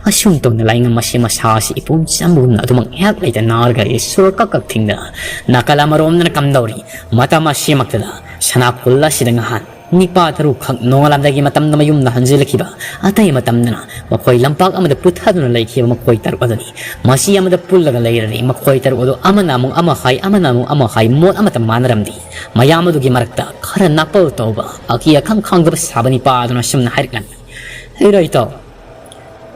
ꯑꯁꯨꯝ ꯇꯧꯅ ꯂꯥꯏꯉꯝ ꯑꯁꯤ ꯃꯁꯥ ꯑꯁꯤ ꯏꯄꯣꯝ ꯆꯝꯕꯒꯨꯝꯅ ꯑꯗꯨꯃꯛ ꯉꯥꯏꯍꯥꯛ ꯂꯩꯇ ꯅꯥꯔꯒ ꯁꯣꯔ ꯀꯛ ꯀꯛ ꯊꯤꯡꯗꯅ ꯅꯥꯀꯜ ꯑꯃꯔꯣꯝꯗꯅ ꯀꯝꯗꯧꯔꯤ꯫ ꯃꯇꯝ ꯑꯁꯤꯃꯛꯇꯗ ꯁꯅꯥ ꯈꯨꯜ ꯑꯁꯤꯗ ꯉꯍꯥꯟ ꯅꯤꯄꯥ ꯇꯔꯨꯛꯈꯛ ꯅꯣꯡꯉꯥꯜꯂꯝꯗꯥꯏꯒꯤ ꯃꯇꯝꯗ ꯃꯌꯨꯝꯗ ꯍꯟꯖꯤꯜꯂꯛꯈꯤꯕ, ꯑꯇꯩ ꯃꯇꯝꯗꯅ ꯃꯈꯣꯏ ꯂꯝꯄꯥꯛ ꯑꯃꯗ ꯄꯨꯠꯊꯗꯨꯅ ꯂꯩꯈꯤꯕ ꯃꯈꯣꯏ ꯇꯔꯨꯛ ꯑꯗꯨꯅꯤ꯫ ꯃꯁꯤ ꯑꯃꯗ ꯄꯨꯜꯂꯒ ꯂꯩꯔꯔꯦ꯫ ꯃꯈꯣꯏ ꯇꯔꯨꯛ ꯑꯗꯨ ꯑꯃꯅ ꯑꯃꯨꯛ ꯑꯃ ꯍꯥꯏ, ꯑꯃꯅ ꯑꯃꯨꯛ ꯑꯃ ꯍꯥꯏ, ꯃꯣꯠ ꯑꯃꯠꯇ ꯃꯥꯟꯅꯔꯝꯗꯦ꯫ ꯃꯌꯥꯝ ꯑꯗꯨꯒꯤ ꯃꯔꯛꯇ ꯈꯔ ꯅꯥꯄꯜ ꯇꯧꯕ, ꯑꯀꯤ ꯑꯈꯪ ꯈꯪꯗꯕ ꯁꯥꯕ ꯅꯤꯄꯥ ꯑꯗꯨꯅ ꯑꯁꯨꯝꯅ ꯍꯥꯏꯔꯛꯂꯝꯃꯤ꯫ "ꯍꯩꯔꯣ ꯏꯇꯥꯎ,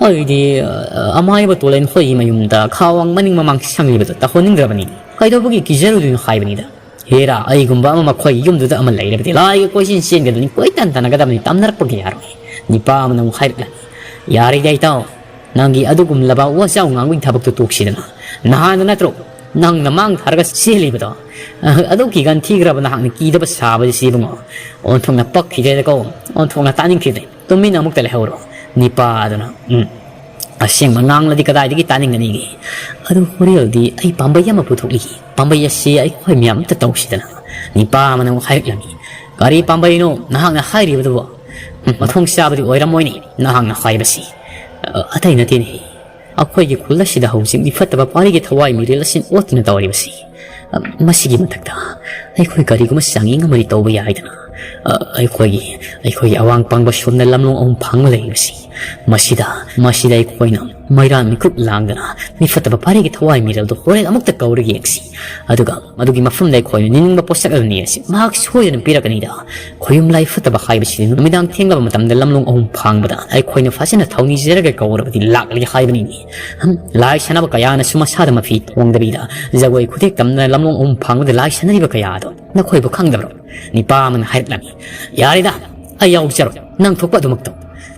ꯑꯩꯗꯤ, ꯑ, ꯑꯃꯥꯏꯕ ꯇꯣꯂꯦꯟ ꯈꯣꯏꯒꯤ ꯃꯌꯨꯝꯗ ꯈꯥꯋꯥꯡ ꯃꯅꯤꯡ ꯃꯃꯥꯡ ꯁꯪꯂꯤꯕꯗꯨ ꯇꯧꯍꯟꯅꯤꯡꯗ꯭ꯔꯕꯅꯤ꯫ ꯀꯩꯗꯧꯕꯒꯤ ꯀꯤꯖꯔꯨꯗꯣꯏꯅꯣ ꯍꯥꯏꯕꯅꯤꯗ꯫ ꯍꯦꯔꯥ, ꯑꯩꯒꯨꯝꯕ ꯑꯃ ꯃꯈꯣꯏꯒꯤ ꯌꯨꯝꯗꯨꯗ ꯑꯃ ꯂꯩꯔꯕꯗꯤ ꯂꯥꯏꯒ ꯀꯣꯏꯆꯦꯟ ꯆꯦꯟꯒꯗꯕꯅꯤ, ꯀꯣꯏꯇꯥꯟ ꯇꯥꯟꯅꯒꯗꯕꯅꯤ, ꯇꯝꯅꯔꯛꯄꯒꯤ ꯌꯥꯔꯣꯏ꯫" ꯅꯤꯄꯥ ꯑꯃꯅ ꯑꯃꯨꯛ ꯍꯥꯏꯔꯛꯂꯝꯃꯤ꯫ "ꯌꯥꯔꯦꯗ ꯏꯇꯥꯎ, ꯅꯪꯒꯤ ꯑꯗꯨꯒꯨꯝꯂꯕ ꯋꯥꯖꯥꯎ ꯉꯥꯡꯕꯒꯤ ꯊꯕꯛꯇꯨ ꯇꯣꯛꯁꯤꯗꯅ꯫ ꯅꯍꯥꯟꯗ ꯅꯠꯇ꯭ꯔꯣ ꯅꯪꯅ ꯃꯥꯡ ꯊꯥꯔꯒ ꯆꯦꯜꯂꯤꯕꯗꯣ? ꯑꯗꯨ ꯀꯤꯒꯟ ꯊꯤꯈ꯭ꯔꯕ ꯅꯍꯥꯛꯅ ꯀꯤꯗꯕ ꯁꯥꯕꯁꯤ ꯏꯕꯨꯡꯉꯣ꯫ ꯑꯣꯟꯊꯣꯛꯅ ꯄꯛꯈꯤꯗ꯭ꯔꯦꯗꯀꯣ, ꯑꯣꯟꯊꯣꯛꯅ ꯇꯥꯅꯤꯡꯈꯤꯗ꯭ꯔꯦ꯫ ꯇꯨꯃꯤꯟꯅ ꯑꯃꯨꯛꯇ ꯂꯩꯍꯧꯔꯣ꯫" ꯅꯤꯄꯥ ꯑꯗꯨꯅ, "ꯎꯝ, ꯑꯁꯦꯡꯕ ꯉꯥꯡꯂꯗꯤ ꯀꯗꯥꯏꯗꯒꯤ ꯇꯥꯅꯤꯡꯒꯅꯤꯒꯦ? ꯑꯗꯨ ꯍꯣꯔꯦꯜꯗꯤ ꯑꯩ ꯄꯥꯝꯕꯩ ꯑꯃ ꯄꯨꯊꯣꯛꯂꯤꯒꯦ꯫ ꯄꯥꯝꯕꯩ ꯑꯁꯤ ꯑꯩꯈꯣꯏ ꯃꯌꯥꯝ ꯑꯝꯇ ꯇꯧꯁꯤꯗꯅ꯫" ꯅꯤꯄꯥ ꯑꯃꯅ ꯑꯃꯨꯛ ꯍꯥꯏꯔꯛꯂꯝꯃꯤ꯫ "ꯀꯔꯤ ꯄꯥꯝꯕꯩꯅꯣ ꯅꯍꯥꯛꯅ ꯍꯥꯏꯔꯤꯕꯗꯨꯕꯣ? ꯎꯝ, ꯃꯊꯣꯡ ꯆꯥꯕꯗꯤ ꯑꯣꯏꯔꯝꯃꯣꯏꯅꯦ ꯅꯍꯥꯛꯅ ꯍꯥꯏꯕꯁꯤ꯫ ꯑ, ꯑꯇꯩ ꯅꯠꯇꯦꯅꯦ꯫ ꯑꯩꯈꯣꯏꯒꯤ ꯈꯨꯜ ꯑꯁꯤꯗ ꯍꯧꯖꯤꯛ ꯃꯤꯐꯠꯇꯕ ꯄꯥꯔꯤꯒꯤ ꯊꯋꯥꯏ ꯃꯤꯔꯦꯜ ꯑꯁꯤ ꯑꯣꯠꯇꯨꯅ ꯇꯧꯔꯤꯕꯁꯤ꯫ ꯑ, ꯃꯁꯤꯒꯤ ꯃꯊꯛꯇ ꯑꯩꯈꯣꯏ ꯀꯔꯤꯒꯨꯝꯕ ꯆꯥꯡꯌꯦꯡ ꯑꯃꯗꯤ ꯇꯧꯕ ꯌꯥꯏꯗꯅ꯫ ꯑ, ꯑꯩꯈꯣꯏꯒꯤ, ꯑꯩꯈꯣꯏꯒꯤ ꯑꯋꯥꯡ ꯄꯥꯡꯕ ꯁꯣꯝꯗ ꯂꯝꯂꯣꯡ ꯑꯍꯨꯝ ꯐꯥꯡꯕ ꯂꯩꯔꯤꯕꯁꯤ꯫ ꯃꯁꯤꯗ, ꯃꯁꯤꯗ ꯑꯩꯈꯣꯏꯅ ꯃꯩꯔꯥ ꯃꯤꯀꯨꯞ ꯂꯥꯡꯗꯅ ꯃꯤꯐꯠꯇꯕ ꯄꯥꯔꯤꯒꯤ ꯊꯋꯥꯏ ꯃꯤꯔꯦꯜꯗꯨ ꯍꯣꯔꯦꯟ ꯑꯃꯨꯛꯇ ꯀꯧꯔꯒ ꯌꯦꯡꯁꯤ꯫ ꯑꯗꯨꯒ ꯃꯗꯨꯒꯤ ꯃꯐꯝꯗ ꯑꯩꯈꯣꯏꯅ ꯅꯤꯡꯅꯤꯡꯕ ꯄꯣꯠꯁꯛ ꯑꯗꯨ ꯅꯤꯔꯁꯤ꯫ ꯃꯍꯥꯛ ꯁꯣꯏꯗꯅ ꯄꯤꯔꯛꯀꯅꯤꯗ꯫ ꯈꯣꯌꯨꯝ ꯂꯥꯏ ꯐꯠꯇꯕ ꯍꯥꯏꯕꯁꯤꯗꯤ ꯅꯨꯃꯤꯗꯥꯡ ꯊꯦꯡꯂꯕ ꯃꯇꯝꯗ ꯂꯝꯂꯣꯡ ꯑꯍꯨꯝ ꯐꯥꯡꯕꯗ ꯑꯩꯈꯣꯏꯅ ꯐꯖꯅ ꯊꯧꯅꯤꯖꯔꯒ ꯀꯧꯔꯕꯗꯤ ꯂꯥꯛꯂꯒꯦ ꯍꯥꯏꯕꯅꯤꯅꯦ꯫ ꯍꯝ, ꯂꯥꯏ ꯁꯥꯟꯅꯕ ꯀꯌꯥꯅꯁꯨ ꯃꯁꯥꯗ ꯃꯐꯤ ꯊꯣꯡꯗꯕꯤꯗ ꯖꯒꯣꯏ ꯈꯨꯊꯦꯛ ꯇꯝꯗꯅ ꯂꯝꯂꯣꯡ ꯑꯍꯨꯝ ꯐꯥꯡꯕꯗ ꯂꯥꯏ ꯁꯥꯟꯅꯔꯤꯕ ꯀꯌꯥꯗꯣ ꯅꯈꯣꯏꯕꯨ ꯈꯪꯗꯕ꯭ꯔꯣ?" ꯅꯤꯄꯥ ꯑꯃꯅ ꯍꯥꯏꯔꯛꯂꯝꯃꯤ꯫ "ꯌꯥꯔꯦꯗ, ꯑꯩ ꯌꯥꯎꯖꯔꯣ, ꯅꯪ ꯊꯣꯛꯄ ꯑꯗꯨꯃꯛ ꯇꯧ꯫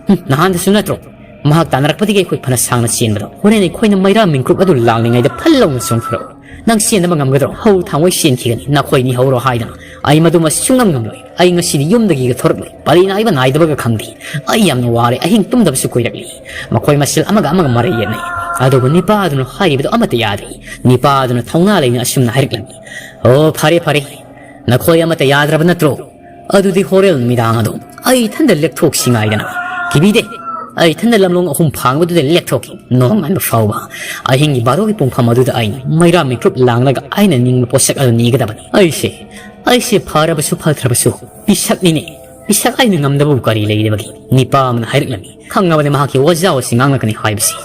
ꯍꯝ, ꯅꯍꯥꯟꯗꯁꯨ ꯅꯠꯇ꯭ꯔꯣ ꯃꯍꯥꯛ ꯇꯥꯟꯅꯔꯛꯄꯗꯒꯤ ꯑꯩꯈꯣꯏ ꯐꯅ ꯁꯥꯡꯅ ꯆꯦꯟꯕꯗꯣ? ꯍꯣꯔꯦꯟ ꯑꯩꯈꯣꯏꯅ ꯃꯩꯔꯥ ꯃꯤꯡꯀꯨꯞ ꯑꯗꯨ ꯂꯥꯡꯂꯤꯉꯩꯗ ꯐꯜ ꯂꯥꯎꯅ ꯆꯣꯡꯊꯣꯔꯛꯎ꯫ "ꯅꯪ ꯆꯦꯟꯅꯕ ꯉꯝꯒꯗ꯭ꯔꯣ? ꯍꯧ ꯊꯥꯡꯉꯣꯏ ꯆꯦꯟꯈꯤꯒꯅꯤ, ꯅꯈꯣꯏꯅꯤ ꯍꯧꯔꯣ" ꯍꯥꯏꯗꯅ꯫ "ꯑꯩ ꯃꯗꯨꯃ ꯁꯨꯡꯉꯝ ꯉꯝꯂꯣꯏ꯫ ꯑꯩ ꯉꯁꯤꯗꯤ ꯌꯨꯝꯗꯒꯤꯒ ꯊꯣꯔꯛꯂꯣꯏ꯫ ꯄꯔꯤ ꯅꯥꯏꯕ ꯅꯥꯏꯗꯕꯒ ꯈꯪꯗꯦ꯫ ꯑꯩ ꯌꯥꯝꯅ ꯋꯥꯔꯦ꯫ ꯑꯍꯤꯡ ꯇꯨꯝꯗꯕꯁꯨ ꯀꯨꯏꯔꯛꯂꯤ"꯫ ꯃꯈꯣꯏ ꯃꯁꯦꯜ ꯑꯃꯒ ꯑꯃꯒ ꯃꯔꯩ ꯌꯦꯠꯅꯩ꯫ ꯑꯗꯨꯕꯨ ꯅꯤꯄꯥ ꯑꯗꯨꯅ ꯍꯥꯏꯔꯤꯕꯗꯨ ꯑꯃꯠꯇ ꯌꯥꯗ꯭ꯔꯤ꯫ ꯅꯤꯄꯥ ꯑꯗꯨꯅ ꯊꯧꯅꯥ ꯂꯩꯅ ꯑꯁꯨꯝꯅ ꯍꯥꯏꯔꯛꯂꯝꯃꯤ: "ꯑꯣ, ꯐꯔꯦ, ꯐꯔꯦ꯫ ꯅꯈꯣꯏ ꯑꯃꯠꯇ ꯌꯥꯗ꯭ꯔꯕ ꯅꯠꯇ꯭ꯔꯣ? ꯑꯗꯨꯗꯤ ꯍꯣꯔꯦꯟ ꯅꯨꯃꯤꯗꯥꯡ ꯑꯗꯨ ꯑꯩ ꯏꯊꯟꯗ ꯂꯦꯛꯊꯣꯛꯁꯤ ꯉꯥꯏꯗꯅ"꯫ "ꯀꯤꯕꯤꯗꯦ꯫ ꯑꯩ ꯏꯊꯟꯗ ꯂꯝꯂꯣꯡ ꯑꯍꯨꯝ ꯐꯥꯡꯕꯗꯨꯗ ꯂꯦꯛꯊꯣꯛꯀꯦ꯫ ꯅꯣꯡꯉꯥꯟꯕ ꯐꯥꯎꯕ ꯑꯍꯤꯡꯒꯤ ꯕꯥꯔꯣꯒꯤ ꯄꯨꯡꯐꯝ ꯑꯗꯨꯗ ꯑꯩꯅ ꯃꯩꯔꯥ ꯃꯤꯀ꯭ꯔꯨꯞ ꯂꯥꯡꯂꯒ ꯑꯩꯅ ꯅꯤꯡꯕ ꯄꯣꯠꯁꯛ ꯑꯗꯨ ꯅꯤꯒꯗꯕꯅꯤ꯫ ꯑꯩꯁꯦ, ꯑꯩꯁꯦ ꯐꯔꯕꯁꯨ ꯐꯠꯇ꯭ꯔꯕꯁꯨ ꯄꯤꯁꯛꯅꯤꯅꯦ꯫ ꯄꯤꯁꯛ ꯑꯩꯅ ꯉꯝꯗꯕꯕꯨ ꯀꯔꯤ ꯂꯩꯔꯤꯕꯒꯦ?" ꯅꯤꯄꯥ ꯑꯃꯅ ꯍꯥꯏꯔꯛꯂꯝꯃꯤ꯫ ꯈꯪꯉꯕꯅꯤ ꯃꯍꯥꯛꯀꯤ ꯋꯥꯖꯥꯎ ꯑꯁꯤ ꯉꯥꯡꯂꯛꯀꯅꯤ ꯍꯥꯏꯕꯁꯤ꯫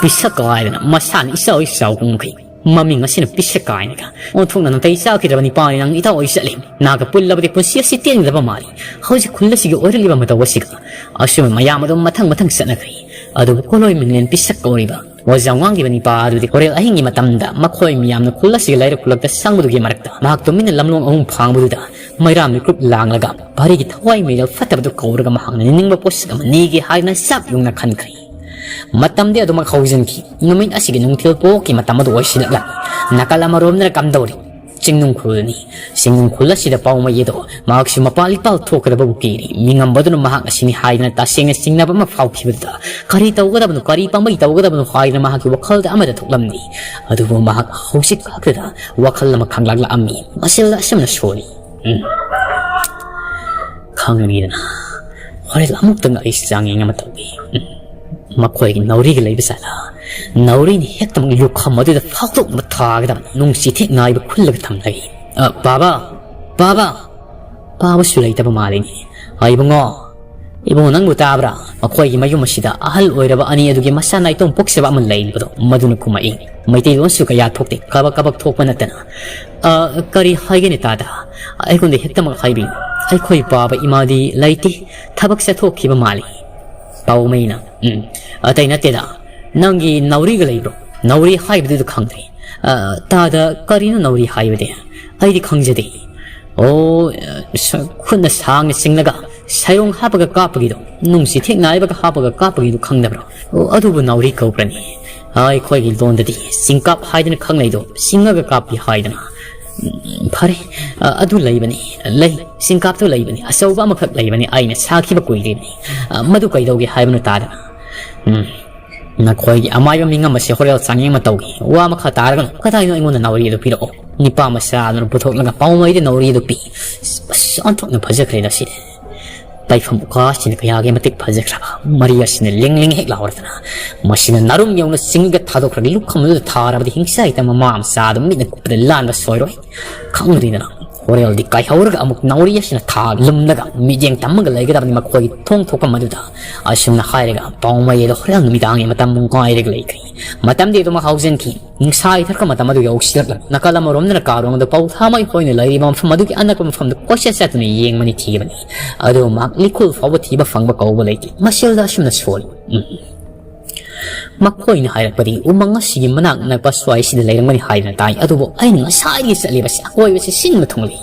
ꯄꯤꯁꯛ ꯀꯥꯏꯗꯅ ꯃꯁꯥꯅ ꯏꯆꯥꯎ ꯏꯆꯥꯎ ꯀꯨꯝꯈꯩ꯫ ꯃꯃꯤꯡ ꯑꯁꯤꯅ ꯄꯤꯁꯛ ꯀꯥꯏꯅꯒ ꯑꯣꯟꯊꯣꯛꯅ ꯅꯥꯇꯩ ꯆꯥꯈꯤꯗ꯭ꯔꯕ ꯅꯤꯄꯥꯅꯤ꯫ ꯅꯪ ꯏꯇꯥꯎ ꯑꯣꯏ ꯆꯠꯂꯤ꯫ ꯅꯍꯥꯛꯀ ꯄꯨꯜꯂꯕꯗꯤ ꯄꯨꯟꯁꯤ ꯑꯁꯤ ꯇꯦꯟꯒꯗꯕ ꯃꯥꯜꯂꯤ꯫ ꯍꯧꯖꯤꯛ ꯈꯨꯜ ꯑꯁꯤꯒꯤ ꯑꯣꯏꯔꯛꯂꯤꯕ ꯃꯇꯧ ꯑꯁꯤꯒ꯫ ꯑꯁꯨꯝꯅ ꯃꯌꯥꯝ ꯑꯗꯨꯝ ꯃꯊꯪ ꯃꯊꯪ ꯆꯠꯅꯈ꯭ꯔꯦ꯫ ꯑꯗꯨꯕꯨ ꯀꯣꯂꯣꯏ ꯃꯤꯡꯂꯦꯟ ꯄꯤꯁꯛ ꯀꯧꯔꯤꯕ ꯋꯥꯖꯥꯎ ꯉꯥꯡꯂꯤꯕ ꯅꯤꯄꯥ ꯑꯗꯨꯗꯤ ꯍꯣꯔꯦꯟ ꯑꯍꯤꯡꯒꯤ ꯃꯇꯝꯗ ꯃꯈꯣꯏ ꯃꯤꯌꯥꯝꯅ ꯈꯨꯜ ꯑꯁꯤꯒꯤ ꯂꯩꯔꯛ ꯈꯨꯜꯂꯛꯇ ꯆꯪꯕꯗꯨꯒꯤ ꯃꯔꯛꯇ ꯃꯍꯥꯛ ꯇꯨꯃꯤꯟꯅ ꯂꯝꯂꯣꯡ ꯑꯍꯨꯝ ꯐꯥꯡꯕꯗꯨꯗ ꯃꯩꯔꯥ ꯃꯤꯀ꯭ꯔꯨꯞ ꯂꯥꯡꯂꯒ ꯚꯥꯔꯤꯒꯤ ꯊꯋꯥꯏ ꯃꯤꯔꯦꯜ ꯐꯠꯇꯕꯗꯨ ꯀꯧꯔꯒ ꯃꯍꯥꯛꯅ ꯅꯤꯡꯅꯤꯡꯕ ꯄꯣꯠꯁꯛ ꯑꯃ ꯅꯤꯒꯦ ꯍꯥꯏꯗꯅ ꯆꯥꯛ ꯌꯨꯡꯅ ꯈꯟꯈ꯭ꯔꯦ꯫ ꯃꯇꯝꯗꯤ ꯑꯗꯨꯃꯛ ꯍꯧꯖꯤꯟꯈꯤ꯫ ꯅꯨꯃꯤꯠ ꯑꯁꯤꯒꯤ ꯅꯨꯡꯊꯤꯜ ꯄꯣꯛꯀꯤ ꯃꯇꯝ ꯑꯗꯨ ꯑꯣꯏꯁꯤꯜꯂꯛꯂꯝꯃꯤ꯫ ꯅꯥꯀꯜ ꯑꯃꯔꯣꯝꯗꯅ ꯀꯝꯗꯧꯔꯤ? ꯆꯤꯡꯅꯨꯡ ꯈꯨꯜꯅꯤ꯫ ꯆꯤꯡꯅꯨꯡ ꯈꯨꯜ ꯑꯁꯤꯗ ꯄꯥꯎꯃꯩ ꯑꯗꯣ ꯃꯍꯥꯛꯁꯨ ꯃꯄꯥ ꯂꯤꯄꯥꯜ ꯊꯣꯛꯀꯗꯕꯕꯨ ꯀꯤꯔꯤ꯫ ꯃꯤꯉꯝꯕꯗꯨꯅ ꯃꯍꯥꯛ ꯑꯁꯤꯅꯤ ꯍꯥꯏꯗꯅ ꯇꯁꯦꯡꯅ ꯆꯤꯡꯅꯕ ꯑꯃ ꯐꯥꯎꯈꯤꯕꯗꯨꯗ ꯀꯔꯤ ꯇꯧꯒꯗꯕꯅꯣ, ꯀꯔꯤ ꯄꯥꯝꯕꯩ ꯇꯧꯒꯗꯕꯅꯣ ꯍꯥꯏꯗꯅ ꯃꯍꯥꯛꯀꯤ ꯋꯥꯈꯜꯗ ꯑꯃꯗ ꯊꯣꯛꯂꯝꯗꯦ꯫ ꯑꯗꯨꯕꯨ ꯃꯍꯥꯛ ꯍꯧꯖꯤꯛ ꯈꯛꯇꯗ ꯋꯥꯈꯜ ꯑꯃ ꯈꯪꯂꯛꯂꯛꯑꯝꯃꯤ꯫ ꯃꯁꯤꯗ ꯑꯁꯨꯝꯅ ꯁꯣꯜꯂꯤ꯫ ꯎꯝ꯫ ꯈꯪꯒꯅꯤꯗꯅ꯫ ꯍꯣꯔꯦꯟ ꯑꯃꯨꯛꯇꯪ ꯑꯩ ꯆꯥꯡꯌꯦꯡ ꯑꯃ ꯇꯧꯒꯦ꯫ ꯎꯝ꯫ ꯃꯈꯣꯏꯒꯤ ꯅꯥꯎꯔꯤꯒ ꯂꯩꯕ ꯖꯥꯠꯂꯥ? ꯅꯥꯎꯔꯤꯅ ꯍꯦꯛꯇꯃꯛ ꯂꯨꯈꯝ ꯑꯗꯨꯗ ꯐꯥꯎꯗꯣꯛꯅꯕ ꯊꯥꯒꯗꯕꯅꯤ꯫ ꯅꯨꯡꯁꯤ ꯊꯦꯛ ꯅꯥꯏꯕ ꯈꯨꯜꯂꯒ ꯊꯝꯂꯒꯦ꯫ "ꯑ, ꯄꯥꯕ! ꯄꯥꯕ!" ꯄꯥꯕꯁꯨ ꯂꯩꯇꯕ ꯃꯥꯜꯂꯤꯅꯦ꯫ "ꯑ, ꯏꯕꯨꯡꯉꯣ! ꯏꯕꯨꯡꯉꯣ, ꯅꯪꯕꯨ ꯇꯥꯕ꯭ꯔꯥ?" ꯃꯈꯣꯏꯒꯤ ꯃꯌꯨꯝ ꯑꯁꯤꯗ ꯑꯍꯜ ꯑꯣꯏꯔꯕ ꯑꯅꯤ ꯑꯗꯨꯒꯤ ꯃꯆꯥ ꯅꯥꯏꯇꯣꯝ ꯄꯣꯛꯆꯕ ꯑꯃ ꯂꯩꯔꯤꯕꯗꯣ, ꯃꯗꯨꯅ ꯈꯨꯝꯃꯛꯏ꯫ ꯃꯩꯇꯩꯂꯣꯟꯁꯨ ꯀꯌꯥ ꯊꯣꯛꯇꯦ, ꯀꯕꯛ ꯀꯕꯛ ꯊꯣꯛꯄ ꯅꯠꯇꯅ꯫ "ꯑ, ꯀꯔꯤ ꯍꯥꯏꯒꯅꯤ ꯇꯥꯗ? ꯑꯩꯉꯣꯟꯗ ꯍꯦꯛꯇꯃꯛ ꯍꯥꯏꯕꯤꯌꯨ꯫ ꯑꯩꯈꯣꯏ ꯄꯥꯕ ꯏꯃꯥꯗꯤ ꯂꯩꯇꯦ, ꯊꯕꯛ ꯆꯠꯊꯣꯛꯈꯤꯕ ꯃꯥꯜꯂꯤ"꯫ ꯄꯥꯎꯃꯩꯅ, "ꯎꯝ, ꯑꯇꯩ ꯅꯠꯇꯦꯗ, ꯅꯪꯒꯤ ꯅꯥꯎꯔꯤꯒ ꯂꯩꯕ꯭ꯔꯣ? ꯅꯥꯎꯔꯤ ꯍꯥꯏꯕꯗꯨꯗ ꯈꯪꯗ꯭ꯔꯦ꯫ ꯑ, ꯇꯥꯗ, ꯀꯔꯤꯅꯣ ꯅꯥꯎꯔꯤ ꯍꯥꯏꯕꯗꯤ? ꯑꯩꯗꯤ ꯈꯪꯖꯗꯦ"꯫ "ꯑꯣ, ꯑ, ꯁ-, ꯈꯨꯠꯅ ꯁꯥꯡꯅ ꯆꯤꯡꯂꯒ ꯁꯩꯔꯣꯡ ꯍꯥꯞꯄꯒ ꯀꯥꯞꯄꯒꯤꯗꯣ, ꯅꯨꯡꯁꯤ ꯊꯦꯛ ꯅꯥꯏꯕꯒ ꯍꯥꯞꯄꯒ ꯀꯥꯞꯄꯒꯤꯗꯣ ꯈꯪꯗꯕ꯭ꯔꯣ? ꯑꯣ, ꯑꯗꯨꯕꯨ ꯅꯥꯎꯔꯤ ꯀꯧꯕ꯭ꯔꯅꯤ? ꯑꯩꯈꯣꯏꯒꯤ ꯂꯣꯟꯗꯗꯤ ꯆꯤꯡꯀꯥꯞ ꯍꯥꯏꯗꯅ ꯈꯪꯅꯩꯗꯣ, ꯆꯤꯡꯉꯒ ꯀꯥꯞꯄꯤ ꯍꯥꯏꯗꯅ꯫ ꯎꯝ, ꯐꯔꯦ, ꯑ, ꯑꯗꯨ ꯂꯩꯕꯅꯤ, ꯂꯩ, ꯆꯤꯡꯀꯥꯞꯇꯨ ꯂꯩꯕꯅꯤ, ꯑꯆꯧꯕ ꯑꯃꯈꯛ ꯂꯩꯕꯅꯤ, ꯑꯩꯅ ꯁꯥꯈꯤꯕ ꯀꯨꯏꯗ꯭ꯔꯤꯕꯅꯤ꯫ ꯑ, ꯃꯗꯨ ꯀꯩꯗꯧꯒꯦ ꯍꯥꯏꯕꯅꯣ ꯇꯥꯗꯅ? ꯎꯝ, ꯅꯈꯣꯏꯒꯤ ꯑꯃꯥꯏꯕ ꯃꯤꯉꯝ ꯑꯁꯤ ꯍꯣꯔꯦꯟ ꯆꯥꯡꯌꯦꯡ ꯑꯃ ꯇꯧꯒꯦ꯫ ꯋꯥ ꯃꯈꯥ ꯇꯥꯔꯒꯅꯨ꯫ ꯀꯗꯥꯏꯅꯣ ꯑꯩꯉꯣꯟꯗ ꯅꯥꯎꯔꯤ ꯑꯗꯨ ꯄꯤꯔꯛꯑꯣ꯫ ꯅꯤꯄꯥ ꯃꯆꯥ ꯑꯗꯨꯅ ꯄꯨꯊꯣꯛꯂꯒ ꯄꯥꯎꯃꯩꯗ ꯅꯥꯎꯔꯤ ꯑꯗꯨ ꯄꯤ꯫ ꯑꯁ, ꯑꯣꯟꯊꯣꯛꯅ ꯐꯖꯈ꯭ꯔꯦꯗ ꯁꯤꯗꯤ꯫ ꯇꯥꯏꯐꯝ ꯎꯀꯥꯁꯤꯅ ꯀꯌꯥꯒꯤ ꯃꯇꯤꯛ ꯐꯖꯈ꯭ꯔꯕ꯫ ꯃꯔꯤ ꯑꯁꯤꯅ ꯂꯤꯡ ꯂꯤꯡ ꯍꯦꯛ ꯂꯥꯎꯔꯗꯅ, ꯃꯁꯤꯅ ꯅꯥꯔꯨꯝ ꯌꯧꯅ ꯆꯤꯡꯒ ꯊꯥꯗꯣꯛꯈ꯭ꯔꯒ ꯂꯨꯈꯝꯗꯨꯗ ꯊꯥꯔꯕꯗꯤ ꯍꯤꯡꯆꯥꯏꯇ ꯃꯃꯥ ꯃꯆꯥꯗꯨ ꯃꯤꯠꯅ ꯀꯨꯞꯄꯗ ꯂꯥꯟꯕ ꯁꯣꯏꯔꯣꯏ꯫ ꯈꯪꯗ꯭ꯔꯤꯗꯅ ꯍꯣꯔꯦꯜꯗꯤ ꯀꯥꯏꯍꯧꯔꯒ ꯑꯃꯨꯛ ꯅꯥꯎꯔꯤ ꯑꯁꯤꯅ ꯊꯥ ꯂꯨꯝꯂꯒ ꯃꯤꯠꯌꯦꯡ ꯇꯝꯃꯒ ꯂꯩꯒꯗꯕꯅꯤ ꯃꯈꯣꯏꯒꯤ ꯊꯣꯡ ꯊꯣꯛꯐꯝ ꯑꯗꯨꯗ꯫ ꯑꯁꯨꯝꯅ ꯍꯥꯏꯔꯒ ꯄꯥꯎꯃꯩ ꯑꯗꯨ ꯍꯣꯔꯦꯜ ꯅꯨꯃꯤꯗꯥꯡꯒꯤ ꯃꯇꯝ ꯉꯥꯏꯔꯒ ꯂꯩꯈ꯭ꯔꯦ꯫ ꯃꯇꯝꯗꯤ ꯑꯗꯨꯃꯛ ꯍꯧꯖꯤꯟꯈꯤ꯫ ꯅꯨꯡꯁꯥ ꯍꯩꯊꯔꯛꯄ ꯃꯇꯝ ꯑꯗꯨ ꯌꯧꯁꯤꯜꯂꯛꯂꯦ꯫ ꯅꯥꯀꯜ ꯑꯃꯔꯣꯝꯗꯅ ꯀꯥꯔꯣꯡꯗ ꯄꯧ ꯊꯥꯃꯩ ꯍꯣꯏꯅ ꯂꯩꯔꯤꯕ ꯃꯐꯝ ꯑꯗꯨꯒꯤ ꯑꯅꯛꯄ ꯃꯐꯝꯗ ꯀꯣꯏꯆꯠ ꯆꯠꯇꯨꯅ ꯌꯦꯡꯕꯅꯤ ꯊꯤꯕꯅꯤ꯫ ꯑꯗꯨ ꯃꯍꯥꯛ ꯂꯤꯈꯨꯜ ꯐꯥꯎꯕ ꯊꯤꯕ ꯐꯪꯕ ꯀꯧꯕ ꯂꯩꯇꯦ꯫ ꯃꯁꯦꯜꯗ ꯑꯁꯨꯝꯅ ꯁꯣꯜꯂꯤ꯫ ꯎꯝ꯫ ꯃꯈꯣꯏꯅ ꯍꯥꯏꯔꯛꯄꯗꯤ ꯎꯃꯪ ꯑꯁꯤꯒꯤ ꯃꯅꯥꯛ ꯅꯛꯄ ꯁ꯭ꯋꯥꯏꯁꯤꯗ ꯂꯩꯔꯝꯒꯅꯤ ꯍꯥꯏꯗꯨꯅ ꯇꯥꯏ꯫ ꯑꯗꯨꯕꯨ ꯑꯩꯅ ꯉꯁꯥꯏꯗꯒꯤ ꯆꯠꯂꯤꯕꯁꯤ ꯑꯀꯣꯏꯕꯁꯤ ꯁꯤꯟꯕ ꯊꯨꯡꯂꯤ꯫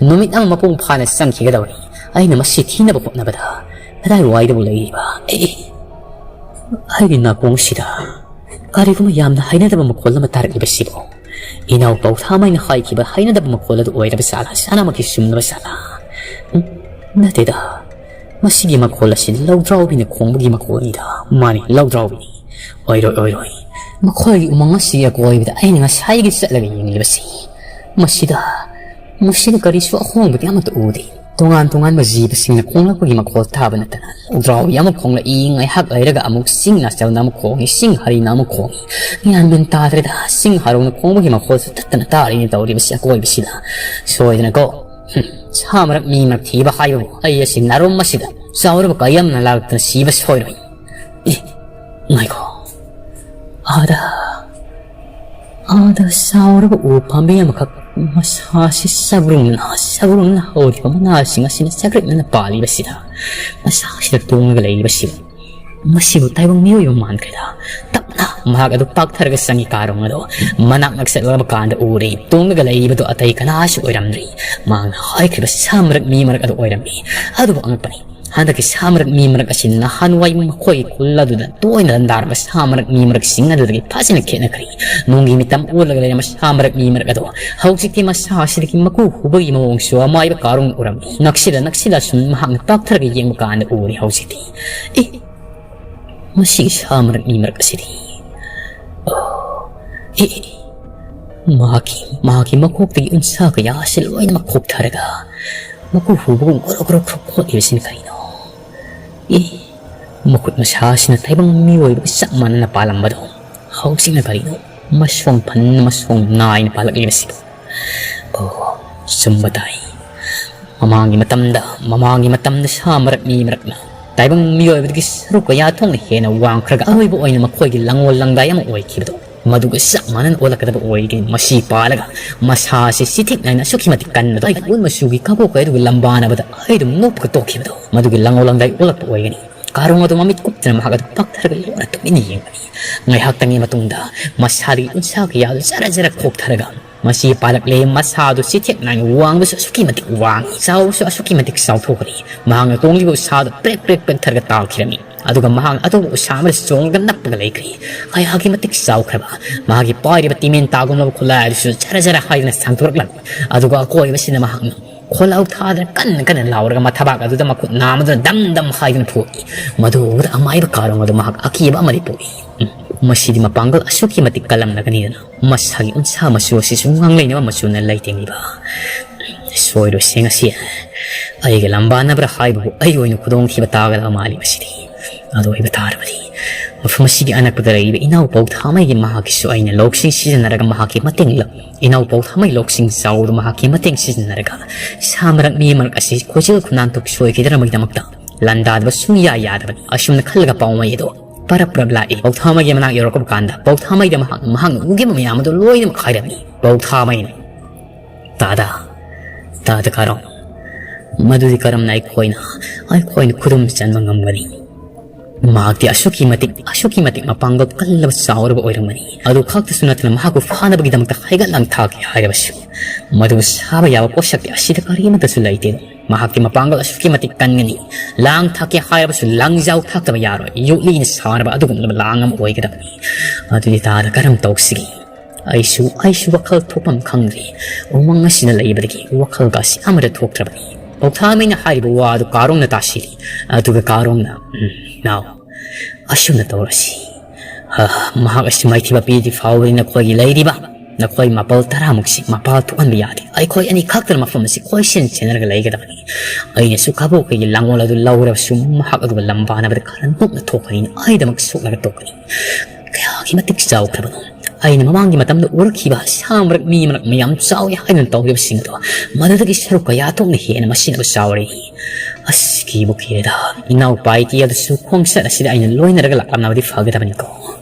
ꯅꯨꯃꯤꯠ ꯑꯃ ꯃꯄꯨꯡ ꯐꯥꯅ ꯆꯪꯈꯤꯒꯗꯧꯔꯤ꯫ ꯑꯩꯅ ꯃꯁꯤ ꯊꯤꯅꯕ ꯍꯣꯠꯅꯕꯗ ꯀꯗꯥꯏꯋꯥꯏꯗꯕꯨ ꯂꯩꯔꯤꯕ? ꯑꯦ, ꯑꯩꯒꯤ ꯅꯥꯀꯣꯡꯁꯤꯗ ꯀꯔꯤꯒꯨꯝꯕ ꯌꯥꯝꯅ ꯍꯩꯅꯗꯕ ꯃꯈꯣꯜ ꯑꯃ ꯇꯥꯔꯛꯂꯤꯕꯁꯤꯕꯨ? ꯏꯅꯥꯎ ꯄꯧꯊꯥꯃꯩꯅ ꯍꯥꯏꯈꯤꯕ ꯍꯩꯅꯗꯕ ꯃꯈꯣꯜ ꯑꯗꯨ ꯑꯣꯏꯔꯕ ꯖꯥꯠꯂꯥ? ꯁꯅꯥꯃꯛꯀꯤ ꯆꯨꯝꯂꯕ ꯖꯥꯠꯂꯥ? ꯎꯝ, ꯅꯠꯇꯦꯗ꯫ ꯃꯁꯤꯒꯤ ꯃꯈꯣꯜ ꯑꯁꯤ ꯂꯧꯗ꯭ꯔꯥꯎꯕꯤꯅ ꯈꯣꯡꯕꯒꯤ ꯃꯈꯣꯜꯅꯤꯗ꯫ ꯃꯥꯅꯤ, ꯂꯧꯗ꯭ꯔꯥꯎꯕꯤꯅꯤ꯫ ꯑꯣꯏꯔꯣꯏ, ꯑꯣꯏꯔꯣꯏ꯫ ꯃꯈꯣꯏꯒꯤ ꯎꯃꯪ ꯑꯁꯤꯒꯤ ꯑꯀꯣꯏꯕꯗ ꯑꯩꯅ ꯉꯁꯥꯏꯒꯤ ꯆꯠꯂꯒ ꯌꯦꯡꯂꯤꯕꯁꯤ꯫ ꯃꯁꯤꯗ, ꯃꯁꯤꯗ ꯀꯔꯤꯁꯨ ꯑꯍꯣꯡꯕꯗꯤ ꯑꯃꯠꯇ ꯎꯗꯦ꯫ ꯇꯣꯉꯥꯟ ꯇꯣꯉꯥꯟꯕ ꯖꯤꯕꯁꯤꯡꯅ ꯈꯣꯡꯂꯛꯄꯒꯤ ꯃꯈꯣꯜ ꯇꯥꯕ ꯅꯠꯇꯅ, ꯂꯧꯗ꯭ꯔꯥꯎꯕꯤ ꯑꯃ ꯈꯣꯡꯂꯛꯏ, ꯉꯥꯏꯍꯥꯛ ꯂꯩꯔꯒ ꯑꯃꯨꯛ ꯁꯤꯡ ꯅꯥꯆꯜꯅ ꯑꯃꯨꯛ ꯈꯣꯡꯏ, ꯁꯤꯡ ꯍꯔꯤꯅ ꯑꯃꯨꯛ ꯈꯣꯡꯏ꯫ ꯒ꯭ꯌꯥꯟ ꯃꯦꯟ ꯇꯥꯗ꯭ꯔꯦꯗ, ꯁꯤꯡ ꯍꯔꯧꯅ ꯈꯣꯡꯕꯒꯤ ꯃꯈꯣꯜꯁꯨ ꯇꯠꯇꯅ ꯇꯥꯔꯤꯅꯦ ꯇꯧꯔꯤꯕꯁꯤ ꯑꯀꯣꯏꯕꯁꯤꯗ꯫ ꯁꯣꯏꯗꯅꯀꯣ, ꯍꯨꯝ, ꯁꯥ ꯃꯔꯛ ꯃꯤ ꯃꯔꯛ ꯊꯤꯕ ꯍꯥꯏꯕꯕꯨ ꯑꯩ ꯑꯁꯤ ꯅꯥꯔꯨꯝ ꯑꯁꯤꯗ ꯆꯥꯎꯔꯕ ꯀꯩ ꯑꯃꯅ ꯂꯥꯛꯇꯅ ꯁꯤꯕ ꯁꯣꯏꯔꯣꯏ꯫ ꯑꯦ, ꯉꯥꯏꯈꯣ꯫ ꯑꯥꯗ, ꯑꯥꯗ ꯆꯥꯎꯔꯕ ꯎ ꯄꯥꯝꯕꯤ ꯑꯃꯈꯛ ꯃꯁꯥꯁꯤ ꯁꯒ꯭ꯔꯨꯝꯅ, ꯁꯒ꯭ꯔꯨꯝꯅ ꯍꯧꯔꯤꯕ ꯃꯅꯥꯁꯤꯡ ꯑꯁꯤꯅ ꯆꯒ꯭ꯔꯤꯛꯅꯅ ꯄꯥꯜꯂꯤꯕꯁꯤꯗ ꯃꯁꯥꯁꯤꯗ ꯇꯣꯡꯉꯒ ꯂꯩꯔꯤꯕꯁꯤꯕꯨ, ꯃꯁꯤꯕꯨ ꯇꯥꯏꯕꯪ ꯃꯤꯑꯣꯏꯕ ꯃꯥꯟꯈ꯭ꯔꯦꯗ꯫ ꯇꯞꯅ ꯃꯍꯥꯛ ꯑꯗꯨ ꯄꯥꯛꯊꯔꯒ ꯆꯪꯉꯤ꯫ ꯀꯥꯔꯣꯡ ꯑꯗꯣ ꯃꯅꯥꯛ ꯅꯛꯁꯠꯂꯕ ꯀꯥꯟꯗ ꯎꯔꯦ꯫ ꯇꯣꯡꯉꯒ ꯂꯩꯔꯤꯕꯗꯨ ꯑꯇꯩ ꯀꯅꯥꯁꯨ ꯑꯣꯏꯔꯝꯗ꯭ꯔꯤ꯫ ꯃꯍꯥꯛꯅ ꯍꯥꯏꯈ꯭ꯔꯤꯕ ꯁꯥ ꯃꯔꯛ ꯃꯤ ꯃꯔꯛ ꯑꯗꯨ ꯑꯣꯏꯔꯝꯃꯤ꯫ ꯑꯗꯨꯕꯨ ꯑꯉꯛꯄꯅꯤ, ꯍꯟꯗꯛꯀꯤ ꯁꯥ ꯃꯔꯛ ꯃꯤ ꯃꯔꯛ ꯑꯁꯤ ꯅꯍꯥꯟꯋꯥꯏ ꯃꯈꯣꯏꯒꯤ ꯈꯨꯜ ꯑꯗꯨꯗ ꯇꯣꯏꯅ ꯂꯥꯟꯗꯥꯔꯝꯕ ꯁꯥ ꯃꯔꯛ ꯃꯤ ꯃꯔꯛꯁꯤꯡ ꯑꯗꯨꯗꯒꯤ ꯐꯖꯅ ꯈꯦꯠꯅꯈ꯭ꯔꯦ꯫ ꯅꯣꯡꯒꯤ ꯃꯤꯇꯝ ꯑꯣꯜꯂꯒ ꯂꯩꯔꯝꯕ ꯁꯥ ꯃꯔꯛ ꯃꯤ ꯃꯔꯛ ꯑꯗꯣ ꯍꯧꯖꯤꯛꯇꯤ ꯃꯁꯥ ꯑꯁꯤꯗꯒꯤ ꯃꯀꯨ ꯍꯨꯕꯒꯤ ꯃꯑꯣꯡꯁꯨ ꯑꯃꯥꯏꯕ ꯀꯥꯔꯣꯡ ꯎꯔꯝꯃꯤ꯫ ꯅꯛꯁꯤꯜꯂ ꯅꯛꯁꯤꯜꯂ ꯁꯨꯝ ꯃꯍꯥꯛꯅ ꯇꯥꯛꯊꯔꯒ ꯌꯦꯡꯕ ꯀꯥꯟꯗ ꯎꯔꯦ ꯍꯧꯖꯤꯛꯇꯤ꯫ ꯑꯦ, ꯃꯁꯤꯒꯤ ꯁꯥ ꯃꯔꯛ ꯃꯤ ꯃꯔꯛ ꯑꯁꯤꯗꯤ꯫ ꯑꯣ, ꯑꯦ, ꯑꯦ, ꯃꯍꯥꯛꯀꯤ, ꯃꯍꯥꯛꯀꯤ ꯃꯀꯣꯛꯇꯒꯤ ꯎꯟꯁꯥ ꯀꯌꯥ ꯑꯁꯤ ꯂꯣꯏꯅꯃꯛ ꯈꯣꯛꯊꯔꯒ ꯃꯀꯨ ꯍꯨꯕꯒꯨꯝ ꯒ꯭ꯔꯣꯛ ꯒ꯭ꯔꯣꯛ ꯒ꯭ꯔꯣꯛ ꯈꯣꯠꯂꯤꯕꯁꯤꯅ ꯀꯔꯤꯅꯣ? ꯑꯦ, ꯃꯈꯨꯠ ꯃꯁꯥ ꯑꯁꯤꯅ ꯇꯥꯏꯕꯪ ꯃꯤꯑꯣꯏꯕꯒ ꯆꯞ ꯃꯥꯟꯅꯅ ꯄꯥꯜꯂꯝꯕꯗꯣ ꯍꯧꯖꯤꯛꯅ ꯀꯔꯤꯅꯣ ꯃꯁꯣꯡ ꯐꯟꯅ ꯃꯁꯣꯡ ꯅꯥꯏꯅ ꯄꯥꯜꯂꯛꯂꯤꯕꯁꯤꯕꯨ? ꯑꯣ, ꯆꯨꯝꯕ ꯇꯥꯏ꯫ ꯃꯃꯥꯡꯒꯤ ꯃꯇꯝꯗ, ꯃꯃꯥꯡꯒꯤ ꯃꯇꯝꯗ ꯁꯥ ꯃꯔꯛ ꯃꯤ ꯃꯔꯛꯅ ꯇꯥꯏꯕꯪ ꯃꯤꯑꯣꯏꯕꯗꯒꯤ ꯁꯔꯨꯛ ꯀꯌꯥ ꯊꯣꯛꯅ ꯍꯦꯟꯅ ꯋꯥꯡꯈ꯭ꯔꯒ ꯑꯔꯣꯏꯕ ꯑꯣꯏꯅ ꯃꯈꯣꯏꯒꯤ ꯂꯪꯑꯣꯜ ꯂꯪꯗꯥꯏ ꯑꯃ ꯑꯣꯏꯈꯤꯕꯗꯣ, ꯃꯗꯨꯒ ꯆꯞ ꯃꯥꯟꯅꯅ ꯑꯣꯜꯂꯛꯀꯗꯕ ꯑꯣꯏꯒꯅꯤ꯫ ꯃꯁꯤ ꯄꯥꯜꯂꯒ ꯃꯁꯥ ꯑꯁꯤ ꯆꯤꯊꯦꯛ ꯅꯥꯏꯅ ꯑꯁꯨꯛꯀꯤ ꯃꯇꯤꯛ ꯀꯟꯕꯗꯣ, ꯑꯩ ꯎꯟ ꯃꯆꯨꯒꯤ ꯀꯕꯣꯛ ꯑꯗꯨꯒ ꯂꯝꯕꯥꯅꯕꯗ ꯑꯩ ꯑꯗꯨꯝ ꯅꯣꯛꯄꯒ ꯇꯣꯛꯈꯤꯕꯗꯣ, ꯃꯗꯨꯒꯤ ꯂꯪꯑꯣꯜ ꯂꯪꯗꯥꯏ ꯑꯣꯜꯂꯛꯄ ꯑꯣꯏꯒꯅꯤ꯫ ꯀꯥꯔꯣꯡ ꯑꯗꯨ ꯃꯃꯤꯠ ꯀꯨꯞꯇꯅ ꯃꯍꯥꯛ ꯑꯗꯨ ꯄꯥꯛꯊꯔꯒ ꯂꯣꯟꯅ ꯇꯨꯃꯤꯟꯅ ꯌꯦꯡꯕꯅꯤ꯫ ꯉꯥꯏꯍꯥꯛꯇꯪꯒꯤ ꯃꯇꯨꯡꯗ ꯃꯁꯥꯗꯒꯤ ꯎꯟꯁꯥ ꯀꯌꯥꯗꯨ ꯖꯔ ꯖꯔ ꯈꯣꯛꯊꯔꯒ ꯃꯁꯤ ꯄꯥꯜꯂꯛꯂꯦ꯫ ꯃꯁꯥꯗꯨ ꯆꯤꯊꯦꯛ ꯅꯥꯏꯅ ꯋꯥꯡꯕꯁꯨ ꯑꯁꯨꯛꯀꯤ ꯃꯇꯤꯛ ꯋꯥꯡꯏ, ꯆꯥꯎꯕꯁꯨ ꯑꯁꯨꯛꯀꯤ ꯃꯇꯤꯛ ꯆꯥꯎꯊꯣꯛꯈ꯭ꯔꯦ꯫ ꯃꯍꯥꯛꯅ ꯇꯣꯡꯂꯤꯕ ꯎꯁꯥꯗꯨ ꯄ꯭ꯔꯦꯛ ꯄ꯭ꯔꯦꯛ ꯄ꯭ꯔꯦꯛꯊꯔꯒ ꯇꯥꯈꯤꯔꯝꯃꯤ꯫ ꯑꯗꯨꯒ ꯃꯍꯥꯛꯅ ꯑꯇꯣꯞꯄ ꯎꯁꯥ ꯑꯃꯗ ꯆꯣꯡꯂꯒ ꯅꯞꯄꯒ ꯂꯩꯈ꯭ꯔꯦ꯫ ꯀꯌꯥꯒꯤ ꯃꯇꯤꯛ ꯆꯥꯎꯈ꯭ꯔꯕ! ꯃꯍꯥꯛꯀꯤ ꯄꯥꯏꯔꯤꯕ ꯇꯤꯃꯦꯟ ꯇꯥꯒꯨꯝꯂꯕ ꯈꯨꯠꯂꯥꯏ ꯑꯗꯨꯁꯨ ꯖꯔ ꯖꯔ ꯍꯥꯏꯗꯨꯅ ꯁꯥꯡꯗꯣꯔꯛꯂꯝꯃꯤ꯫ ꯑꯗꯨꯒ ꯑꯀꯣꯏꯕꯁꯤꯗ ꯃꯍꯥꯛꯅ ꯈꯣꯜꯂꯥꯎ ꯊꯥꯗꯅ ꯀꯟꯅ ꯀꯟꯅ ꯂꯥꯎꯔꯒ ꯃꯊꯕꯥꯛ ꯑꯗꯨꯗ ꯃꯈꯨꯠ ꯅꯥꯝꯃꯗꯨꯅ ꯗꯝ ꯗꯝ ꯍꯥꯏꯗꯨꯅ ꯐꯨꯏ꯫ ꯃꯗꯨ ꯎꯕꯗ ꯑꯃꯥꯏꯕ ꯀꯥꯔꯣꯡ ꯑꯗꯨ ꯃꯍꯥꯛ ꯑꯀꯤꯕ ꯑꯃꯗꯤ ꯄꯣꯛꯏ꯫ ꯎꯝ, ꯃꯁꯤꯗꯤ ꯃꯄꯥꯡꯒꯜ ꯑꯁꯨꯛꯀꯤ ꯃꯇꯤꯛ ꯀꯜꯂꯝꯂꯒꯅꯤꯗꯅ꯫ ꯃꯁꯥꯒꯤ ꯎꯟꯁꯥ ꯃꯆꯨ ꯑꯁꯤꯁꯨ ꯉꯥꯡꯂꯩꯅꯕ ꯃꯆꯨꯅ ꯂꯩꯇꯦꯡꯂꯤꯕ꯫ ꯁꯣꯏꯔꯣꯏꯁꯦ ꯉꯁꯤ꯫ ꯑꯩꯒ ꯂꯝꯕꯥꯅꯕ꯭ꯔꯥ ꯍꯥꯏꯕꯕꯨ ꯑꯩ ꯑꯣꯏꯅ ꯈꯨꯗꯣꯡꯊꯤꯕ ꯇꯥꯒꯗꯕ ꯃꯥꯜꯂꯤ ꯃꯁꯤꯗꯤ꯫ ꯑꯗꯨ ꯑꯣꯏꯕ ꯇꯥꯔꯕꯗꯤ ꯃꯐꯝ ꯑꯁꯤꯒꯤ ꯑꯅꯛꯄꯗ ꯂꯩꯔꯤꯕ ꯏꯅꯥꯎ ꯄꯧꯊꯥꯃꯩꯒꯤ ꯃꯍꯥꯛꯀꯤꯁꯨ ꯑꯩꯅ ꯂꯧꯁꯤꯡ ꯁꯤꯖꯤꯟꯅꯔꯒ ꯃꯍꯥꯛꯀꯤ ꯃꯇꯦꯡ ꯂꯧ-, ꯏꯅꯥꯎ ꯄꯧꯊꯥꯃꯩ ꯂꯧꯁꯤꯡ ꯆꯥꯎꯕꯗ ꯃꯍꯥꯛꯀꯤ ꯃꯇꯦꯡ ꯁꯤꯖꯤꯟꯅꯔꯒ ꯁꯥ ꯃꯔꯛ ꯃꯤ ꯃꯔꯛ ꯑꯁꯤ ꯀꯣꯏꯆꯦꯜ ꯈꯨꯅꯥꯟꯊꯣꯛ ꯁꯣꯏꯈꯤꯗꯅꯕꯒꯤꯗꯃꯛꯇ ꯂꯥꯟꯗꯥꯗꯕ ꯁꯨꯡꯌꯥ ꯌꯥꯗꯕꯅꯤ꯫ ꯑꯁꯨꯝꯅ ꯈꯜꯂꯒ ꯄꯥꯎꯃꯩ ꯑꯗꯣ ꯄꯔꯞ ꯄꯔꯞ ꯂꯥꯛꯏ꯫ ꯄꯧꯊꯥꯃꯩꯒꯤ ꯃꯅꯥꯛ ꯌꯧꯔꯛꯄ ꯀꯥꯟꯗ ꯄꯧꯊꯥꯃꯩꯗ ꯃꯍꯥꯛ, ꯃꯍꯥꯛꯅ ꯎꯈꯤꯕ ꯃꯌꯥꯝ ꯑꯗꯨ ꯂꯣꯏꯅꯃꯛ ꯍꯥꯏꯔꯝꯃꯤ꯫ ꯄꯧꯊꯥꯃꯩꯅ, "ꯇꯥꯗ, ꯇꯥꯗ ꯀꯥꯔꯣ, ꯃꯗꯨꯗꯤ ꯀꯔꯝꯅ ꯑꯩꯈꯣꯏꯅ, ꯑꯩꯈꯣꯏꯅ ꯈꯨꯗꯨꯝ ꯆꯟꯕ ꯉꯝꯒꯅꯤ? ꯃꯍꯥꯛꯇꯤ ꯑꯁꯨꯛꯀꯤ ꯃꯇꯤꯛ, ꯑꯁꯨꯛꯀꯤ ꯃꯇꯤꯛ ꯃꯄꯥꯡꯒꯜ ꯀꯜꯂꯕ ꯆꯥꯎꯔꯕ ꯑꯣꯏꯔꯝꯒꯅꯤ꯫ ꯑꯗꯨ ꯈꯛꯇꯁꯨ ꯅꯠꯇꯅ ꯃꯍꯥꯛꯄꯨ ꯐꯥꯅꯕꯒꯤꯗꯃꯛꯇ ꯍꯩꯒꯠ ꯂꯥꯡꯊꯥꯛꯀꯦ ꯍꯥꯏꯔꯕꯁꯨ ꯃꯗꯨ ꯁꯥꯕ ꯌꯥꯕ ꯄꯣꯠꯁꯛꯇꯤ ꯑꯁꯤꯗ ꯀꯔꯤꯃꯠꯇꯁꯨ ꯂꯩꯇꯦ꯫ ꯃꯍꯥꯛꯀꯤ ꯃꯄꯥꯡꯒꯜ ꯑꯁꯨꯛꯀꯤ ꯃꯇꯤꯛ ꯀꯟꯒꯅꯤ꯫ ꯂꯥꯡ ꯊꯥꯛꯀꯦ ꯍꯥꯏꯔꯕꯁꯨ ꯂꯥꯡꯖꯥꯎ ꯊꯥꯛꯇꯕ ꯌꯥꯔꯣꯏ꯫ ꯌꯣꯠꯂꯤꯅ ꯁꯥꯔꯕ ꯑꯗꯨꯒꯨꯝꯂꯕ ꯂꯥꯡ ꯑꯃ ꯑꯣꯏꯒꯗꯕꯅꯤ꯫ ꯑꯗꯨꯗꯤ ꯇꯥꯗ ꯀꯔꯝ ꯇꯧꯁꯤꯒꯦ? ꯑꯩꯁꯨ, ꯑꯩꯁꯨ ꯋꯥꯈꯜ ꯊꯣꯛꯐꯝ ꯈꯪꯗ꯭ꯔꯦ꯫ ꯎꯃꯪ ꯑꯁꯤꯅ ꯂꯩꯕꯗꯒꯤ ꯋꯥꯈꯜꯒꯁꯤ ꯑꯃꯠꯇ ꯊꯣꯛꯇ꯭ꯔꯕꯅꯤ꯫ ꯄꯧꯊꯥꯃꯩꯅ ꯍꯥꯏꯔꯤꯕ ꯋꯥ ꯑꯗꯨ ꯀꯥꯔꯣꯡꯅ ꯇꯥꯁꯤꯜꯂꯤ꯫ ꯑꯗꯨꯒ ꯀꯥꯔꯣꯡꯅ, "ꯎꯝ, ꯅꯥꯎ, ꯑꯁꯨꯝꯅ ꯇꯧꯔꯁꯤ꯫ ꯑ, ꯃꯍꯥꯛ ꯑꯁꯤ ꯃꯥꯏꯊꯤꯕ ꯄꯤꯗ꯭ꯔꯤ ꯐꯥꯎꯕꯗꯤ ꯅꯈꯣꯏꯒꯤ ꯂꯩꯔꯤꯕ ꯅꯈꯣꯏ ꯃꯥꯄꯜ ꯇꯔꯥꯃꯨꯛꯁꯤ ꯃꯄꯥꯜ ꯊꯣꯛꯍꯟꯕ ꯌꯥꯗꯦ꯫ ꯑꯩꯈꯣꯏ ꯑꯅꯤ ꯈꯛꯇꯅ ꯃꯐꯝ ꯑꯁꯤ ꯀꯣꯏꯁꯦꯟ ꯁꯦꯟꯅꯔꯒ ꯂꯩꯒꯗꯕꯅꯤ꯫ ꯑꯩꯅꯁꯨ ꯀꯕꯣꯛꯈꯩꯒꯤ ꯂꯥꯡꯒꯣꯜ ꯑꯗꯨ ꯂꯧꯔꯕꯁꯨ ꯃꯍꯥꯛ ꯑꯗꯨꯒ ꯂꯝꯕꯥꯅꯕꯗ ꯈꯔ ꯅꯣꯛꯅ ꯊꯣꯛꯀꯅꯤ, ꯑꯩꯗꯃꯛ ꯁꯣꯛꯂꯒ ꯇꯣꯛꯀꯅꯤ꯫ ꯀꯌꯥꯒꯤ ꯃꯇꯤꯛ ꯆꯥꯎꯈ꯭ꯔꯕꯅꯣ! ꯑꯩꯅ ꯃꯃꯥꯡꯒꯤ ꯃꯇꯝꯗ ꯎꯔꯛꯈꯤꯕ ꯁꯥ ꯃꯔꯛ, ꯃꯤ ꯃꯔꯛ ꯃꯌꯥꯝ ꯆꯥꯎꯏ ꯍꯥꯏꯗꯨꯅ ꯇꯧꯔꯤꯕꯁꯤꯡ ꯑꯗꯣ ꯃꯗꯨꯗꯒꯤ ꯁꯔꯨꯛ ꯀꯌꯥ ꯊꯣꯛꯅ ꯍꯦꯟꯅ ꯃꯁꯤꯅꯕꯨ ꯆꯥꯎꯔꯦ꯫ ꯑꯁ, ꯀꯤꯕꯨ ꯀꯤꯔꯦꯗ꯫ ꯏꯅꯥꯎꯄꯥ ꯏꯇꯤ ꯑꯗꯨꯁꯨ ꯈꯣꯡꯆꯠ ꯑꯁꯤꯗ ꯑꯩꯅ ꯂꯣꯏꯅꯔꯒ ꯂꯥꯛꯂꯝꯂꯕꯗꯤ ꯐꯒꯗꯕꯅꯤꯀꯣ꯫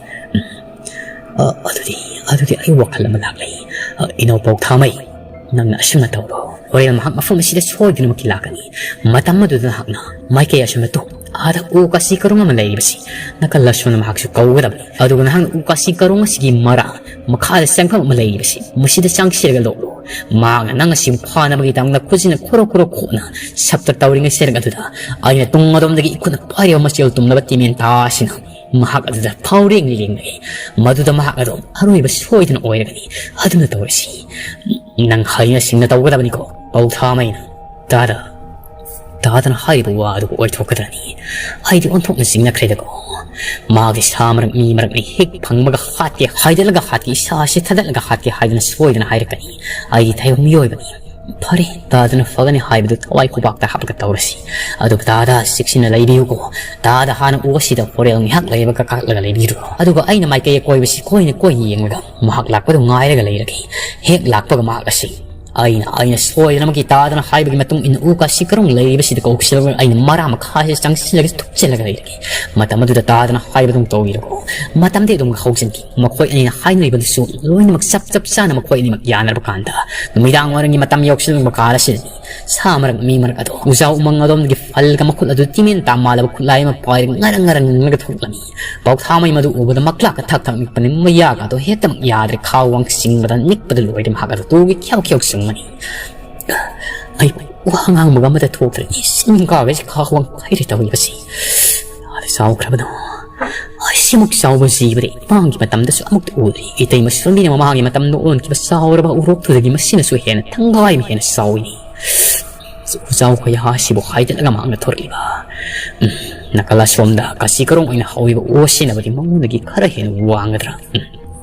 ꯎꯝ꯫ ꯑ, ꯑꯗꯨꯗꯤ, ꯑꯗꯨꯗꯤ ꯑꯩ ꯋꯥꯈꯜ ꯑꯃ ꯂꯥꯛꯂꯦ꯫ ꯑ, ꯏꯅꯧ ꯄꯧꯊꯥꯃꯩ, ꯅꯪꯅ ꯑꯁꯨꯝꯅ ꯇꯧꯔꯣ꯫ ꯍꯣꯔꯦꯟ ꯃꯍꯥꯛ ꯃꯐꯝ ꯑꯁꯤꯗ ꯁꯣꯏꯗꯅꯃꯛꯀꯤ ꯂꯥꯛꯀꯅꯤ꯫ ꯃꯇꯝ ꯑꯗꯨꯗ ꯅꯍꯥꯛꯅ ꯃꯥꯏꯀꯩ ꯑꯁꯨꯝꯅ ꯇꯨ, ꯑꯥꯗ ꯎ ꯀꯥꯁꯤ ꯀꯔꯣꯡ ꯑꯃ ꯂꯩꯔꯤꯕꯁꯤ ꯅꯥꯀꯜ ꯑꯁꯣꯝꯗ ꯃꯍꯥꯛꯁꯨ ꯀꯧꯒꯗꯕꯅꯤ꯫ ꯑꯗꯨꯒ ꯅꯍꯥꯛꯅ ꯎ ꯀꯥꯁꯤ ꯀꯔꯣꯡ ꯑꯁꯤꯒꯤ ꯃꯔꯥ ꯃꯈꯥꯗ ꯆꯪꯐꯝ ꯑꯃ ꯂꯩꯔꯤꯕꯁꯤ ꯃꯁꯤꯗ ꯆꯪꯁꯤꯜꯂꯒ ꯂꯣꯛꯂꯨ꯫ ꯃꯍꯥꯛꯅ ꯅꯪ ꯑꯁꯤꯕꯨ ꯐꯥꯅꯕꯒꯤꯗꯃꯛꯇ ꯈꯨꯠꯁꯤꯅ ꯈꯣꯔꯣ ꯈꯣꯔꯣ ꯈꯣꯠꯅ ꯁꯞꯇ ꯇꯧꯔꯤꯉꯩ ꯁꯦꯔꯛ ꯑꯗꯨꯗ ꯑꯩꯅ ꯇꯨꯡ ꯑꯗꯣꯝꯗꯒꯤ ꯏꯈꯨꯠꯅ ꯄꯥꯏꯔꯤꯕ ꯃꯆꯦꯜ ꯇꯨꯝꯂꯕ ꯇꯤꯃꯦꯟ ꯇꯥ ꯑꯁꯤꯅ ꯃꯍꯥꯛ ꯑꯗꯨꯗ ꯐꯥꯎꯔꯦꯡ ꯂꯦꯡꯂꯛꯏ꯫ ꯃꯗꯨꯗ ꯃꯍꯥꯛ ꯑꯗꯨ ꯑꯔꯣꯏꯕ ꯁꯣꯏꯗꯅ ꯑꯣꯏꯔꯒꯅꯤ꯫ ꯑꯗꯨꯅ ꯇꯧꯔꯁꯤ꯫ ꯅꯪ ꯍꯩꯅ ꯁꯤꯡꯅ ꯇꯧꯒꯗꯕꯅꯤꯀꯣ, ꯄꯧꯊꯥꯃꯩꯅ꯫ ꯇꯥꯗ, ꯇꯥꯗꯅ ꯍꯥꯏꯔꯤꯕ ꯋꯥ ꯑꯗꯨꯕꯨ ꯑꯣꯏꯊꯣꯛꯀꯗ꯭ꯔꯅꯤ? ꯑꯩꯗꯤ ꯑꯣꯟꯊꯣꯛꯅ ꯆꯤꯡꯅꯈ꯭ꯔꯦꯗꯀꯣ꯫ ꯃꯥꯒꯤ ꯁꯥ ꯃꯔꯛ, ꯃꯤ ꯃꯔꯛꯅ ꯍꯦꯛ ꯐꯪꯕꯒ ꯍꯥꯠꯀꯦ, ꯍꯥꯏꯗꯠꯂꯒ ꯍꯥꯠꯀꯦ, ꯏꯁꯥꯁꯤ ꯊꯥꯗꯠꯂꯒ ꯍꯥꯠꯀꯦ ꯍꯥꯏꯗꯅ ꯁꯣꯏꯗꯅ ꯍꯥꯏꯔꯛꯀꯅꯤ꯫ ꯑꯩꯗꯤ ꯇꯥꯏꯕꯪ ꯃꯤꯑꯣꯏꯕꯅꯤ꯫ ꯐꯔꯦ, ꯇꯥꯗꯅ ꯐꯒꯅꯤ ꯍꯥꯏꯕꯗꯨ ꯊꯋꯥꯏ ꯈꯨꯕꯥꯛꯇ ꯍꯥꯞꯄꯒ ꯇꯧꯔꯁꯤ꯫ ꯑꯗꯨꯒ ꯇꯥꯗ ꯆꯦꯛꯁꯤꯟꯅ ꯂꯩꯕꯤꯌꯨꯀꯣ꯫ ꯇꯥꯗ ꯍꯥꯟꯅ ꯎ ꯑꯁꯤꯗ ꯍꯣꯔꯦꯜ ꯉꯥꯏꯍꯥꯛ ꯂꯩꯕ ꯀꯥꯈꯠꯂꯒ ꯂꯩꯕꯤꯔꯣ꯫ ꯑꯗꯨꯒ ꯑꯩꯅ ꯃꯥꯏꯀꯩ ꯑꯀꯣꯏꯕꯁꯤ ꯀꯣꯏꯅ ꯀꯣꯏꯅ ꯌꯦꯡꯂꯒ ꯃꯍꯥꯛ ꯂꯥꯛꯄꯗꯨ ꯉꯥꯏꯔꯒ ꯂꯩꯔꯒꯦ꯫ ꯍꯦꯛ ꯂꯥꯛꯄꯒ ꯃꯍꯥꯛ ꯑꯁꯤ ꯑꯩꯅ, ꯑꯩꯅ ꯁꯣꯏꯗꯅꯃꯛꯀꯤ ꯇꯥꯗꯅ ꯍꯥꯏꯕꯒꯤ ꯃꯇꯨꯡ ꯏꯟꯅ ꯎ ꯀꯥꯁꯤ ꯀꯔꯣꯡ ꯂꯩꯔꯤꯕꯁꯤꯗ ꯀꯧꯁꯤꯜꯂꯒ ꯑꯩꯅ ꯃꯔꯥ ꯃꯈꯥꯁꯤ ꯆꯪꯁꯤꯜꯂꯒ ꯊꯨꯞꯆꯤꯜꯂꯒ ꯂꯩꯔꯒꯦ꯫ ꯃꯇꯝ ꯑꯗꯨꯗ ꯇꯥꯗꯅ ꯍꯥꯏꯕꯗꯨ ꯇꯧꯕꯤꯔꯣ꯫ ꯃꯇꯝꯗꯤ ꯑꯗꯨꯝ ꯍꯧꯖꯤꯟꯈꯤ꯫ ꯃꯈꯣꯏ ꯑꯅꯤꯅ ꯍꯥꯏꯅꯔꯤꯕꯗꯨꯁꯨ ꯂꯣꯏꯅꯃꯛ ꯆꯞ ꯆꯞ ꯆꯥꯅ ꯃꯈꯣꯏ ꯑꯅꯤꯃꯛ ꯌꯥꯅꯔꯕ ꯀꯥꯟꯗ ꯅꯨꯃꯤꯗꯥꯡ ꯋꯥꯏꯔꯝꯒꯤ ꯃꯇꯝ ꯌꯧꯁꯤꯜꯂꯛꯄ ꯀꯥꯟ ꯑꯁꯤꯗꯅꯤ꯫ ꯁꯥ ꯃꯔꯛ, ꯃꯤ ꯃꯔꯛ ꯑꯗꯣ ꯎꯖꯥꯎ ꯎꯃꯪ ꯑꯗꯣꯝꯗꯒꯤ ꯐꯜꯒ ꯃꯈꯨꯠ ꯑꯗꯨ ꯇꯤꯃꯦꯟ ꯇꯥ ꯃꯥꯜꯂꯕ ꯈꯨꯠꯂꯥꯏ ꯑꯃ ꯄꯥꯏꯔꯒ ꯉꯔꯪ ꯉꯔꯪ ꯉꯪꯂꯒ ꯊꯣꯛꯂꯛꯂꯝꯃꯤ꯫ ꯄꯥꯎꯊꯥꯃꯩ ꯃꯗꯨ ꯎꯕꯗ ꯃꯛꯂꯥꯛꯀ ꯊꯛ ꯊꯛ ꯅꯤꯛꯄꯅꯤ꯫ ꯃꯌꯥꯒ ꯑꯗꯣ ꯍꯦꯛꯇꯃꯛ ꯌꯥꯗ꯭ꯔꯦ꯫ ꯈꯥꯎ ꯋꯥꯡ ꯆꯤꯡꯕꯗ ꯅꯤꯛꯄꯗ ꯂꯣꯏꯔꯦ꯫ ꯃꯍꯥꯛ ꯑꯗꯨ ꯇꯨꯒꯤ ꯈ꯭ꯌꯥꯎ ꯈ꯭ꯌꯥꯎ ꯆꯨꯡꯕꯅꯤ꯫ ꯑꯩ ꯋꯥ ꯉꯥꯡꯕꯒ ꯑꯃꯠꯇ ꯊꯣꯛꯇ꯭ꯔꯦ꯫ ꯏꯁꯤꯡ ꯀꯥꯒꯩꯁꯦ ꯈꯥ ꯋꯥꯡ ꯍꯩꯔꯦ ꯇꯧꯔꯤꯕꯁꯤ꯫ ꯑꯥꯗ ꯆꯥꯎꯈ꯭ꯔꯕꯅꯣ? ꯑꯁꯤꯃꯨꯛ ꯆꯥꯎꯕ ꯖꯤꯕꯗꯤ ꯃꯥꯡꯒꯤ ꯃꯇꯝꯗꯁꯨ ꯑꯃꯨꯛꯇ ꯎꯗ꯭ꯔꯤ꯫ ꯏꯇꯩꯃ ꯁꯨꯔꯝꯕꯤꯅ ꯃꯃꯥꯡꯒꯤ ꯃꯇꯝꯗ ꯑꯣꯟꯈꯤꯕ ꯆꯥꯎꯔꯕ ꯎꯔꯣꯛꯇꯨꯗꯒꯤ ꯃꯁꯤꯅꯁꯨ ꯍꯦꯟꯅ ꯊꯪꯒꯥꯏ ꯑꯃ ꯍꯦꯟꯅ ꯆꯥꯎꯏꯅꯤ꯫ ꯎꯆꯥꯎ ꯈꯣꯏꯌꯥ ꯑꯁꯤꯕꯨ ꯍꯥꯏꯗꯠꯂꯒ ꯃꯍꯥꯛꯅ ꯊꯣꯔꯛꯂꯤꯕ꯫ ꯎꯝ, ꯅꯥꯀꯜ ꯑꯁꯣꯝꯗ ꯀꯥꯆꯤ ꯀꯔꯣꯡ ꯑꯣꯏꯅ ꯍꯧꯔꯤꯕ ꯎ ꯑꯁꯤꯅꯕꯨꯗꯤ ꯃꯉꯣꯟꯗꯒꯤ ꯈꯔ ꯍꯦꯟꯅ ꯋꯥꯡꯒꯗ꯭ꯔꯥ? ꯎꯝ,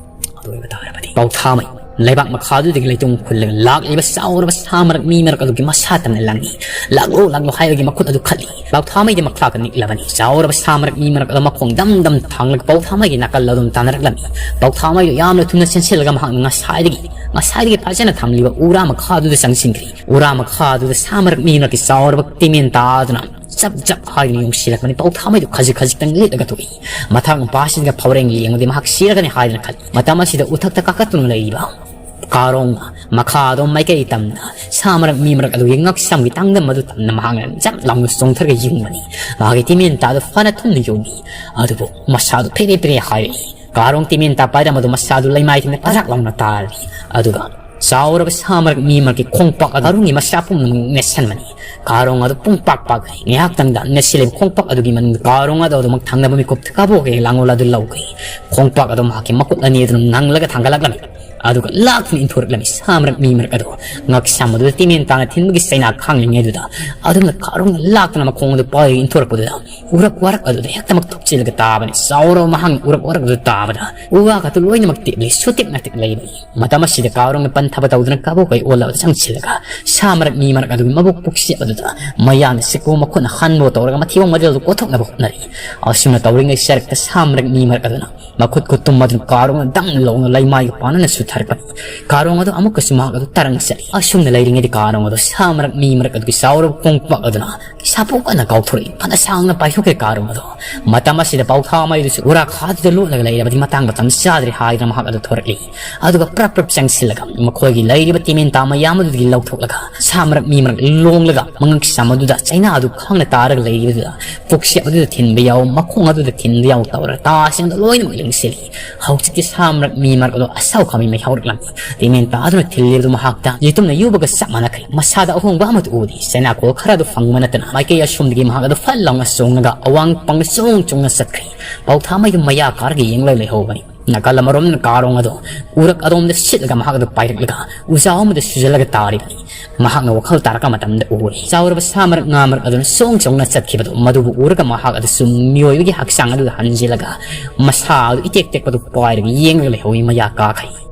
ꯑꯗꯨ ꯑꯣꯏꯕ ꯇꯥꯔꯕꯗꯤ ꯄꯥꯎꯊꯥꯃꯩ ꯂꯩꯕꯥꯛ ꯃꯈꯥꯗꯨꯗꯒꯤ ꯂꯩꯇꯣꯡ ꯈꯨꯜꯂꯒ ꯂꯥꯛꯂꯤꯕ ꯆꯥꯎꯔꯕ ꯁꯥ ꯃꯔꯛ ꯃꯤ ꯃꯔꯛ ꯑꯗꯨꯒꯤ ꯃꯁꯥ ꯇꯝꯅ ꯂꯪꯏ꯫ "ꯂꯥꯛꯂꯣ, ꯂꯥꯛꯂꯣ" ꯍꯥꯏꯕꯒꯤ ꯃꯈꯨꯠ ꯑꯗꯨ ꯈꯠꯂꯤ꯫ ꯄꯥꯎꯊꯥꯃꯩꯗꯤ ꯃꯈꯥꯒ ꯅꯤꯛꯂꯕꯅꯤ꯫ ꯆꯥꯎꯔꯕ ꯁꯥ ꯃꯔꯛ ꯃꯤ ꯃꯔꯛ ꯑꯗꯨ ꯃꯈꯣꯡ ꯗꯝ ꯗꯝ ꯊꯥꯡꯂꯒ ꯄꯥꯎꯊꯥꯃꯩꯒꯤ ꯅꯥꯀꯜ ꯑꯗꯨꯝ ꯇꯥꯟꯅꯔꯛꯂꯝꯃꯤ꯫ ꯄꯥꯎꯊꯥꯃꯩꯗꯨ ꯌꯥꯝꯅ ꯊꯨꯅ ꯆꯦꯟꯁꯤꯜꯂꯒ ꯃꯍꯥꯛꯅ ꯉꯁꯥꯏꯗꯒꯤ, ꯉꯁꯥꯏꯗꯒꯤ ꯐꯖꯅ ꯊꯝꯂꯤꯕ ꯎꯔꯥ ꯃꯈꯥꯗꯨꯗ ꯆꯪꯁꯤꯟꯈ꯭ꯔꯦ꯫ ꯎꯔꯥ ꯃꯈꯥꯗꯨꯗ ꯁꯥ ꯃꯔꯛ ꯃꯤ ꯃꯔꯛꯀꯤ ꯆꯥꯎꯔꯕ ꯇꯤꯃꯦꯟ ꯇꯥꯗꯨꯅ ꯆꯞ ꯆꯞ ꯍꯥꯏꯗꯨꯅ ꯌꯨꯡꯁꯤꯜꯂꯛꯄꯅꯤ꯫ ꯄꯥꯎꯊꯥꯃꯩꯗꯨ ꯈꯖꯤꯛ ꯈꯖꯤꯛꯇꯪ ꯂꯤꯠꯂꯒ ꯊꯣꯛꯏ꯫ ꯃꯊꯛ ꯃꯄꯥꯁꯤꯡꯒ ꯐꯥꯎꯔꯦꯡ ꯂꯦꯡꯉꯗꯤ ꯃꯍꯥꯛ ꯁꯤꯔꯒꯅꯤ ꯍꯥꯏꯗꯨꯅ ꯈꯜꯂꯤ꯫ ꯃꯇꯝ ꯑꯁꯤꯗ ꯎꯊꯛꯇ ꯀꯥꯈꯠꯇꯨꯅ ꯂꯩꯔꯤꯕ ꯀꯥꯔꯣꯡ ꯃꯈꯥꯗꯣ ꯃꯥꯏꯀꯩ ꯇꯝꯅ ꯁꯥ ꯃꯔꯛ ꯃꯤ ꯃꯔꯛ ꯑꯗꯨꯒꯤ ꯉꯛꯁꯝꯒꯤ ꯇꯥꯡꯗꯝ ꯑꯗꯨ ꯇꯝꯅ ꯃꯍꯥꯛꯅ ꯖꯞ ꯂꯥꯎꯅ ꯆꯣꯡꯊꯔꯒ ꯌꯨꯡꯕꯅꯤ꯫ ꯃꯍꯥꯛꯀꯤ ꯇꯤꯃꯦꯟ ꯇꯥꯗꯨ ꯐꯅ ꯊꯨꯝꯅ ꯌꯨꯡꯏ꯫ ꯑꯗꯨꯕꯨ ꯃꯁꯥꯗꯨ ꯐꯦꯔꯦ ꯐꯦꯔꯦ ꯍꯥꯏꯔꯛꯏ꯫ ꯀꯥꯔꯣꯡ ꯇꯤꯃꯦꯟ ꯇꯥ ꯄꯥꯏꯔꯝꯕꯗꯨ ꯃꯁꯥꯗꯨ ꯂꯩꯃꯥꯏ ꯊꯤꯟꯅ ꯄꯔꯥꯛ ꯂꯥꯎꯅ ꯇꯥꯔꯤ꯫ ꯑꯗꯨꯒ ꯆꯥꯎꯔꯕ ꯁꯥ ꯃꯔꯛ ꯃꯤ ꯃꯔꯛꯀꯤ ꯈꯣꯡꯄꯥꯛ ꯑꯗꯨ ꯀꯥꯔꯣꯡꯒꯤ ꯃꯁꯥ ꯄꯨꯝꯅꯃꯛ ꯅꯦꯠꯁꯟꯕꯅꯤ꯫ ꯀꯥꯔꯣꯡ ꯑꯗꯨ ꯄꯨꯡꯄꯥꯛ ꯄꯥꯛꯈ꯭ꯔꯦ꯫ ꯉꯥꯏꯍꯥꯛꯇꯪꯗ ꯅꯦꯠꯁꯤꯜꯂꯤꯕ ꯈꯣꯡꯄꯥꯛ ꯑꯗꯨꯒꯤ ꯃꯅꯨꯡꯗ ꯀꯥꯔꯣꯡ ꯑꯗꯨ ꯑꯗꯨꯃꯛ ꯊꯪꯅꯕ ꯃꯤꯀꯨꯞꯇ ꯀꯥꯕꯣꯛꯀꯤ ꯂꯥꯡꯒꯣꯜ ꯑꯗꯨ ꯂꯧꯈ꯭ꯔꯦ꯫ ꯈꯣꯡꯄꯥꯛ ꯑꯗꯨ ꯃꯍꯥꯛꯀꯤ ꯃꯈꯨꯠ ꯑꯅꯤ ꯑꯗꯨꯅ ꯉꯪꯂꯒ ꯊꯥꯡꯒꯠꯂꯛꯂꯝꯃꯤ꯫ ꯑꯗꯨꯒ ꯂꯥꯛꯇꯨꯅ ꯏꯟꯊꯣꯔꯛꯂꯝꯃꯤ꯫ ꯁꯥ ꯃꯔꯛ ꯃꯤ ꯃꯔꯛ ꯑꯗꯨ ꯉꯛꯁꯝ ꯑꯗꯨꯗ ꯇꯤꯃꯦꯟ ꯇꯥꯅ ꯊꯤꯟꯕꯒꯤ ꯆꯩꯅꯥ ꯈꯥꯡꯂꯤꯉꯩꯗꯨꯗ ꯑꯗꯨꯝꯅ ꯀꯥꯔꯣꯡꯅ ꯂꯥꯛꯇꯨꯅ ꯃꯈꯣꯡ ꯑꯗꯨ ꯄꯥꯏꯔꯒ ꯏꯟꯊꯣꯔꯛꯄꯗꯨꯗ ꯎꯔꯛ ꯋꯥꯔꯛ ꯑꯗꯨꯗ ꯍꯦꯛꯇꯃꯛ ꯊꯨꯞꯆꯤꯜꯂꯒ ꯇꯥꯕꯅꯤ꯫ ꯆꯥꯎꯔꯕ ꯃꯍꯥꯛꯅ ꯎꯔꯛ ꯋꯥꯔꯛ ꯑꯗꯨ ꯇꯥꯕꯗ ꯎ ꯋꯥ ꯈꯛꯇ ꯂꯣꯏꯅꯃꯛ ꯇꯦꯛꯂꯤ꯫ ꯁꯨꯇꯤꯛ ꯅꯥꯇꯤꯛ ꯂꯩꯕꯅꯤ꯫ ꯃꯇꯝ ꯑꯁꯤꯗ ꯀꯥꯔꯣꯡꯅ ꯄꯟꯊꯕ ꯇꯧꯗꯨꯅ ꯀꯥꯕꯣꯛꯀꯩ ꯑꯣꯜꯂꯕꯗ ꯆꯪꯁꯤꯜꯂꯒ ꯁꯥ ꯃꯔꯛ ꯃꯤ ꯃꯔꯛ ꯑꯗꯨꯒꯤ ꯃꯕꯨꯛ ꯄꯨꯛꯆꯦꯞ ꯑꯗꯨꯗ ꯃꯌꯥꯡꯅ ꯁꯤꯀꯣ ꯃꯈꯨꯠꯅ ꯍꯟꯕ ꯇꯧꯔꯒ ꯃꯊꯤꯕꯣꯡ ꯃꯔꯤꯜꯗꯨ ꯀꯣꯊꯣꯛꯅꯕ ꯍꯣꯠꯅꯔꯤ꯫ ꯑꯁꯨꯝꯅ ꯇꯧꯔꯤꯉꯩ ꯆꯔꯛꯇ ꯁꯥ ꯃꯔꯛ ꯃꯤ ꯃꯔꯛ ꯑꯗꯨꯅ ꯃꯈꯨꯠ ꯈꯨꯠꯇꯨꯝ ꯑꯗꯨꯅ ꯀꯥꯔꯣꯡ ꯑꯗꯨ ꯗꯪ ꯂꯥꯎꯅ ꯂꯩꯃꯥꯏꯒ ꯄꯥꯟꯅꯅ ꯁꯨꯊꯔꯛꯄꯅꯤ꯫ ꯀꯥꯔꯣꯡ ꯑꯗꯨ ꯑꯃꯨꯛꯀꯁꯨ ꯃꯍꯥꯛ ꯑꯗꯨ ꯇꯔꯪ ꯆꯠꯂꯤ꯫ ꯑꯁꯨꯝꯅ ꯂꯩꯔꯤꯉꯩꯗ ꯀꯥꯔꯣꯡ ꯑꯗꯨ ꯁꯥ ꯃꯔꯛ ꯃꯤ ꯃꯔꯛ ꯑꯗꯨꯒꯤ ꯆꯥꯎꯔꯕ ꯈꯣꯡꯄꯥꯛ ꯑꯗꯨꯅ ꯁꯥꯄꯣꯛ ꯀꯟꯅ ꯀꯥꯎꯊꯣꯔꯛꯏ꯫ ꯐꯅ ꯁꯥꯡꯅ ꯄꯥꯏꯊꯣꯛꯈ꯭ꯔꯦ ꯀꯥꯔꯣꯡ ꯑꯗꯨ꯫ ꯃꯇꯝ ꯑꯁꯤꯗ ꯄꯥꯎꯊꯥꯃꯩꯗꯨꯁꯨ ꯎꯔꯥ ꯈꯥꯗꯨꯗ ꯂꯣꯠꯂꯒ ꯂꯩꯔꯕꯗꯤ ꯃꯇꯥꯡ ꯃꯇꯝ ꯆꯥꯗ꯭ꯔꯦ ꯍꯥꯏꯗꯨꯅ ꯃꯍꯥꯛ ꯑꯗꯨ ꯊꯣꯔꯛꯂꯤ꯫ ꯑꯗꯨꯒ ꯄ꯭ꯔꯞ ꯄ꯭ꯔꯞ ꯆꯪꯁꯤꯜꯂꯒ ꯃꯈꯣꯏꯒꯤ ꯂꯩꯔꯤꯕ ꯇꯤꯃꯦꯟ ꯇꯥ ꯃꯌꯥꯝ ꯑꯗꯨꯗꯒꯤ ꯂꯧꯊꯣꯛꯂꯒ ꯁꯥ ꯃꯔꯛ ꯃꯤ ꯃꯔꯛ ꯂꯣꯡꯂꯒ ꯃꯉꯛꯁꯝ ꯑꯗꯨꯗ ꯆꯩꯅꯥ ꯑꯗꯨ ꯈꯥꯡꯅ ꯇꯥꯔꯒ ꯂꯩꯔꯤꯕꯗꯨꯗ ꯄꯨꯛꯆꯦꯞ ꯑꯗꯨꯗ ꯊꯤꯟꯕ ꯌꯥꯎ, ꯃꯈꯣꯡ ꯑꯗꯨꯗ ꯊꯤꯟꯕ ꯌꯥꯎ ꯇꯧꯔꯒ ꯇꯥꯁꯤꯡꯗ ꯂꯣꯏꯅꯃꯛ ꯂꯦꯡꯁꯤꯜꯂꯤ꯫ ꯍꯧꯖꯤꯛꯇꯤ ꯁꯥ ꯃꯔꯛ ꯃꯤ ꯃꯔꯛ ꯑꯗꯣ ꯑꯁꯥꯎ ꯈꯥꯃꯤ ꯃꯍꯤ ꯍꯧꯔꯛꯂꯝꯃꯤ꯫ ꯇꯤꯃꯦꯟ ꯇꯥꯗꯨꯅ ꯊꯤꯜꯂꯤꯕꯗꯨ ꯃꯍꯥꯛꯇ ꯌꯦꯇꯨꯝꯅ ꯌꯨꯕꯒ ꯆꯞ ꯃꯥꯟꯅꯈ꯭ꯔꯦ꯫ ꯃꯁꯥꯗ ꯑꯍꯣꯡꯕ ꯑꯃꯠꯇ ꯎꯗꯦ꯫ ꯆꯩꯅꯥꯀꯣꯜ ꯈꯔꯗꯨ ꯐꯪꯕ ꯅꯠꯇꯅ ꯃꯥꯏꯀꯩ ꯑꯁꯣꯝꯗꯒꯤ ꯃꯍꯥꯛ ꯑꯗꯨ ꯐꯠ ꯂꯥꯎꯅ ꯆꯣꯡꯂꯒ ꯑꯋꯥꯡ ꯄꯪꯅ ꯆꯣꯡ ꯆꯣꯡꯅ ꯆꯠꯈ꯭ꯔꯦ꯫ ꯄꯥꯎꯊꯥꯃꯩꯗꯨ ꯃꯌꯥ ꯀꯥꯔꯒ ꯌꯦꯡꯂꯒ ꯂꯩꯍꯧꯕꯅꯤ꯫ ꯅꯥꯀꯜ ꯑꯃꯔꯣꯝꯗꯅ ꯀꯥꯔꯣꯡ ꯑꯗꯨ ꯎꯔꯛ ꯑꯗꯣꯝꯗ ꯁꯤꯠꯂꯒ ꯃꯍꯥꯛ ꯑꯗꯨ ꯄꯥꯏꯔꯛꯂꯒ ꯎꯖꯥꯎ ꯑꯃꯗ ꯁꯨꯖꯜꯂꯒ ꯇꯥꯔꯤꯕꯅꯤ꯫ ꯃꯍꯥꯛꯅ ꯋꯥꯈꯜ ꯇꯥꯔꯛꯄ ꯃꯇꯝꯗ ꯎꯔꯦ꯫ ꯆꯥꯎꯔꯕ ꯁꯥ ꯃꯔꯛ, ꯉꯥ ꯃꯔꯛ ꯑꯗꯨꯅ ꯆꯣꯡ ꯆꯣꯡꯅ ꯆꯠꯈꯤꯕꯗꯨ꯫ ꯃꯗꯨꯕꯨ ꯎꯔꯒ ꯃꯍꯥꯛ ꯑꯗꯨꯁꯨ ꯃꯤꯑꯣꯏꯕꯒꯤ ꯍꯛꯆꯥꯡ ꯑꯗꯨꯗ ꯍꯟꯖꯤꯜꯂꯒ ꯃꯁꯥ ꯑꯗꯨ ꯏꯇꯦꯛ ꯇꯦꯛꯄꯗꯨ ꯄꯥꯏꯔꯒ ꯌꯦꯡꯂꯒ ꯂꯩꯍꯧꯏ꯫ ꯃꯌꯥ ꯀꯥꯈꯩ꯫